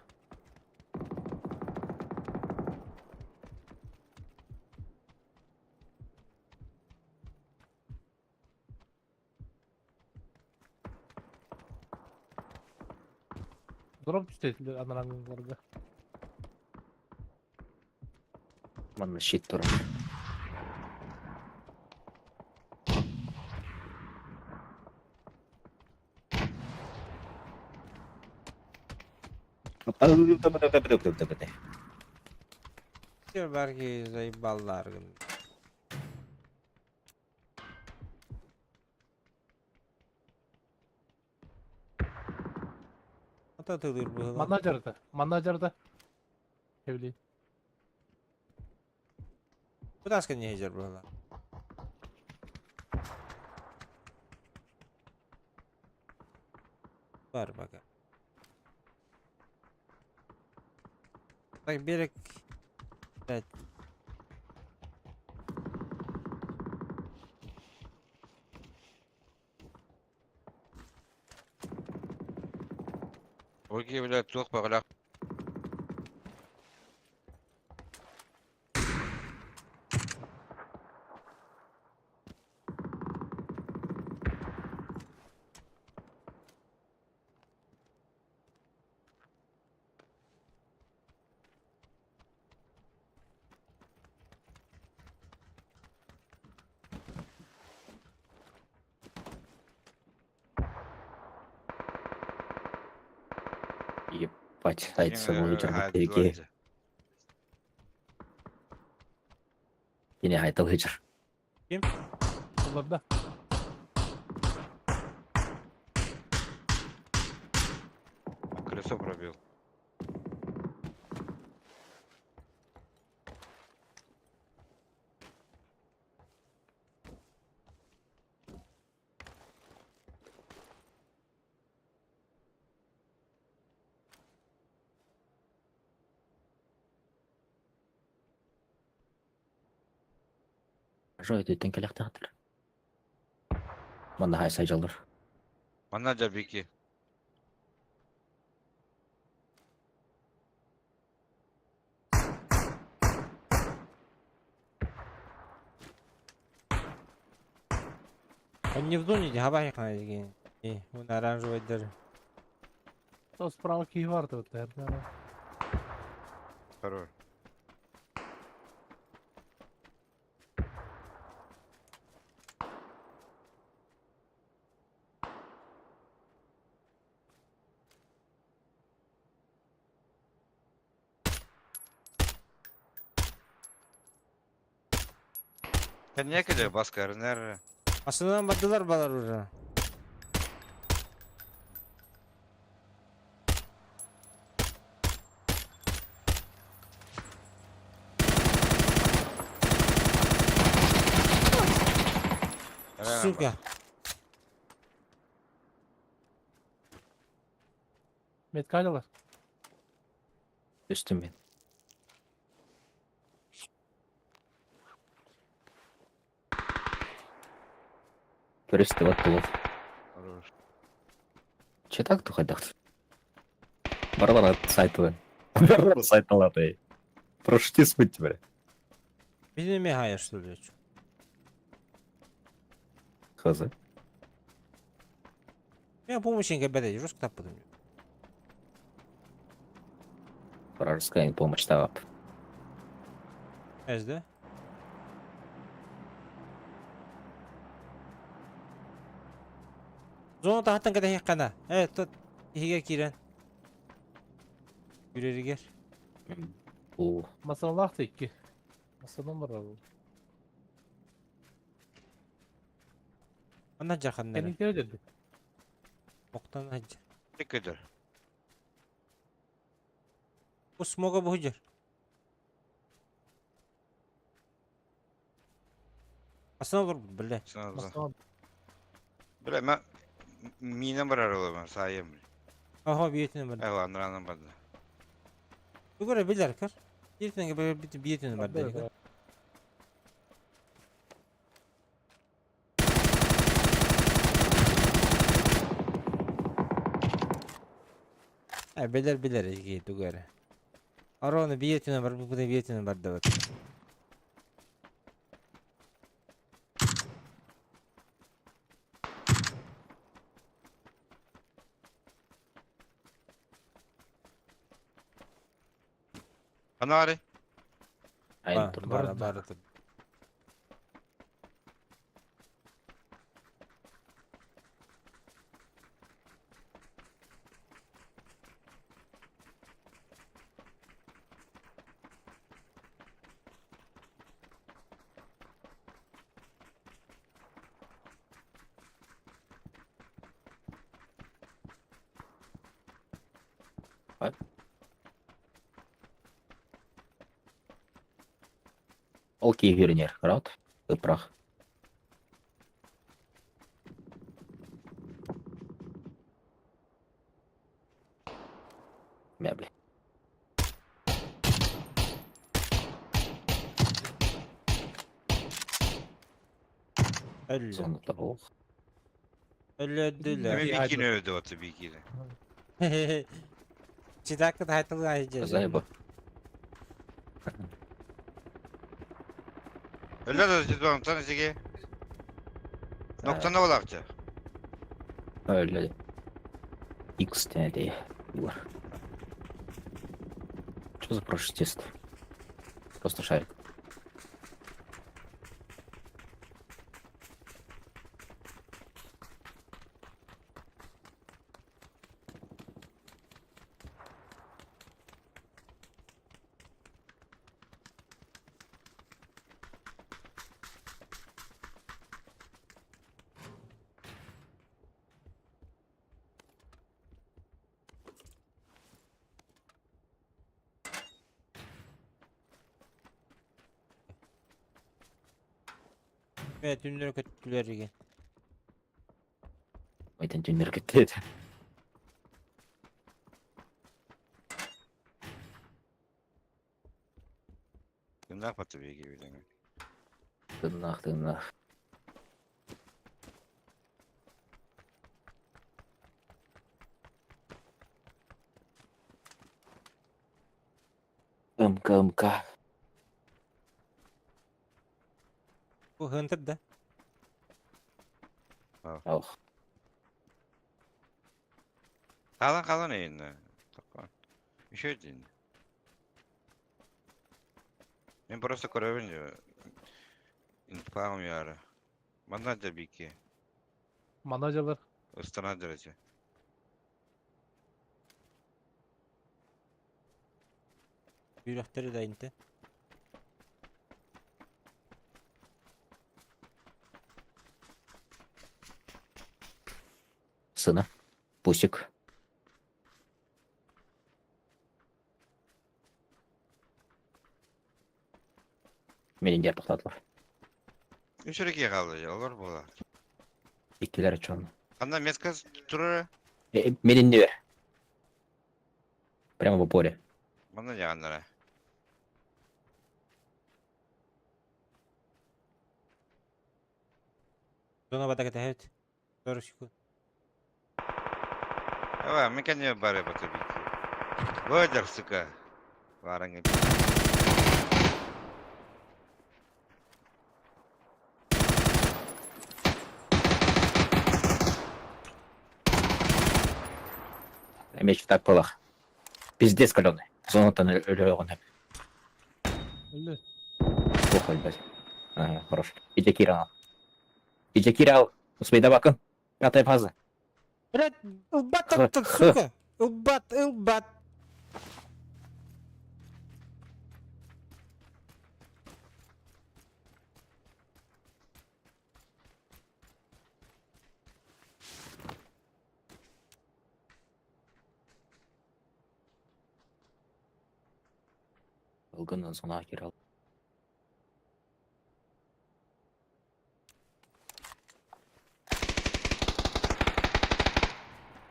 Drop düştü anaranglarda. Манна щит турар. Diyor belki заебалlar. Ата тылыр bu. Manager'da. Manager'da. Evli. Bu da askı ne hecer bu Var bak. Так берег. Блядь. Ольги, блядь, туох багалах. Ебать, айтса бұл тереке. Кене айтыл хыжыр. Onlarda. Колесо пробил. Жо өтүттэн кэлэхтээхтэр. Манна хай сайдьаллар. Манна дьабики. Он не в зоне, хабай хана И, он оранжевый даже. То справа киһи бар да. Хорош. Sen niye kadar baskı nerede? Aslında battılar balar уже. Сука. Меткалилар. Үстүм мен. Көрүстү вот булов. Хорош. Че так тухайдах? Барбара сайтылы. Барбара сайтылады. Прошти смыть бля. Биз мехая что ли? Хз. Я помощь не беда, жестко тападым. Вражеская помощь тавап. Эзде. Зона тахтан када хеккана. Э, тот иһиге кирен. Үреригер. Бу Масалах та икки. Масалан бар ол. Анна жаханнары. Кенниктер dedi. Октан хаджа. Ne kadar? Бу смога бу жер. Асына olur бile. Sana da. Масалан. Бля, мен мина бар аралар сайым. Aha biyetini var. Эл анранан барды. Бүгөр билер көр. Бiyetini bir biyetini var dedi. Ha билер билер ики тугары. Ароны бiyetini var, bu da biyetini var da bak. Анары. айын турду. Бара бара тур. Ол киһи Рад. Ыпрах. Мя, бля. Öldü. Зона того. Öldüler. Hemen bikini övdü atı bikini. Чидакы тайтылы айжы. Зайба. Öyle de ciddi tanesi Nokta ne olakça? Öyle. X тенедей. Бар. Что за прошитист? Просто шарик. Evet, dünleri kötüler igen. Айтан түннер кетти. Kimden patı bikini bir tane. Тыыннаах, тыыннаах. МК, МК. Бу Хантер да? Ох. Kalan kalan yayında. Еще один. Мен просто көрөбүн инфам яра. Манна бики. Managerlar. Ыстана дәрәҗә. Бүйрәхтері да инте. Сына. Пусик. Мени тоқтатылар. Үч өрөкө калды, олар була. Иккилер чон. Анда метка турар. Мени не Прямо в упоре. Мында жаганнара. Зона батака тәһәт. 40 секунд. Ава, мен кәне бары баты бики. Выдер, сука. Вараңы. Меч так пылах. Пиздец каленый. Зонатан өлөҕүн. Өллө. Плохо, блядь. Ага, хорош. Иди Кира ал. Иди Кира ал. Успей бакын. Пятая фаза. Блядь, ылбат аттык, сука! Ылбат, ылбат! Ылгыннан зона Кира ал.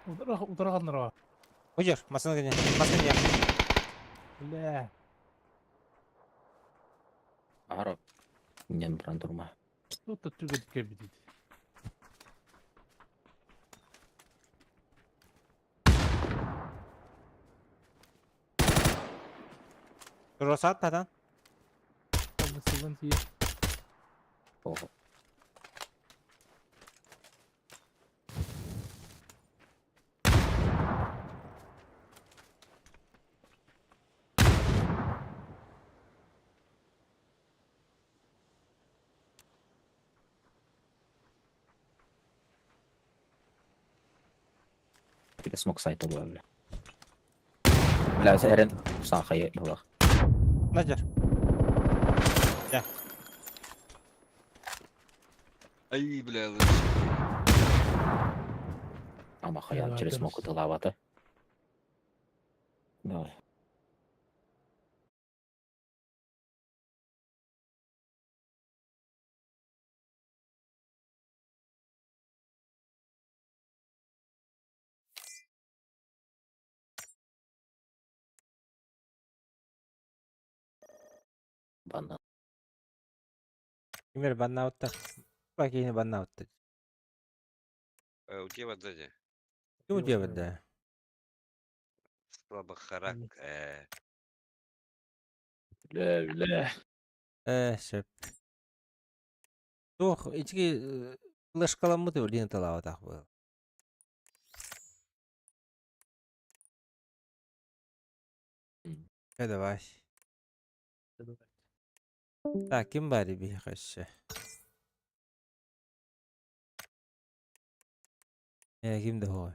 Утырганнар. Уйдер, масына гене, масына гене. Бля. Ара. Нен бран турма. Тут та түгел кебидит. Росат тадан. Сылын тие. Ого. Бля, смог сайта була, бля. Бля, Эрен, сахай була. Надер. Ай, бля, Ама хаян через смог утылавата. Давай. Банан. Кимер баннаутта. Бакини баннаутта. У тебя сзади. Ким у да? Слабо харак. Бля, бля. Шөп. Тух, ички флешкаламмыт өлин талаватах был. Давай. Так, ким бар бихашы? Ким да хоот.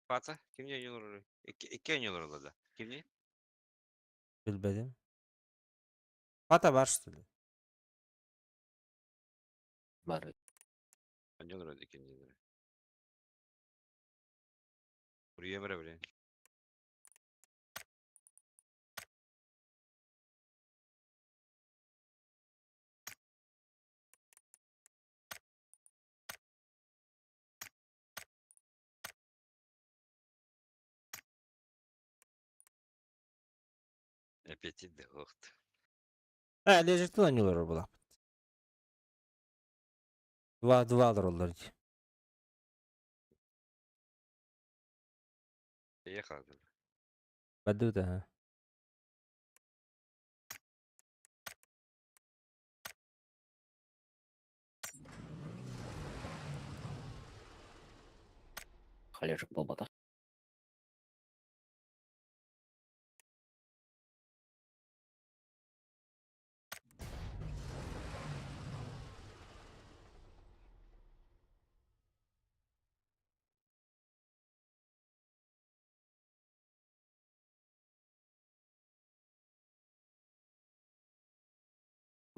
Пата, ким не ойнолор? Икки ойнолор да. Ким не? Билбедим. Пата бар что ли? Бар. Ойнолор икки. Бурье бре, блин. Аппетит да уохт. Э, лежектен ойнуулар буолаахпыт. Два два олороллор дии. Ехал. Бадуу да. Халежик буолбатах.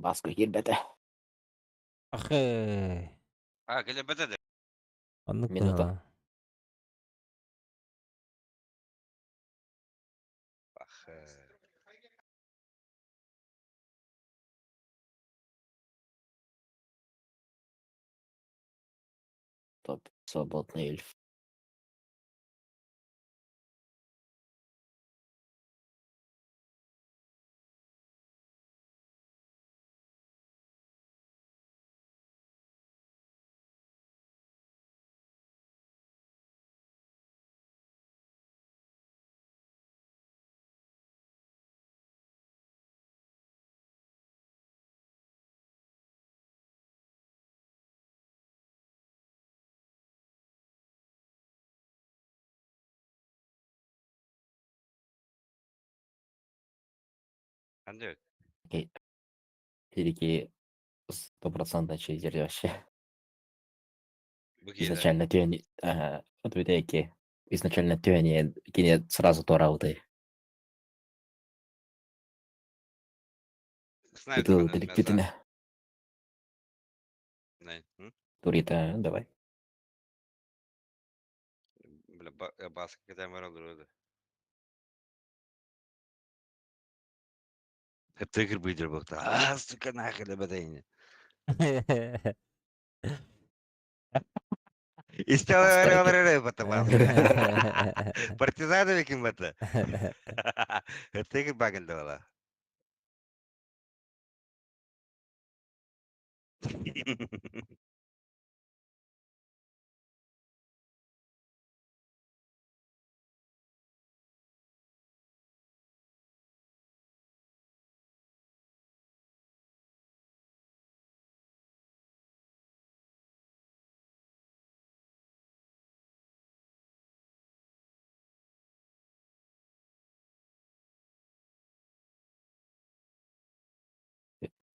Баска киирбэтэ. Ахы. А, кэлбэтэ да. Оннук Минута. да. Ах. Топ свободный эльф. Анды. Переки стопроцентно чизер вообще. Бу киһи. Изначально тюни... Ага, вот видите, изначально тюни кине сразу тора утай. Снайпер. Ты делектитine. Не. Турита, давай. Бля, баска кэтэн бар олорор. Тыгыр быйдыр букта. А, сука, нахер бэтейни. Истеле бата Партизаны викин бата. Тыгыр багылды бала.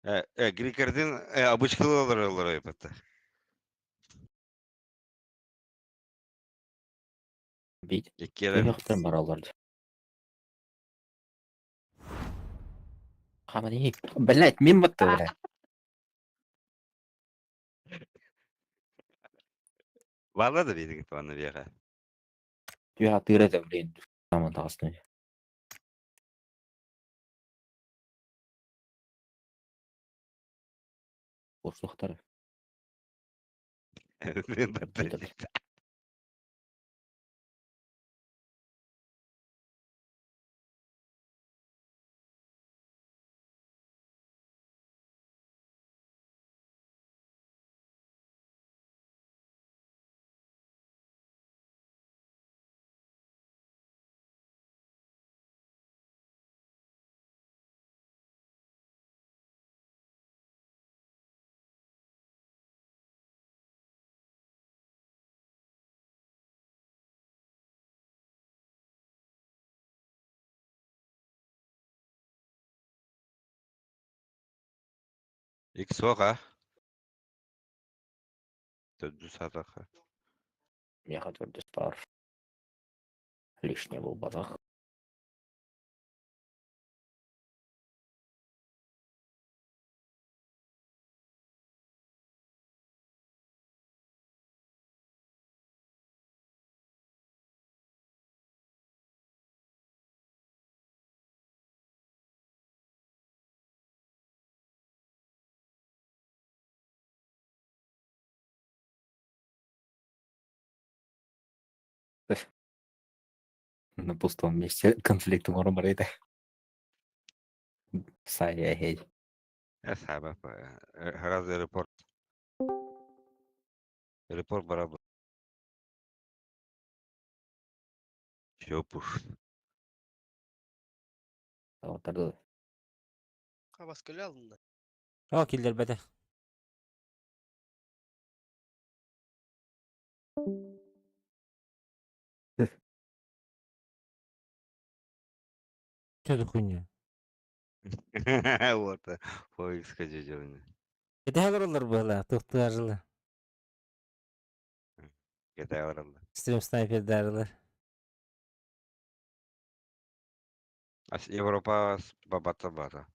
Грикардин обычкылы олорор бата. Бить. Иккиэлэр. Туйахтан бараллар. Хамани. Блять, мимо ты, бля. Валла да биир туанна биэхэ. Туя тыры блин. Там тасны. Бошлуктар. Мен бата. Икс оға. Төдү сатаха. Меха твердый стар. Лишний был базах. На пустом месте конфликт морморит. Сай Саба Раз репорт. Репорт барабы. Чопуш. Оттарды. Хабас көлө алынды. О, киллэрбэтэ. Что за хуйня? Вот, поиск дедевни. Это олороллор быһыылаах, туохтугар Кете баралла. Стрим снайпердарылар. Ас Европа бабата бара.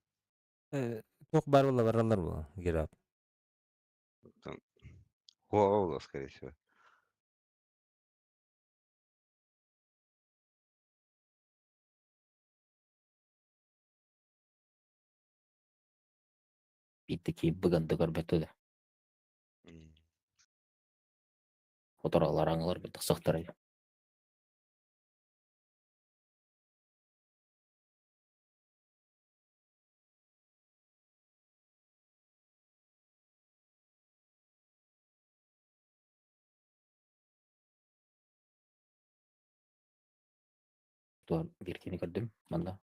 Туох баар буолла бараллар буо, Герап. Хуа скорее всего. Биттики быганды көрбөтү да. Хоторалар аңылар бит тахсахтар. Туар бир кини көрдүм манна.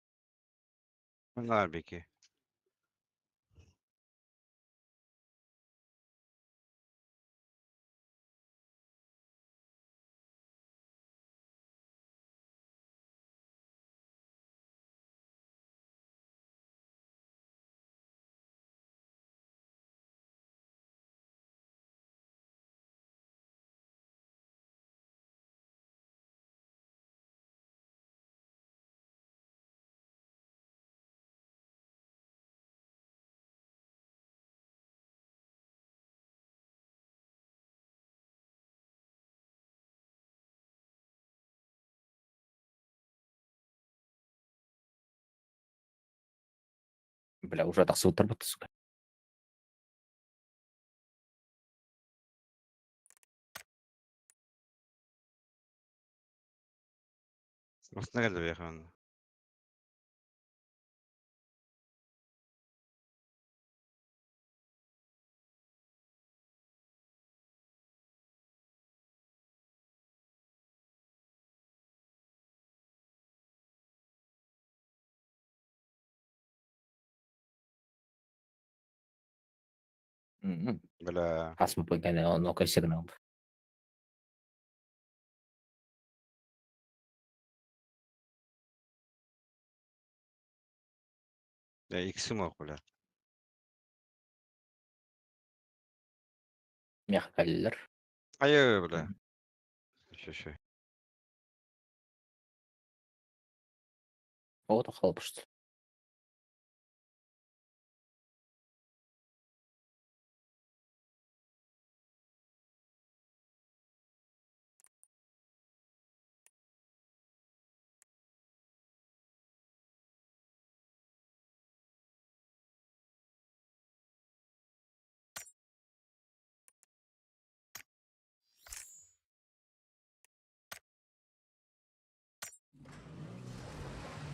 Bunlar беки. Бля, уже тахсыбыттар бытты, сука. Осына келді бияқы. Бля. Хасмы пойгане, он окай сигнал. Да, иксим ок, бля. Меха каллер. Айы, бля. Еще, еще. О, то халпышт.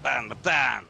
Бан, бан!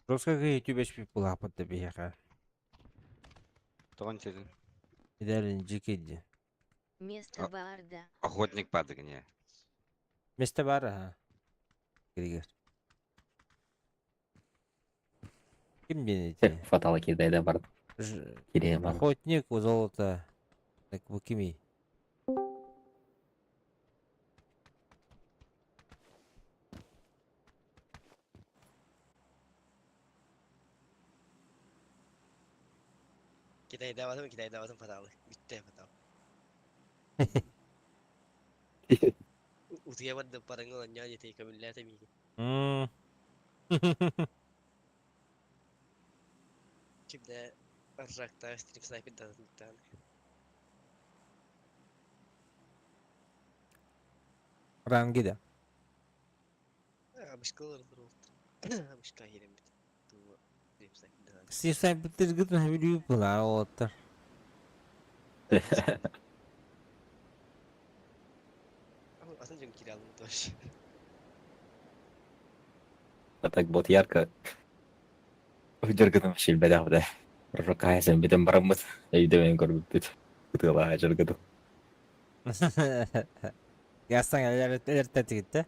Роска YouTube HP булааппат да биһиэхэ. Тоғын чедin. Идеален жикидди. Место А- Баарда. Охотник падыгне. Место бар, ага. Григор. Ким диэн эти? Фатала кидайда бар. Кире бар. Охотник у золота. Так бу кимий? Китайдаабатым, китайдаабатым фаталы. Бүттэ фатал. Утуйа бардым парыҥ олонньоон ити көмүллээтэ миигин. Ким да ржактаах стрип снайпердаатын бүттэҕинэ. Ранги да. Абышка олороллор уолаттар. Абышка киирэммит. Тугу стрип снайпердаатын. Стрип снайпердыргыт бүлүү булаар уолаттар. Атын дьон киирэ алыммыт вообще. А так вот ярко Дьаргытым силбэтэх быда. Рокаайсан бүтэн бараммыт. Өйдөмөн көрбүппүт. Ытыалаһа дьаргытым. Ястан элэртэтигиттэ.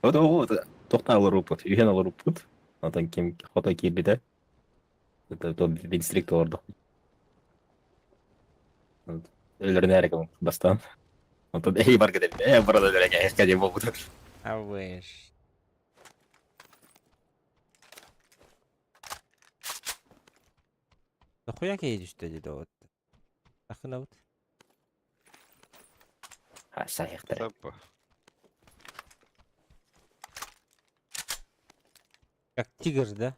Вот вот тохтан олоруппут, үһэн олоруппут. Онтон ким хото киирбитэ. То винстрик олордох. Өлөрүнээрик бастаан. Онтон эй барга деп, э барада өлөрөҥ эһкэ диэн буолбут. Авыш. Дохуя киһи түстэ дии доҕот. Ахынабыт. Саһыахтара. Саппа. Как тигр, да?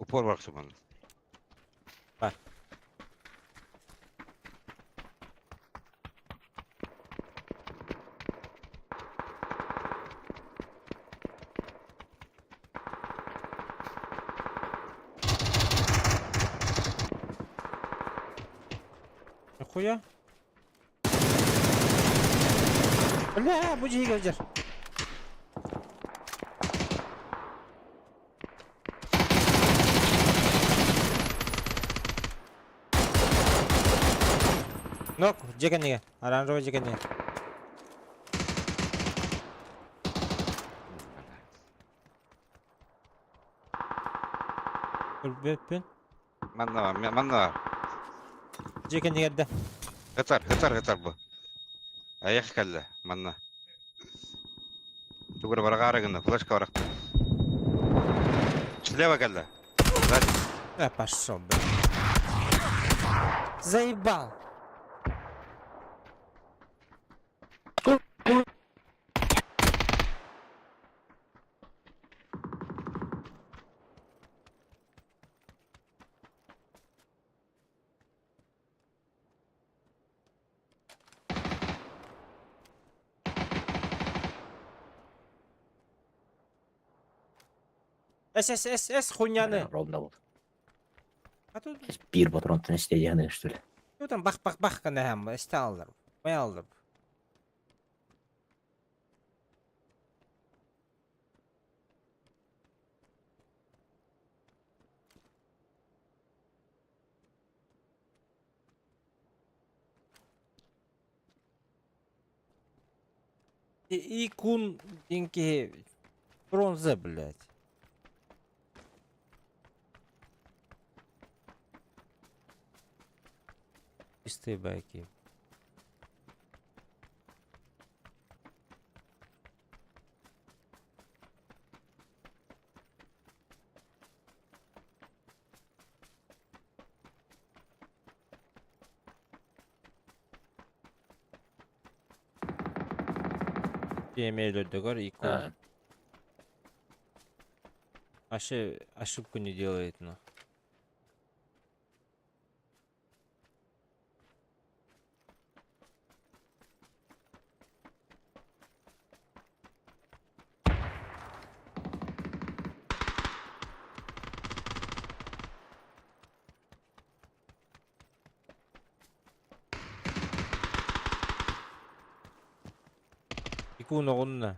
Упор бар суман. Бар. Нихуя? Бля, бу дьиһигэ дьэр. Нок, дьиэ кэннигэ. Оранжевый дьиэ кэннигэ. Өлбөппүн. Манна бар, манна бар. Дьиэ кэннигэр да. Ытар, ытар, ытар бу. Айах кэллэ, манна. Тугура барагаары гына, флешка барахта. Слева кэллэ. Сзади. Э, пошел, блин. Заебал. Эс, эс, эс, эс, хуйняны. Ровно вот. А тут, Биир патронтан истиэйэхинэ что ли? ну там бах-бах-бах гына эстэ аллар. Аллар. И кун динки бронза, блядь. Чистые байки. Эмиэ икон. А, Ошибку не делает, но. Икуна оҕунна.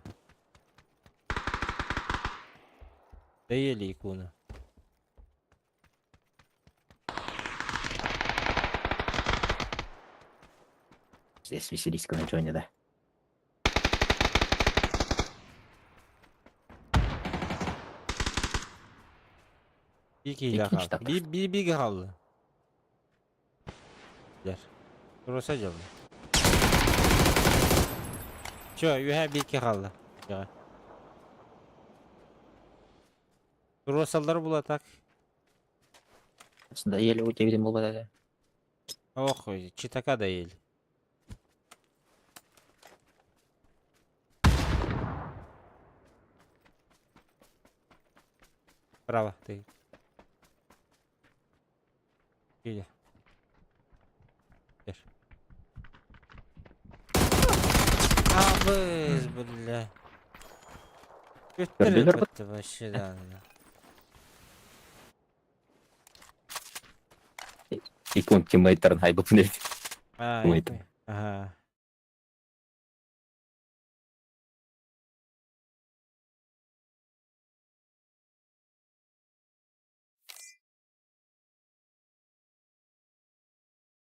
Доели икуна. Здесь веселись на Джонни, да. Bir kişi Иккинчи kaldı. так. Bir, bir, bir kaldı. Der. Burası acaba. Чё, ühe bir iki kaldı. Ya. Rosaları bul atak. Доели у тебя, видимо, было, Ох, читака да ел. Право, ты. Или. Бер. Абыз, бля. Көрдүлэр Көттөр вообще да. Икон тиммейттарын хайбыпын эбит. А, Ой, Ага.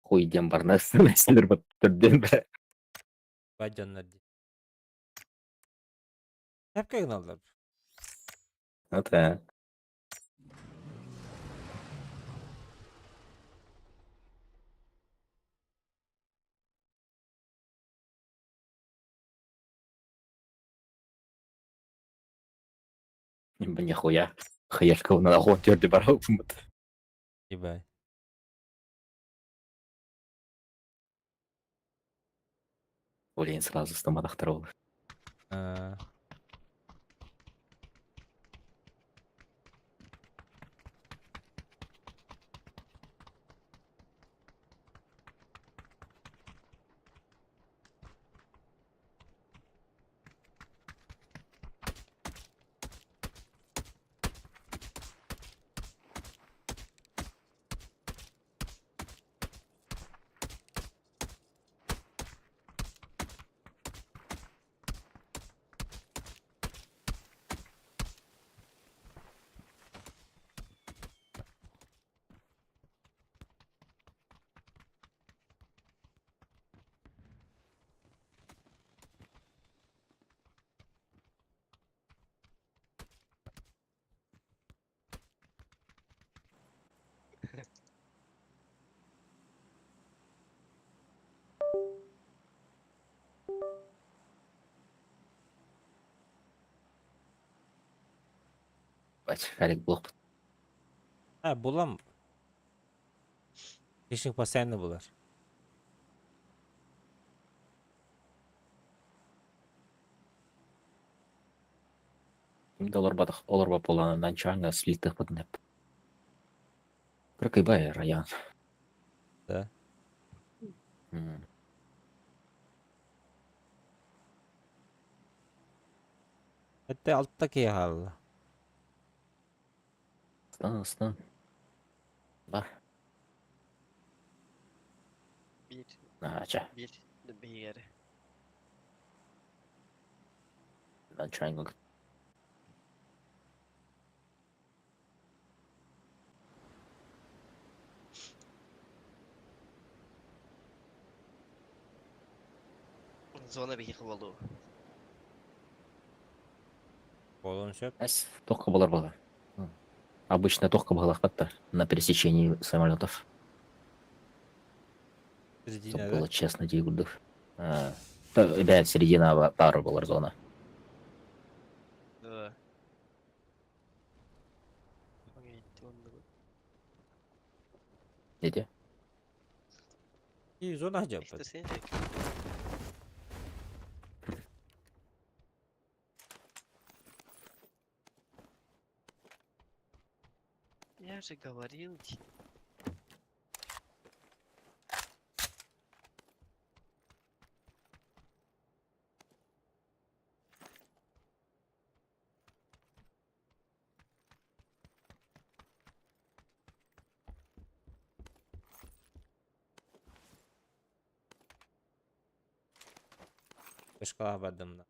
Хуй диэн барнас мәселер бат түрден бе. Бадьоннар дии. Тэпкэ гыналлар. Это Нихуя. Хаешка на нахуй түрді бар бут. Ебать. Блин, сразу стоматохтар ол. А. Бать, Шарик блок. Ha bulam. Fishing постоянно булар. Доллар бадах, олар ба полана нанчанга слитых поднеп. Кракайбай район. Да. Hatta alttaki hal. Стан, стан. Бар. Bir, Ача. bir, bir. Triangle. Зона биһиэхэ буолуо. Болон сөп. Эс, тоққа болар бала. Обычно тоққа была на пересечении самолетов. Середина, Чтоб да? было честно, Дигудов. Ребят, середина пары была зона. Да. Окей, Видите? И зона жаппат. Я же говорил тебе. Вышкалаах бардым да.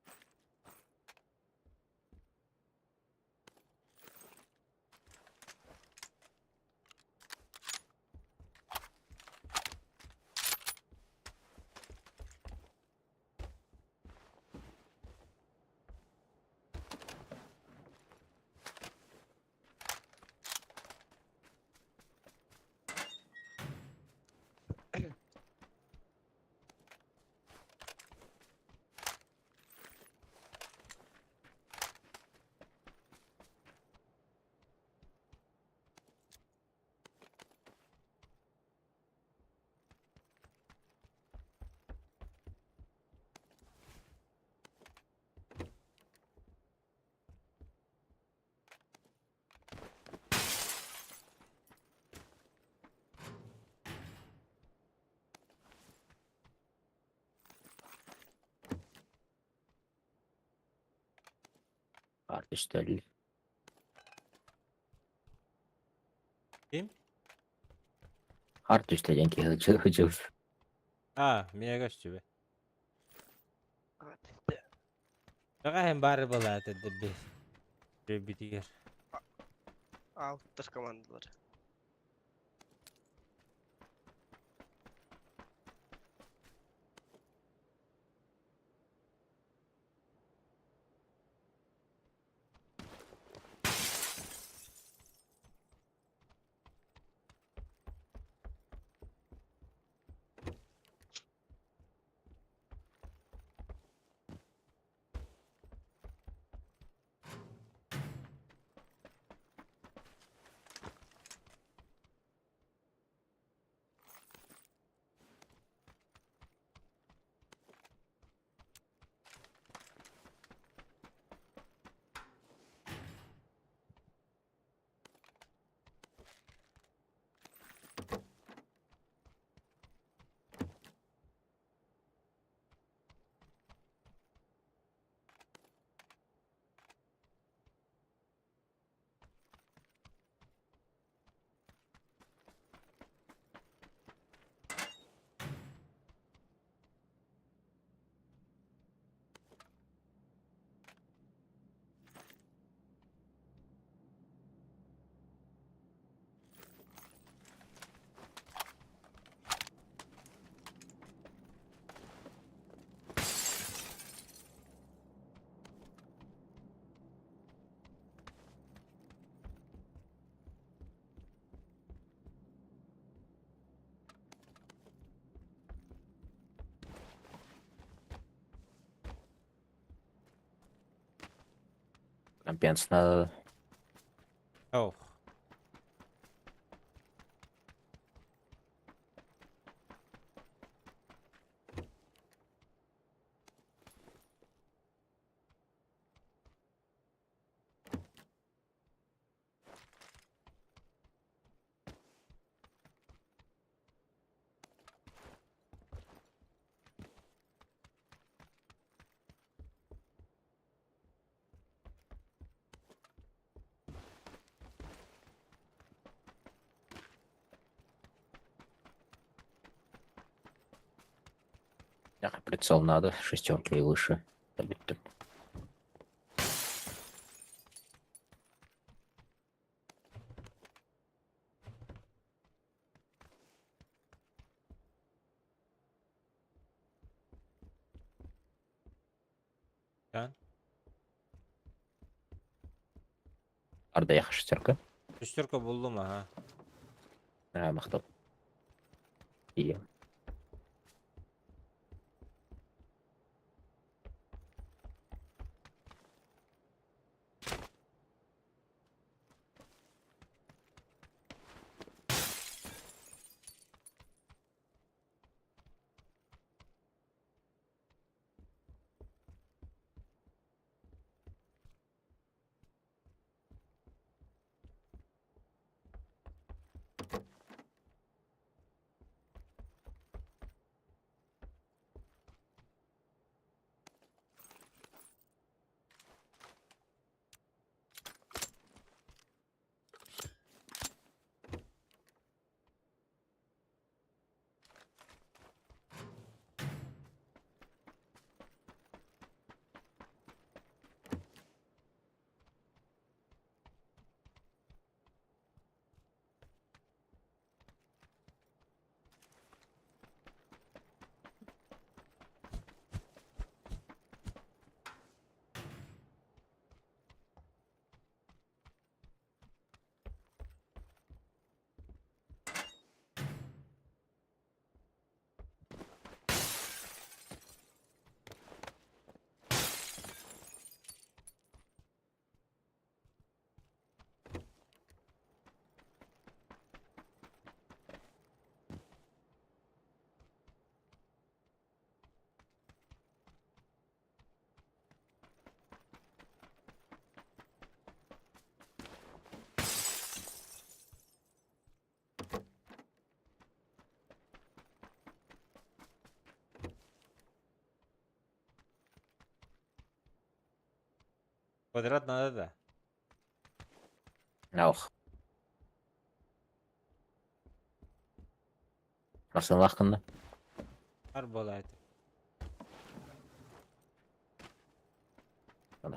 Артистелли. Ким? Артистелли киһи жыл. А, миэ көстүбэ. Бэҕэһин баары буолаата дэбби. Битигэр. Ауттар командалар. Компенс надо. Ох. Прицел надо, шестерки и выше. Бүттүм. Да. Арда шестерка. Шестерка буллум, ага. А, махтал. И Квадрат надо да. Ох. Арсеналаах гынна. Ар буолаайт.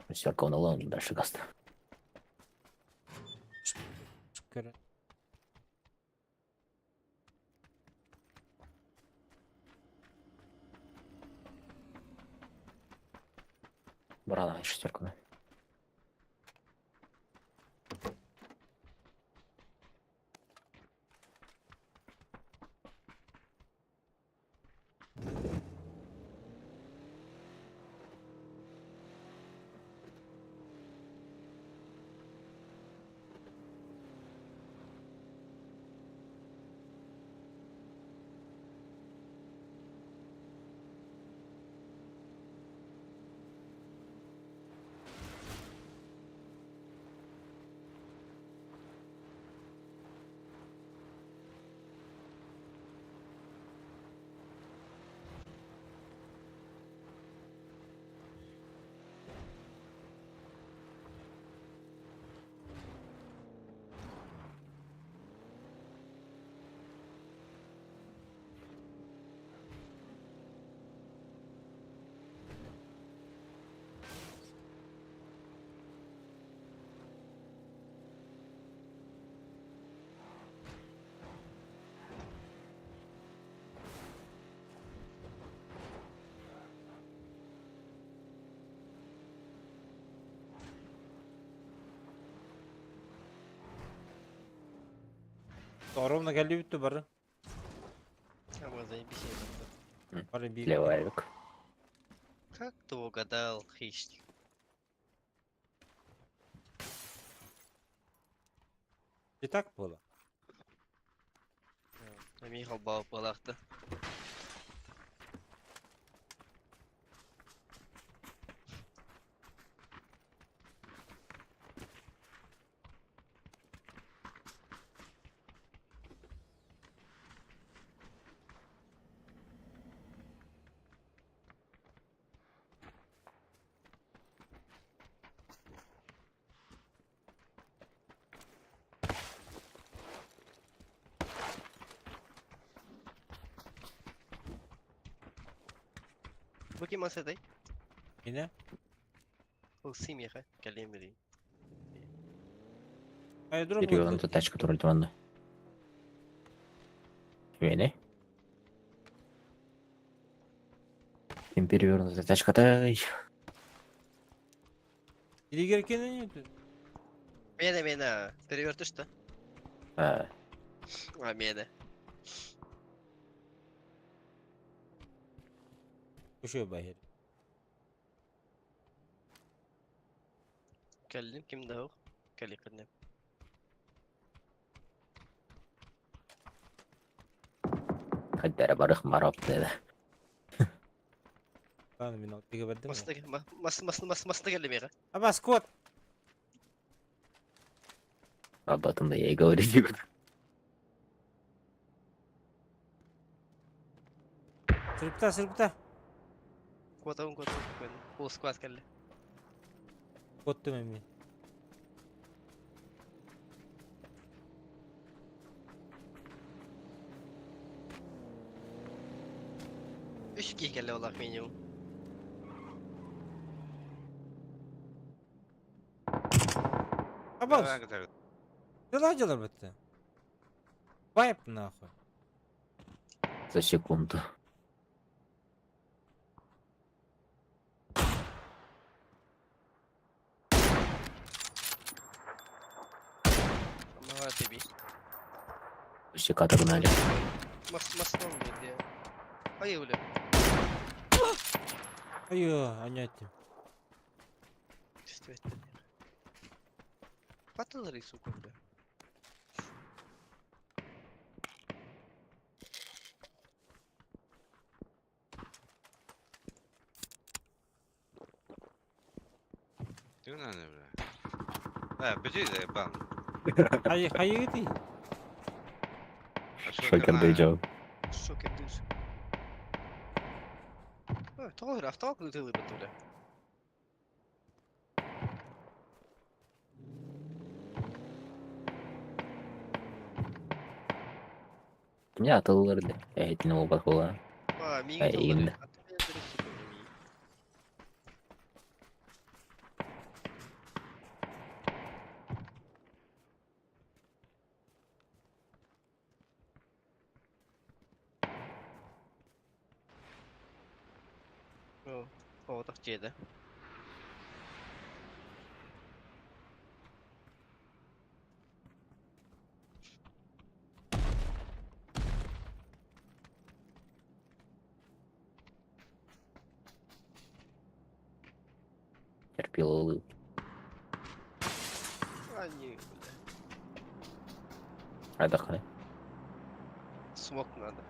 Шестерка он ылан дальше гаста. Көрө. Брала шестерку. Ровно кэлли бүттү бары. А заебись я тогда. Бары биир. Левый авик. Как ты угадал, хищник? И так было. Михал балахта. Бу ким асадай? Yine. Ол симеха, калемери. Hayır Перевернута тачка тураль ванна. Вене. Им перевернута тачка тай. Илигер кенен Мене, мене, перевертыш что? А, А, мене. Кушаю байыр. Кэллим ким да Кэлли кынным. Хаддара барых марап деди. Ладно, мен алтыга бардым. Масты, мас, мас, мас, масты кэлли мега. Аба, скот. Об этом да я и говорить не буду. Сырыпта, сырыпта. Кватаун, кватаун, Ол скват кэлли. Коттум эми. Үч кий кэлли олах минимум. Аба, дела дела бітті. Вайп нахуй. За секунду. Мага тебе. Щека догнали. Мас, мас, Ай, бля. Айо, аняттым. Действительно. Патылары, сука, бля. Ты надо, бля. А, бежи, да, бан. Хайы, хайы ты. Шокер дойдет. Шокер дыш. Тоғыр, автоак ытылы бітті, бля. Не атыллар да. Этин ол бакыла. А, миги Ай, толлар. именно. О, так жеді. Терпила. А, не, бля. Отдохни. Смок надо.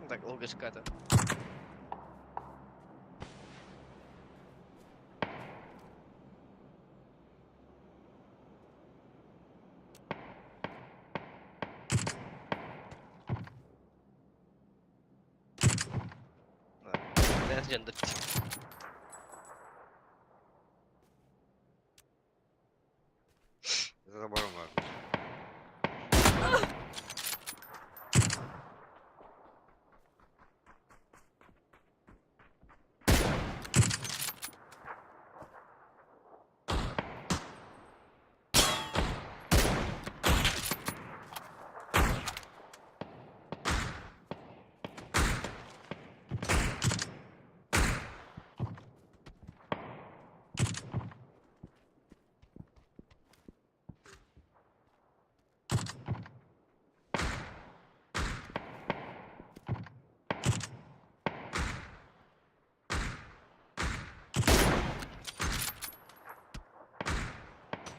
Ну Так, логишка-то. Трансгендер. За забором var.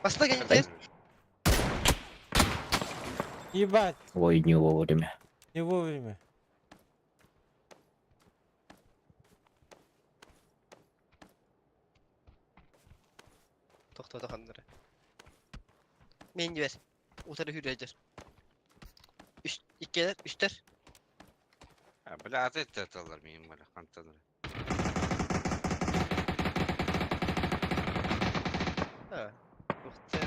Баста кәнетер. Ебать, Ой, не вовремя. не вовремя. Тоқтады қандыры. Мен бер. Утары хүрәжір. Үш, иккелер, үштер. Ha, бля, аты аталар миим бля, кантаныр. Ha. Тоқты.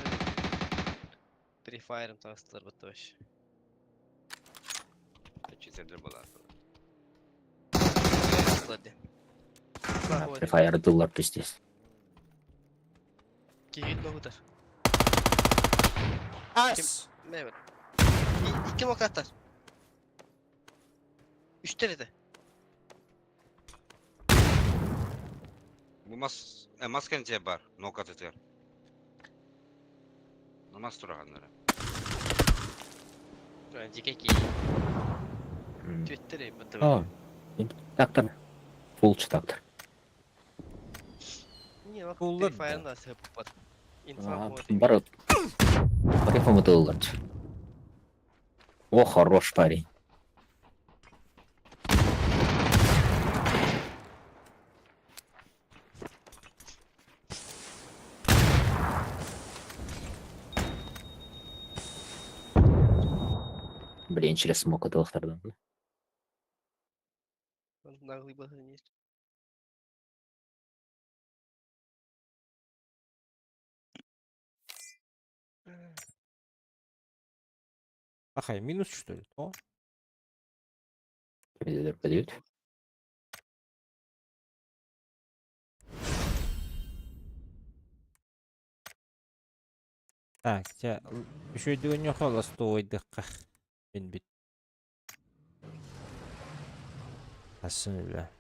Free Fire'ım tastlar бітті вообще. Читердер болады. Тастылар де. Free Fire дыллар пиздец. Кигит ногутар. Ас! Мә бер. Икки моктаттар. Үштер еді. Бу мас, масканы тебе бар, нокат этер. Намаз тураганнары. Жеке ки. М. Твиттер бітті. О, Тактор. Фулч тактор. Не, вак Куллар Free да. Fire'ın da sebep бар. Инфа болады. Бар. Бар дыллар. О, хорош парень. Блин, через смок атылықтардан. Наглый был есть. Ахай, минус что ли? О, Подают. Так, тебя еще и не холостойдык. Мен бит. Асын бля.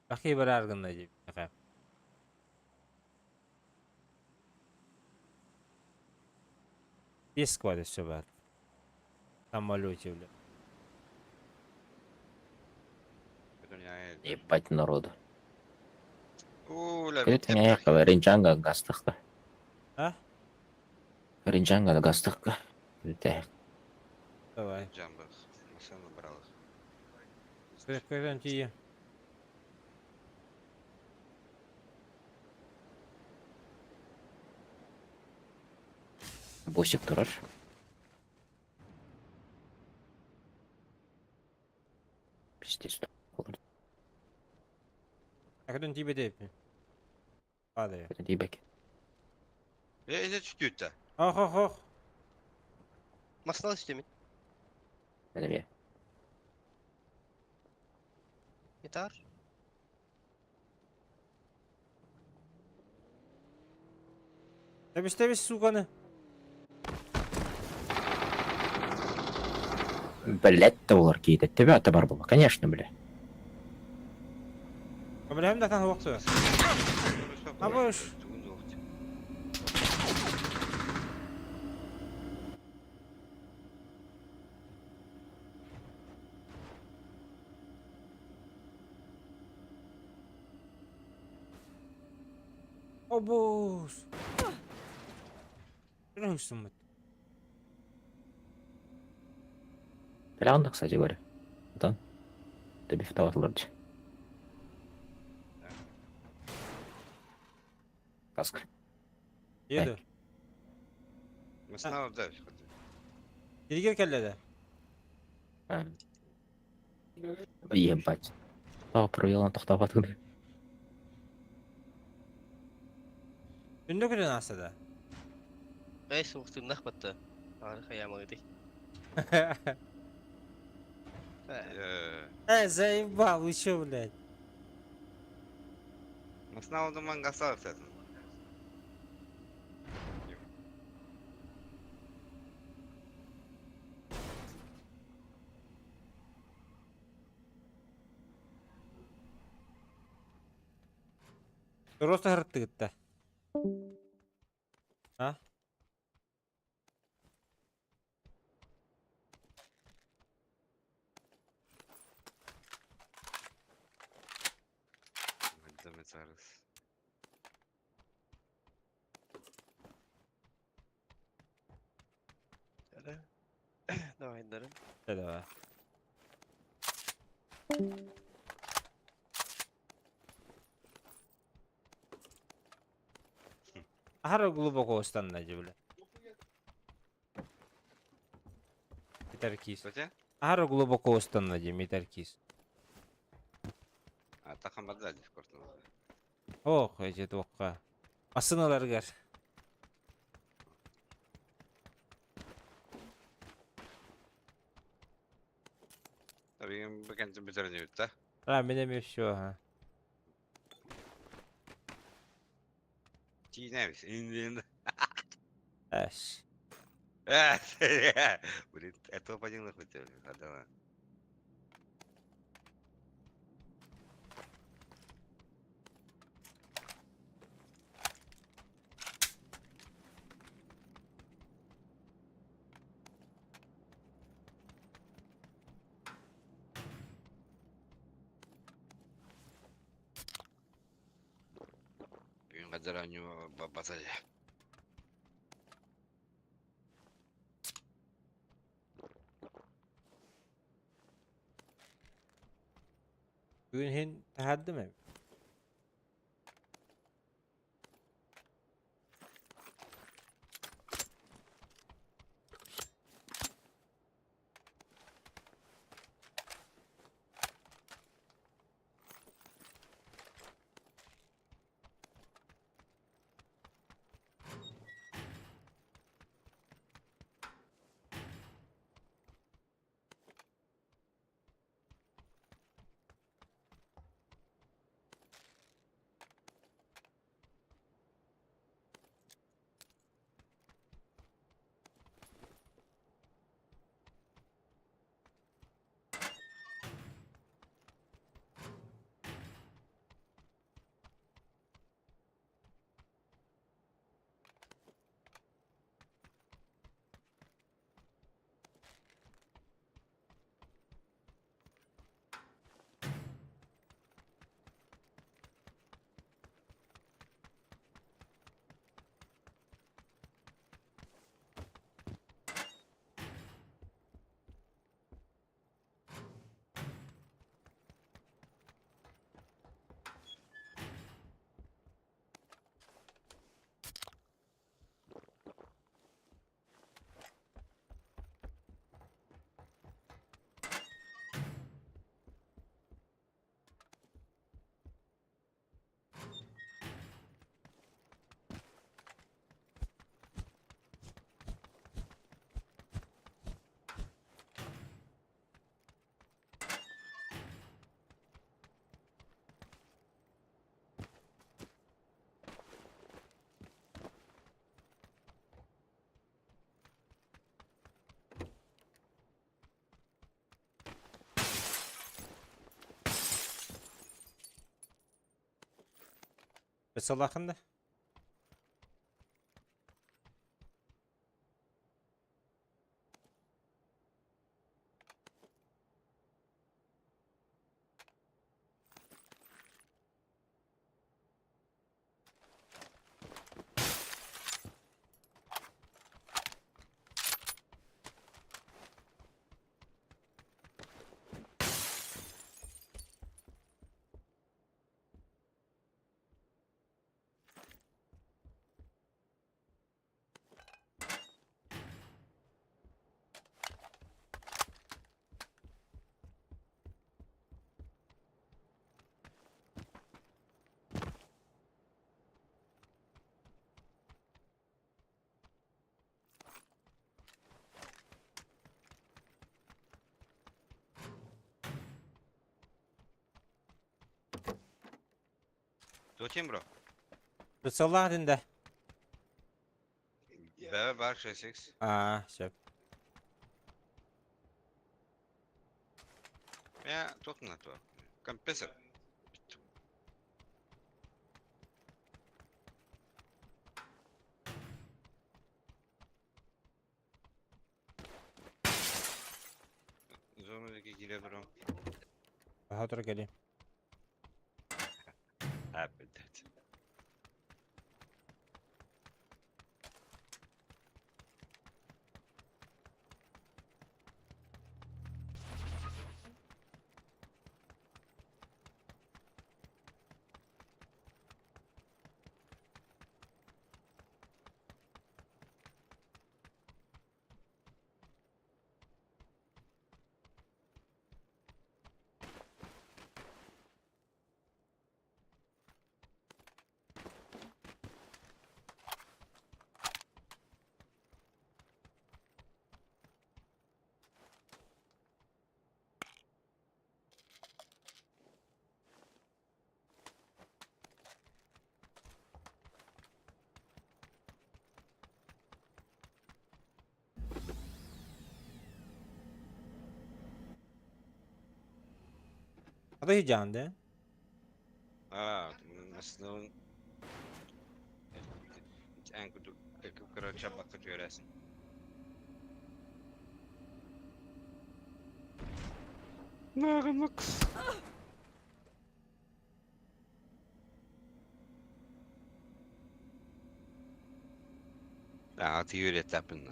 Бахи барар гынна дии. Без сквада все бар. Самолете, бля. Ебать народу. Көтүҥэ Ринчанга гастахка. А? Ринчанга гастахка. Бүтэһик. Давай. Жамбах. Машина брал. Көтөн тиийэ. Босик турар. Пиздец. Көтөн тиийбэт Падаю. Дибек. Э, это чуть-чуть-то. Ох, ох, ох. Масла үстемин. Бэлэмиэ. Yeter. Тэбис тэбис суканы. Блять, доллар какие-то. Тебя-то бар было, конечно, бля. Көмөлөһөм да тан хуохту. Абыш. Обуус. Үрүҥсүммүт. Бля, кстати говоря. Да. Добифтовать лорд. Каска. Еду. Машина да. Тиригер кэллэ да. Ебать. А, провел на тохтабатын. Түндө күнүн аста да. Эй, суқтырнақ батты. Ары хаямы ди. Э, заебал, вы чё, блядь? Машина думан гасар кстати. Просто хырттыгытта. А? Царс. Давай, дарым. Давай. Ахара глубоко останна бля. Митаркис. Что Ахара глубоко останна же Митаркис. А тахан бадда дискорд. Ох, эти тоққа. Асыналаргар. Tabii bu kentin bir tane yutta. А, меня мне все, ага. Çiğnemiş. İndiğinde. Эш. Блин, этого понял хоть. Давай. Бүгүн кадара басай. Бүгүн хин тахадды ме? Бесалаахын да? Зачем, бро? Бесалаах дин да? Бэбэ бар 6x. Аа, сөп. Я тут на то. Компрессор. Зона кире бро. Баха кэлиим. А, блядь. Ата хижаан да? А, масынабын эн кудук короче бакка түөрәсин. Нагыныкс. А, ты Юрий Тапин.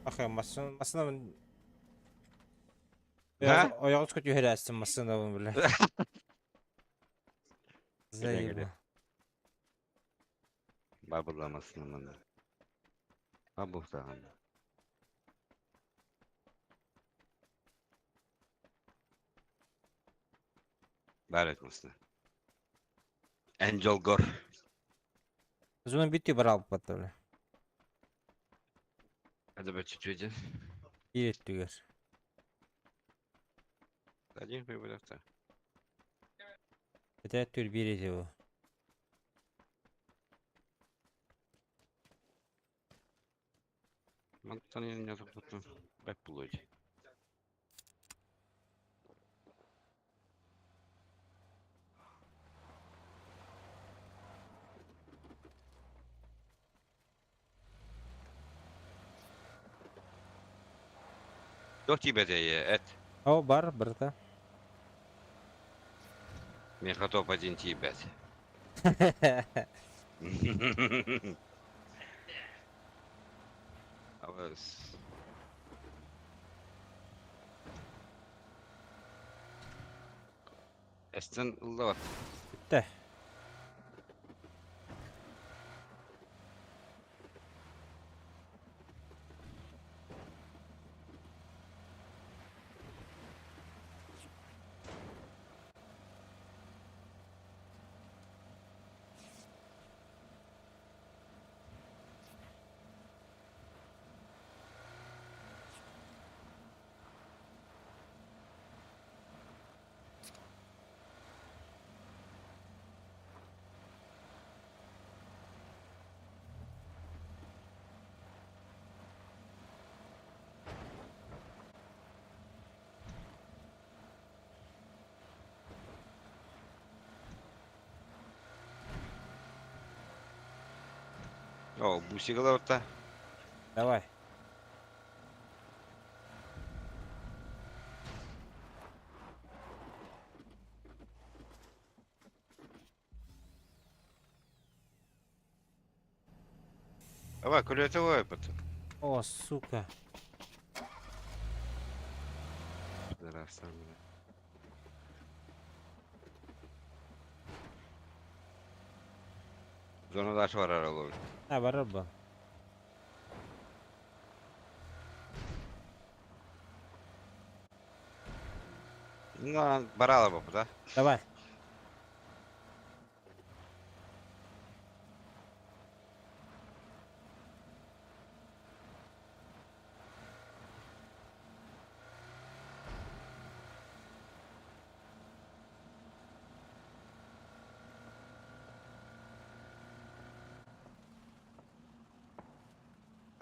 Ахы, массыынабын Ha? ойоҕоско түһэрээстин массыынабын бile. Кэлэ. Заеба. Бабыламасын мында. Бабы тагын. Бар этмесин. Angel Gor. Зунан бүттү бар алып батты бile. Hadi be çüçücü. Биир өттүгэр. Один хуй та. Этэ түр биир эти бу. Мантан не топту. Бэк булуй. Дохти бедее, эт. О, бар, барта. Мен готов один тебе. Абыс. Эстен ылла бат. Бүттэ. О, бусик ылабыт Давай. Давай, көлөтө ой потом. О, сука. Пидорастар, бля. Зона дальше барар olur. Ha барар бу. Ну, барала бу, да? Давай.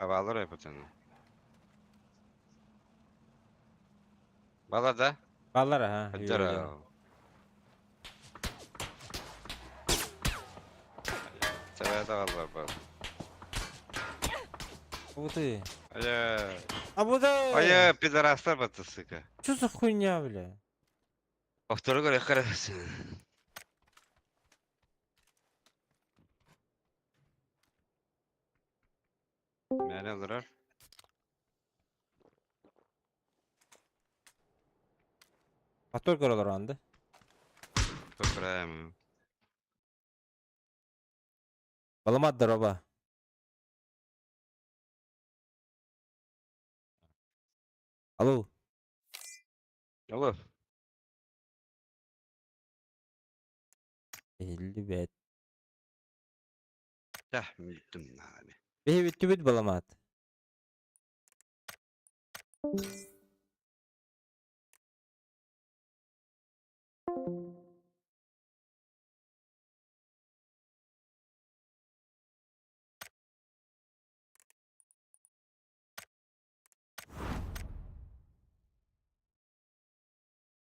Авалар ой пацаны. Бала да? Баллар ha. Здорово. Сәбәт алар бар. Ух ты. Ая. А бу да. Ая, пидорастар баты, сука. Что за хуйня, бля? Повторю, говорю, хорошо. Мәне алырар. Повтор көрөлөр анды. Токраем. Баламат роба. Алло. Алло. 55. Да, мүттім abi. Биһи бүттүбүт баламат.